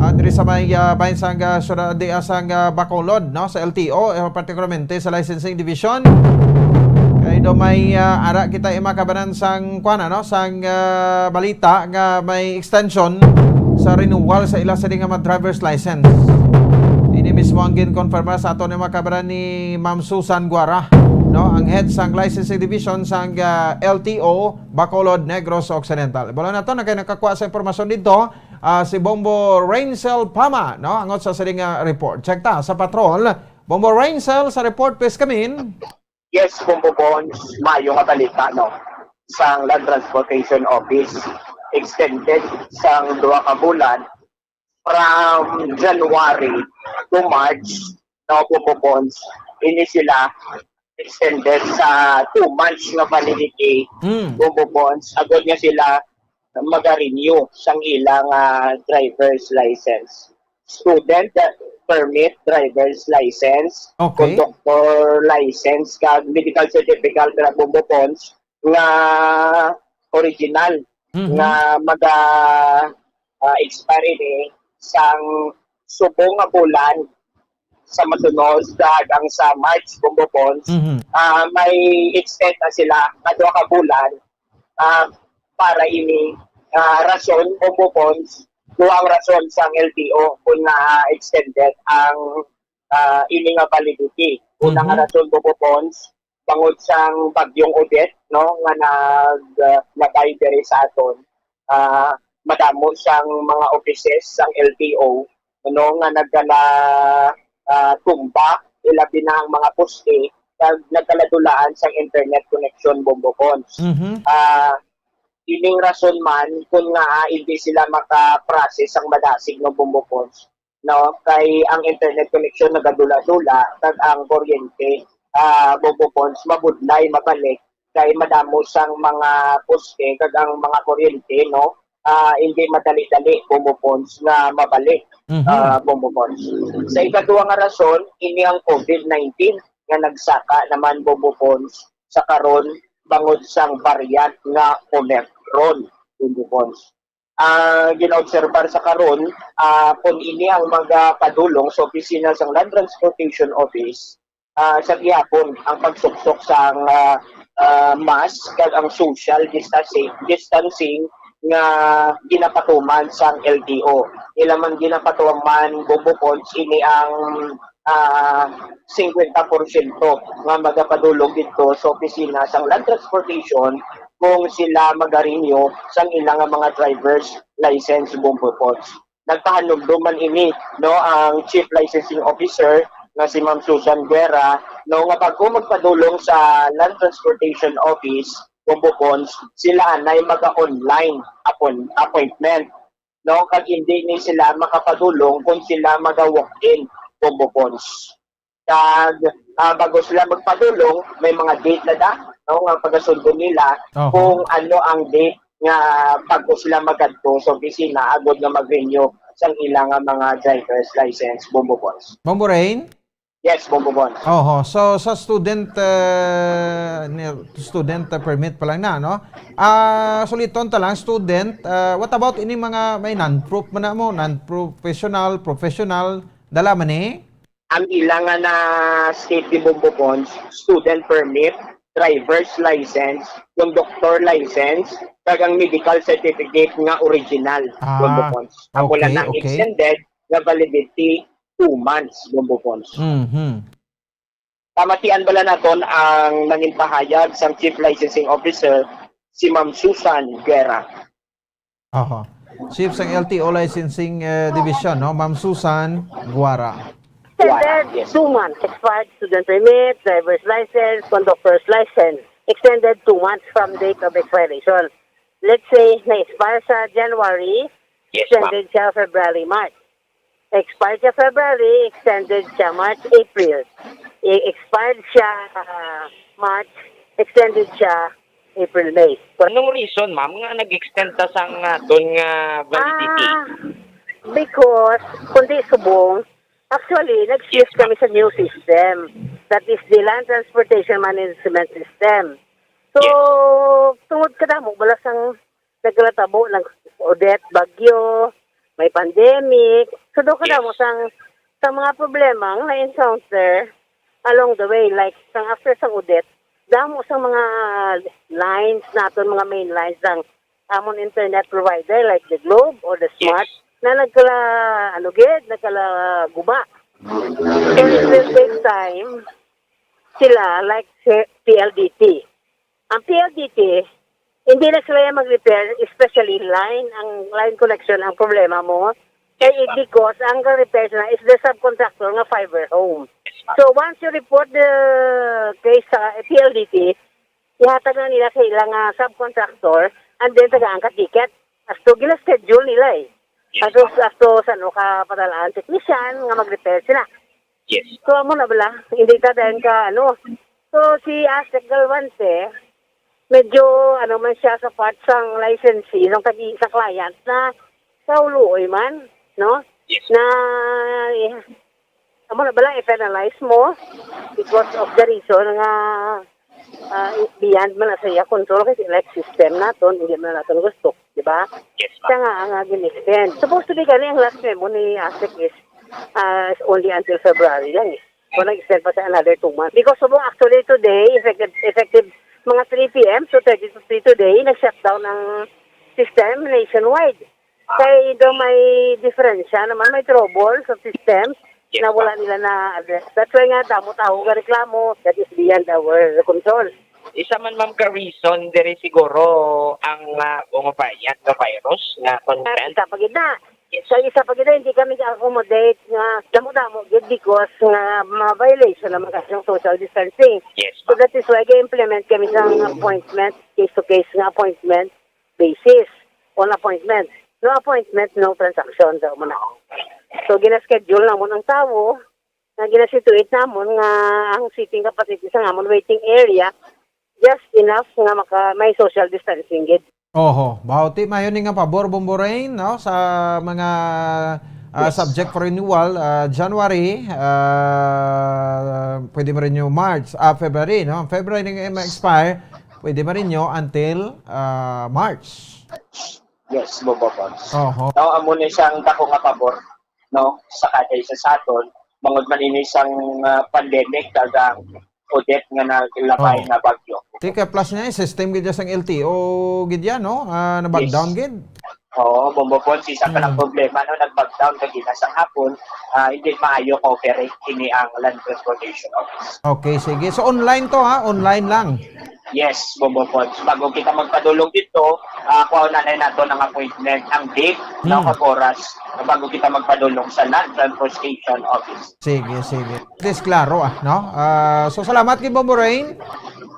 Ah, diri sa may, ah, bahin sang, ah, syudad, di, ah, sang, ah, Bacolod, no? Sa L T O, eh, particularmente sa Licensing Division. Kay daw may, ah, ara kita iya makabanan sang, kuwan, ano? Sang, ah, balita nga may extension sa renewal sa ila sini nga mga driver's license. Ini mismo ang ginkonfirma sa aton ni mga kabaran ni Ma'am Susan Guara, no, ang head sang licensing division sang, ah, L T O Bacolod, Negros Occidental. Balo nato na kay nakakuha sa impormasyon dito, ah, si Bombo Rainsel Pama, no, angot sa sini nga report. Check ta sa patrol. Bombo Rainsel sa report, please come in. Yes, Bombo Bones, mayo nga balita, no? Sang Land Transportation Office, extended sang duha ka bulan from January to March, no, Bombo Bones, ini sila extended sa two months nga validity, Mm. Bombo Bones, agod nga sila maga-renew sang ilang, ah, driver's license. Student permit, driver's license, Okay. conductor license, kag medical certificate, kag Bombo Bones nga original Mhm. nga maga, ah, expire ini sang subong nga bulan sa masunod, kag ang sa March, Bombo Bones, Mhm. ah, may extend na sila nga duha ka bulan, ah, para ini, ah, rason, Bombo Bones, duha ang rason sang L T O kung na-extended ang, ah, ini nga validity. Una nga Mhm. rason, Bombo Bones, bangod sang Bagyong Odette, no, nga nag, ah, labay diri sa aton. Ah, madamo sang mga offices sang L T O, ano, nga nagkala, ah, tumba, ilabi na ang mga poste, kag nagkaladulaan sang internet connection, Bombo Bones. Mhm. Ah, ining rason man kun nga, ah, hindi sila maka-process sang madasig, no, Bombo Bones, no? Kay ang internet connection nagadula-dula, kag ang kuryente, ah, Bombo Bones, mabudlay, mabalik, kay madamo sang mga poste, kag ang mga kuryente, no? Ah, hindi madali-dali, Bombo Bones, nga mabalik, Mhm. ah, Bombo Bones. Sa ikaduha nga rason, ini ang COVID nineteen nga nagsaka naman, Bombo Bones, sa karon bangod sang variant nga Omicron, Bombo Bones. Ah, ginaobserbar sa karon, ah, kung ini ang magapadulong sa opisina sang Land Transportation Office, ah, sa gihapon ang pagsuksok sang, ah, ah, mask kag ang social distancing, distancing nga ginapatuman sang L T O. Ila man ginapatuman, Bombo Pons, ini ang, ah, singkwenta porsyento nga magapadulong didto sa opisina sang Land Transportation kung sila magarenew sang ila nga mga driver's license, Bombo Pons. Nagpahanumdom man ini, no, ang Chief Licensing Officer nga si Ma'am Susan Guerra, no, nga bago magpadulong sa Land Transportation Office, Bombo Pons, sila anay maga-online apon-, appointment, no, kag hindi ni sila makapadulong kung sila maga-walk-in, Bombo Pons. Kag, ah, bago sila magpadulong, may mga date na da, no, nga pagasundo nila Oho. kung ano ang date nga bago sila magadto sa opisina agod nga mag-renew sang ila nga mga driver's license, Bombo Pons. Bombo Rain? Yes, Bombo Pons. Oho. So, sa student, uh, ni-, student, uh, permit pa lang na, no? Ah, suliton ta lang, student. Uh, what about ini mga may non-prof man na mo? Non-professional, professional, dala man ni? Ang ila nga na state ni Bombo Pons, student permit, driver's license, conductor license, kag ang medical certificate nga original, Ah, Bombo Pons. Amo lang okay, na okay. extended nga validity two months, Bombo Pons. Mhm. Pamatian bala naton ang nangin pahayag sang Chief Licensing Officer, si Ma'am Susan Guerra. Aha. Chief sang L T O Licensing, eh, Division, no? Ma'am Susan Guara. Extended Yes. two months. Expired student permit, driver's license, conductor's license. Extended two months from date of expiration. Let's say, na-expire sa January, Yes, ma'am. extended siya February, March. Expired siya February, extended siya March, April. I-, expired siya, ah, March, extended siya April, May. Anong reason, ma'am, nga nag-extend ta sang, ah, aton nga validity? Ah, because, kundi subong, actually, nag-shift Yes, ma'am. kami sa new system. That is the Land Transportation Management System. So, Yes. tungod kadamo bala sang nagkatabo ng Odette, bagyo, may pandemic. So, daw kadamo Yes. sang, sa mga problema nga na-encounter along the way, like, sang after sang Odette, damo sang mga lines naton, mga main lines sang amon internet provider, like the Globe or the Yes. Smart, na nagkala, ano gid, nagkala guba. So, it will take time sila, like, si P L D T. Ang P L D T, hindi na sila yung mag-repair, especially line, ang line connection ang problema mo. Kay it, because ang repair na is the subcontractor nga fiber home. So once you report the case sa P L D T, ihatag na nila sa ilang, ah, subcontractor and then tagaan ka ticket. Asto gina-schedule nila eh. Asto, asto sa ano ka padalaan technician nga mag-repair sila. Yes. So, amo na bala, hindi ta dayon ka, ano. So, si Asek Galvante, medyo, ano man siya sa part sang licensee, sang tagi sa client na sa uluoy man, no? Yes. Na, eh, amo na bala, i-penalize mo because of the reason nga, ah, beyond man na sa iya control kasi like system naton, hindi man naton gusto, di ba? Yes, ma'am. Siya nga ang, ah, gin-extend. Supposed to be gani ang last memo ni Asek is, ah, only until February lang eh. Kung nag-extend pa sa another two months. Because subong actually today, effective, effective mga three P M, so thirty to three today, nag-shutdown ang system nationwide. Kay daw may diferensya naman, may trouble sa system Yes, na wala ma'am. nila na-address. That's why nga, damo tao nga reklamo, that is beyond our control. Isa man, ma'am, ka reason diri siguro ang, ah, mga variant nga virus nga At concern. isa pa gid na. Yes. Sa isa pa gid na, hindi kami ka-accommodate nga damo-damo gid because nga ma-violation naman kasi ang social distancing. Yes, So ma'am. that is why ga-implement kami sa mga appointment, case-to-case nga appointment basis on appointment. No appointment, no transaction daw mo na. So, gina-schedule namon ang tawo, nga gina-situate namon nga ang seating capacity sa amon waiting area just enough nga maka, may social distancing gid. Oho, bauti mayo ni nga pabor, Bombo Rain, no, sa mga, ah, Yes. subject for renewal, ah, January, ah, pwede mo rin yung March, ah, February, no? February nga ma-expire, pwede mo rin yung until, ah, March. Yes, Bombo Pons. Oho. No, amo ni siyang dako nga pabor, no, sa kada isa sa aton, bangod man ini sang, ah, pandemic kag ang Odette nga naglabay Oo. na bagyo. Di ka plus niya, eh, system gid sang L T O gid yan, no? Ah, nabag Yes. down gid. Oo, Bombo Pons, isa ka lang Hmm. problema, no? Nag-back down ka gina sa hapon, ah, hindi maayo ka-operate ini ang Land Transportation Office. Okay, sige. So, online to, ha? Online lang. Yes, Bombo Pons. Bago kita magpadulong dito, ah, kuha na lang nato ng appointment, ang date, no, Hmm. kag oras, bago kita magpadulong sa Land Transportation Office. Sige, sige. At least klaro, ah, no? Ah, so, salamat kay Bombo Rain.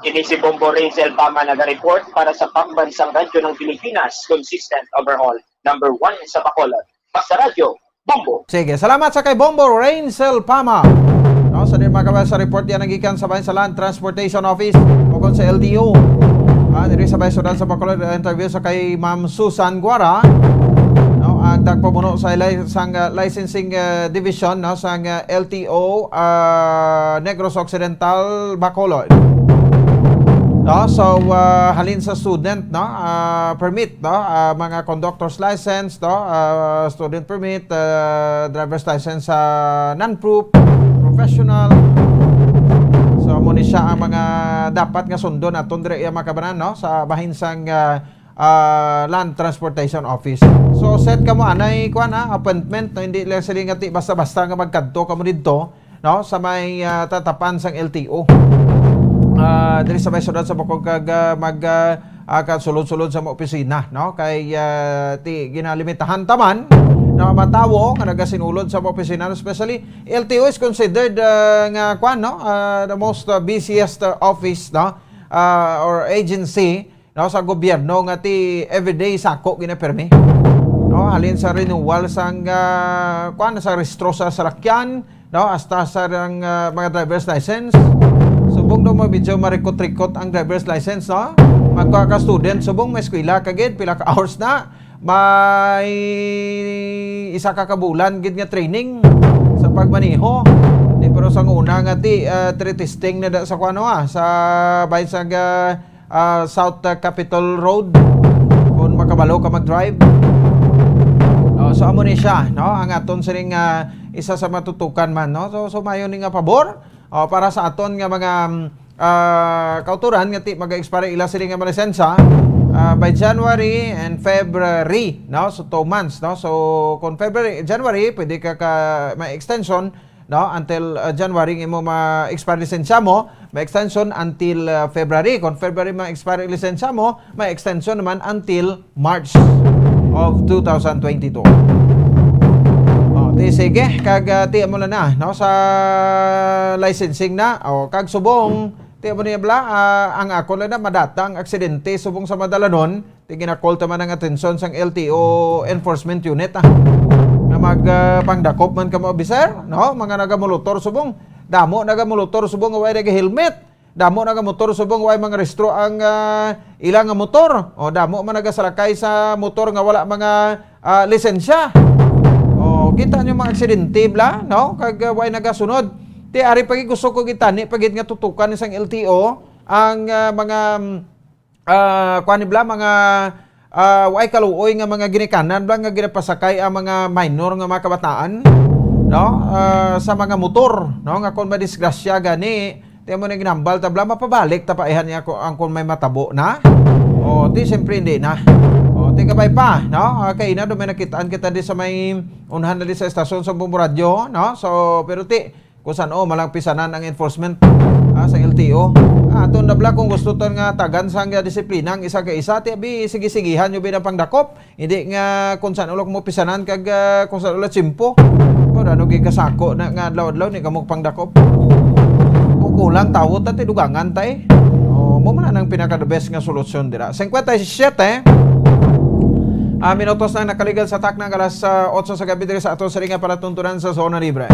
Ini si Bombo Rain Selpama naga-report para sa Pambansang Radyo ng Pilipinas, consistent overall, number one sa Bacolod. Basta Radyo, Bombo. Sige, salamat sa kay Bombo Rain Selpama. No, sa din mga kabayan sa report yan nagikan sa bahin sa Land Transportation Office o kon sa L T O. Ah, diri sa Bay Sudad sa Bacolod, interview sa kay Ma'am Susan Guara. No, ang tagpamuno sa li-, sang, ah, licensing, ah, division, no, sang, ah, L T O, ah, Negros Occidental, Bacolod. No, so, ah, halin sa student, no, ah, permit, no, ah, mga conductor's license, no, ah, student permit, ah, driver's license sa non-proof, professional. So, amo ni siya ang mga dapat nga sundon naton diri, iya, mga kabanan, no, sa bahin sang, ah, ah, Land Transportation Office. So, set kamo anay, kuan, ah, appointment, no, hindi lang sila nga ti basta-basta nga magkadto kamo didto, no, sa may, ah, tatapan sang L T O. Ah, diri sa may sudad sa Bacol kag, ah, mag, ah, ah, kasulod-sulod sa mga opisina, no? Kay, ah, ti ginalimitahan ta man, no, mga tawo nga nagasinulod sa mga opisina, especially L T O is considered, ah, nga, kwan, no, ah, the most, ah, busiest, ah, office, no, ah, or agency, no, sa gobyerno nga ti everyday sako ginapirmi. No, halin sa renewal sang, ah, kwan, sa rehistro sa salakyan, no, hasta sa rang, ah, mga driver's license. Subong daw mo medyo marikot-rikot ang driver's license, no? Magkuha ka student, subong may eskwela ka gid, pila ka hours na, may isa ka kabulan gid nga training sa pagmaneho. Di, pero sang una nga ti, ah, trade testing na da sa kuno, ah, sa bahin sa, ah, ah, South, ah, Capitol Road, kung makabalo ka mag-drive. Oh, so, amo ni siya, no? Ang aton sining, ah, isa sa matutukan man, no? So, so, mayo ni nga pabor, oh, para sa aton nga mga, mm, ah, kauturan nga ti mag-expire ila sini nga mga lisensya, ah, by January and February, no? So, two months, no? So, kung February, January, pwede ka, ka may extension, no? Until, uh, January ang imo ma-expire lisensya mo, may extension until, uh, February. Kung February ma-expire ang lisensya mo, may extension naman until March of two thousand twenty-two. Oh, ti sige, kag, uh, ti mo na na, no, sa licensing na, o kag subong, ti mo niya bla, ah, ang ako lang na madata ang aksidente subong sa madalanon, Ti gina-call ta man ang atensyon sang L T O enforcement unit, ah, nga mag, ah, pangdakop man kamo, officer, no? Mga nagamulotor subong. Damo nagamulotor subong nga way nagahelmet. Damo nagamotor subong way mga rehistro ang, ah, ila nga motor. O, damo man nagasalakay sa motor nga wala mga, ah, lisensya. O, kita nyo mga aksidente, bla, no? Kag, ah, way nagasunod. Ti ari pa gid gusto ko gitani pa gid nga tutukan sang L T O ang, ah, mga, mm, ah, kuwan ni bla, mga, ah, way kaluoy nga mga ginikanan bla nga ginapasakay ang mga minor nga mga kabataan, no? Ah, sa mga motor, no? Nga kung madisgrasya gani, ti mo na ginambal ta bla, mapabalik ta pa ihan niya ko, ang kung may matabo na. O, ti siyempre hindi na. O, ti kabay pa, no? Ah, kay ina, do may nakitaan kita di sa may unahan na di sa estasyon sa Bombo Radyo, no? So, pero ti, kung san-o malang pisanan ang enforcement, ah, sa L T O. Ah, aton na bla kung gusto ton nga tagan sang, ah, disiplina ang isa ka isa, ti abi, sige-sigihan nyo binang pangdakop. Hindi nga kung san-o lang mo pisanan kag, ah, kung san-o lang tsimpo. Kung ano gid kasako na nga adlaw-adlaw, ni kamo pangdakop. Kung kulang tawo ta, ti dugangan ta, eh. Oh, mo man ang pinaka the best nga solusyon dira. Singkwenta y siyete, ah, minutos na nakaligal sa takna nga alas, ah, otso sa gabi diri sa ato siring nga palatuntunan sa Zona Libre.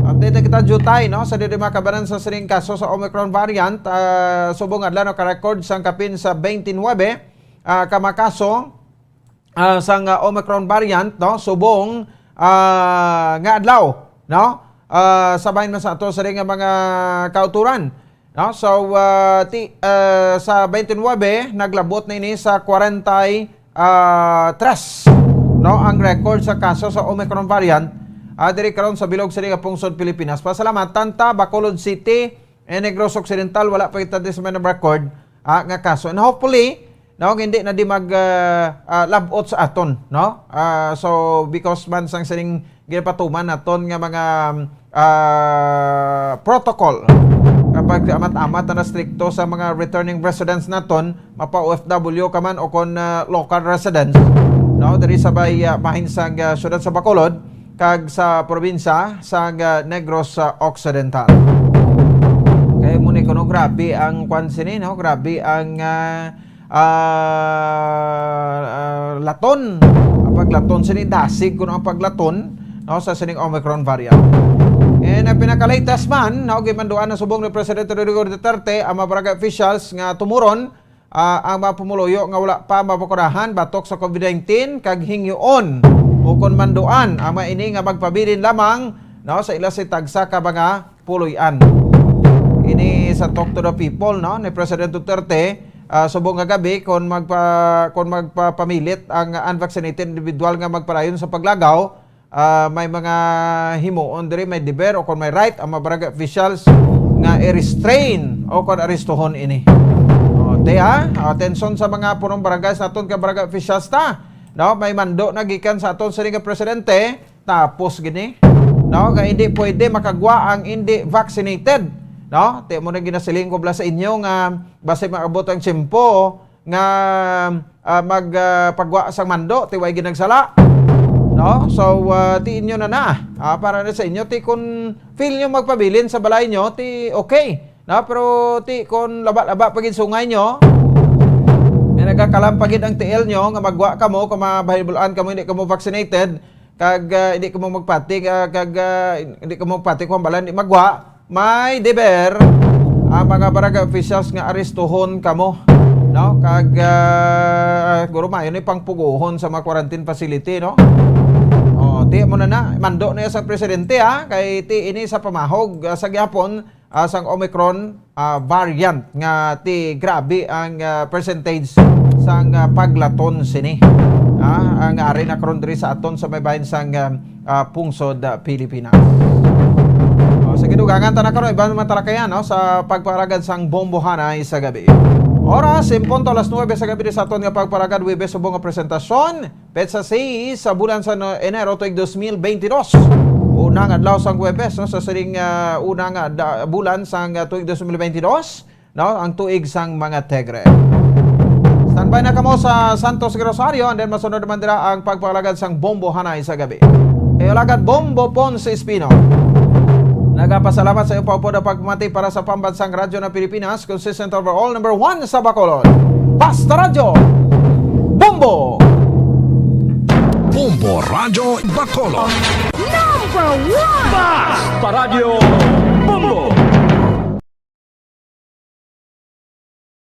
Update na kita, Jutay, no? Sa diri makabanan sa siring kaso sa Omicron variant, ah, subong adlaw naka-record sang kapin sa twenty-nine, ah, ka mga kaso, ah, sang, ah, Omicron variant, no? Subong, ah, nga adlaw, no? Ah, sa bahin man sa ato siring nga mga kauturan. No? So, ah, ti-, ah, sa twenty-nine, naglabot na ini sa kwarenta y tres, no, ang record sa kaso sa Omicron variant, ah, diri karon sa bilog sini nga pungsod Pilipinas. Pasalamatan ta, Bacolod City and Negros Occidental, wala pa kita di sa may record. ah, nga kaso. And hopefully, no, hindi na di mag, ah, ah, labot sa aton, no? Ah, so, because man sang sining ginapatuman naton nga mga, ah, protocol, kapag amat-amat na strikto sa mga returning residents naton, mapa O F W ka man o kon, ah, local residents, no, diri sa bay, ah, bahin sang, ah, siyudad sa Bacolod kag sa probinsya sang, ah, Negros, ah, Occidental. Kay mo ni kuno, grabe ang kwan sini, no? Grabe ang, ah, ah, ah, laton. Ang paglaton sini, dasig kuno ang paglaton, no, sa sining Omicron variant. And ang pinaka-latest man, no, ginmanduan na subong ni Presidente Rodrigo Duterte ang mga barangay officials nga tumuron, ah, ang mga pumuluyo nga wala pa mabakunahan batok sa COVID nineteen kag hingyoon o kon manduan ang mga ini nga magpabilin lamang, no, sa ila si tagsa ka mga puloy-an. Ini sa Talk to the People, no, ni President Duterte, ah, subong nga gabi, kon magpa-, kon magpapamilit ang unvaccinated individual nga magpadayon sa paglagaw, ah, may mga himuon diri, may deber o kon may right ang mga barangay officials nga i-restrain o kon arestuhon ini. O, te, ha? Atensyon sa mga punong barangay sa aton ka barangay officials ta. No, may mando na gikan sa aton sini nga presidente, tapos gini. No, nga hindi pwede makagwa ang hindi vaccinated. No, ti mo na ginasiling ko bala sa inyo nga basi maabot ang tiyempo nga, ah, mag, ah, pagwa sang mando, ti way ginagsala. No? So, ah, ti inyo na na. Ah, para na sa inyo, ti kun feel nyo magpabilin sa balay nyo, ti okay. No? Pero ti kun laba-laba pa gid sungay nyo, may nagkakalam pa gid ang tiil nyo nga magwa kamo, kung mabahibulaan kamo, hindi kamo vaccinated, kag, ah, hindi kamo magpati, ah, kag, ah, hindi kamo magpati kung balan di magwa, may deber ang mga barangay officials nga arestuhon kamo, no? Kag, ah, siguro maayo ni pangpuguhon sa mga quarantine facility, no? Oh, ti mo na na, mando na sa presidente, ha, kay ti ini sa pamahog, ah, sa gihapon, ah, sang Omicron, ah, variant nga ti grabe ang, ah, percentage sang, ah, paglaton sini. Ah, ang ari na karon diri sa aton sa may bahin sang, ah, ah, pungsod, ah, Pilipinas. O, sige, dugangan ta na karon iban mga talakayan, no, sa pagpalagad sang bombohanay sa gabi. Oras, en punto alas nuebe sa gabi sa aton nga pagpalagad, Huwebes, subong nga presentasyon. Petsa seis sa bulan sa no-, Enero tuig dos mil bentidós. Unang adlaw sang Huwebes, no, sa sining, ah, unang, ah, da-, bulan sang, ah, tuig dos mil bentidós, no, ang tuig sang mga Tigre. Standby na kamo sa Santos Rosario, and then masunod naman dira ang pagpalagad sang Bombo Hanay sa gabi. Kayo lagad Bombo Ponce Espino. Nagapasalamat sa iyong pagpapamati para sa Pambansang Radyo ng Pilipinas, consistent overall, number one sa Bacolod. Basta Radyo, Bombo! Bombo Radyo Bacolod. Number one! Basta Radyo!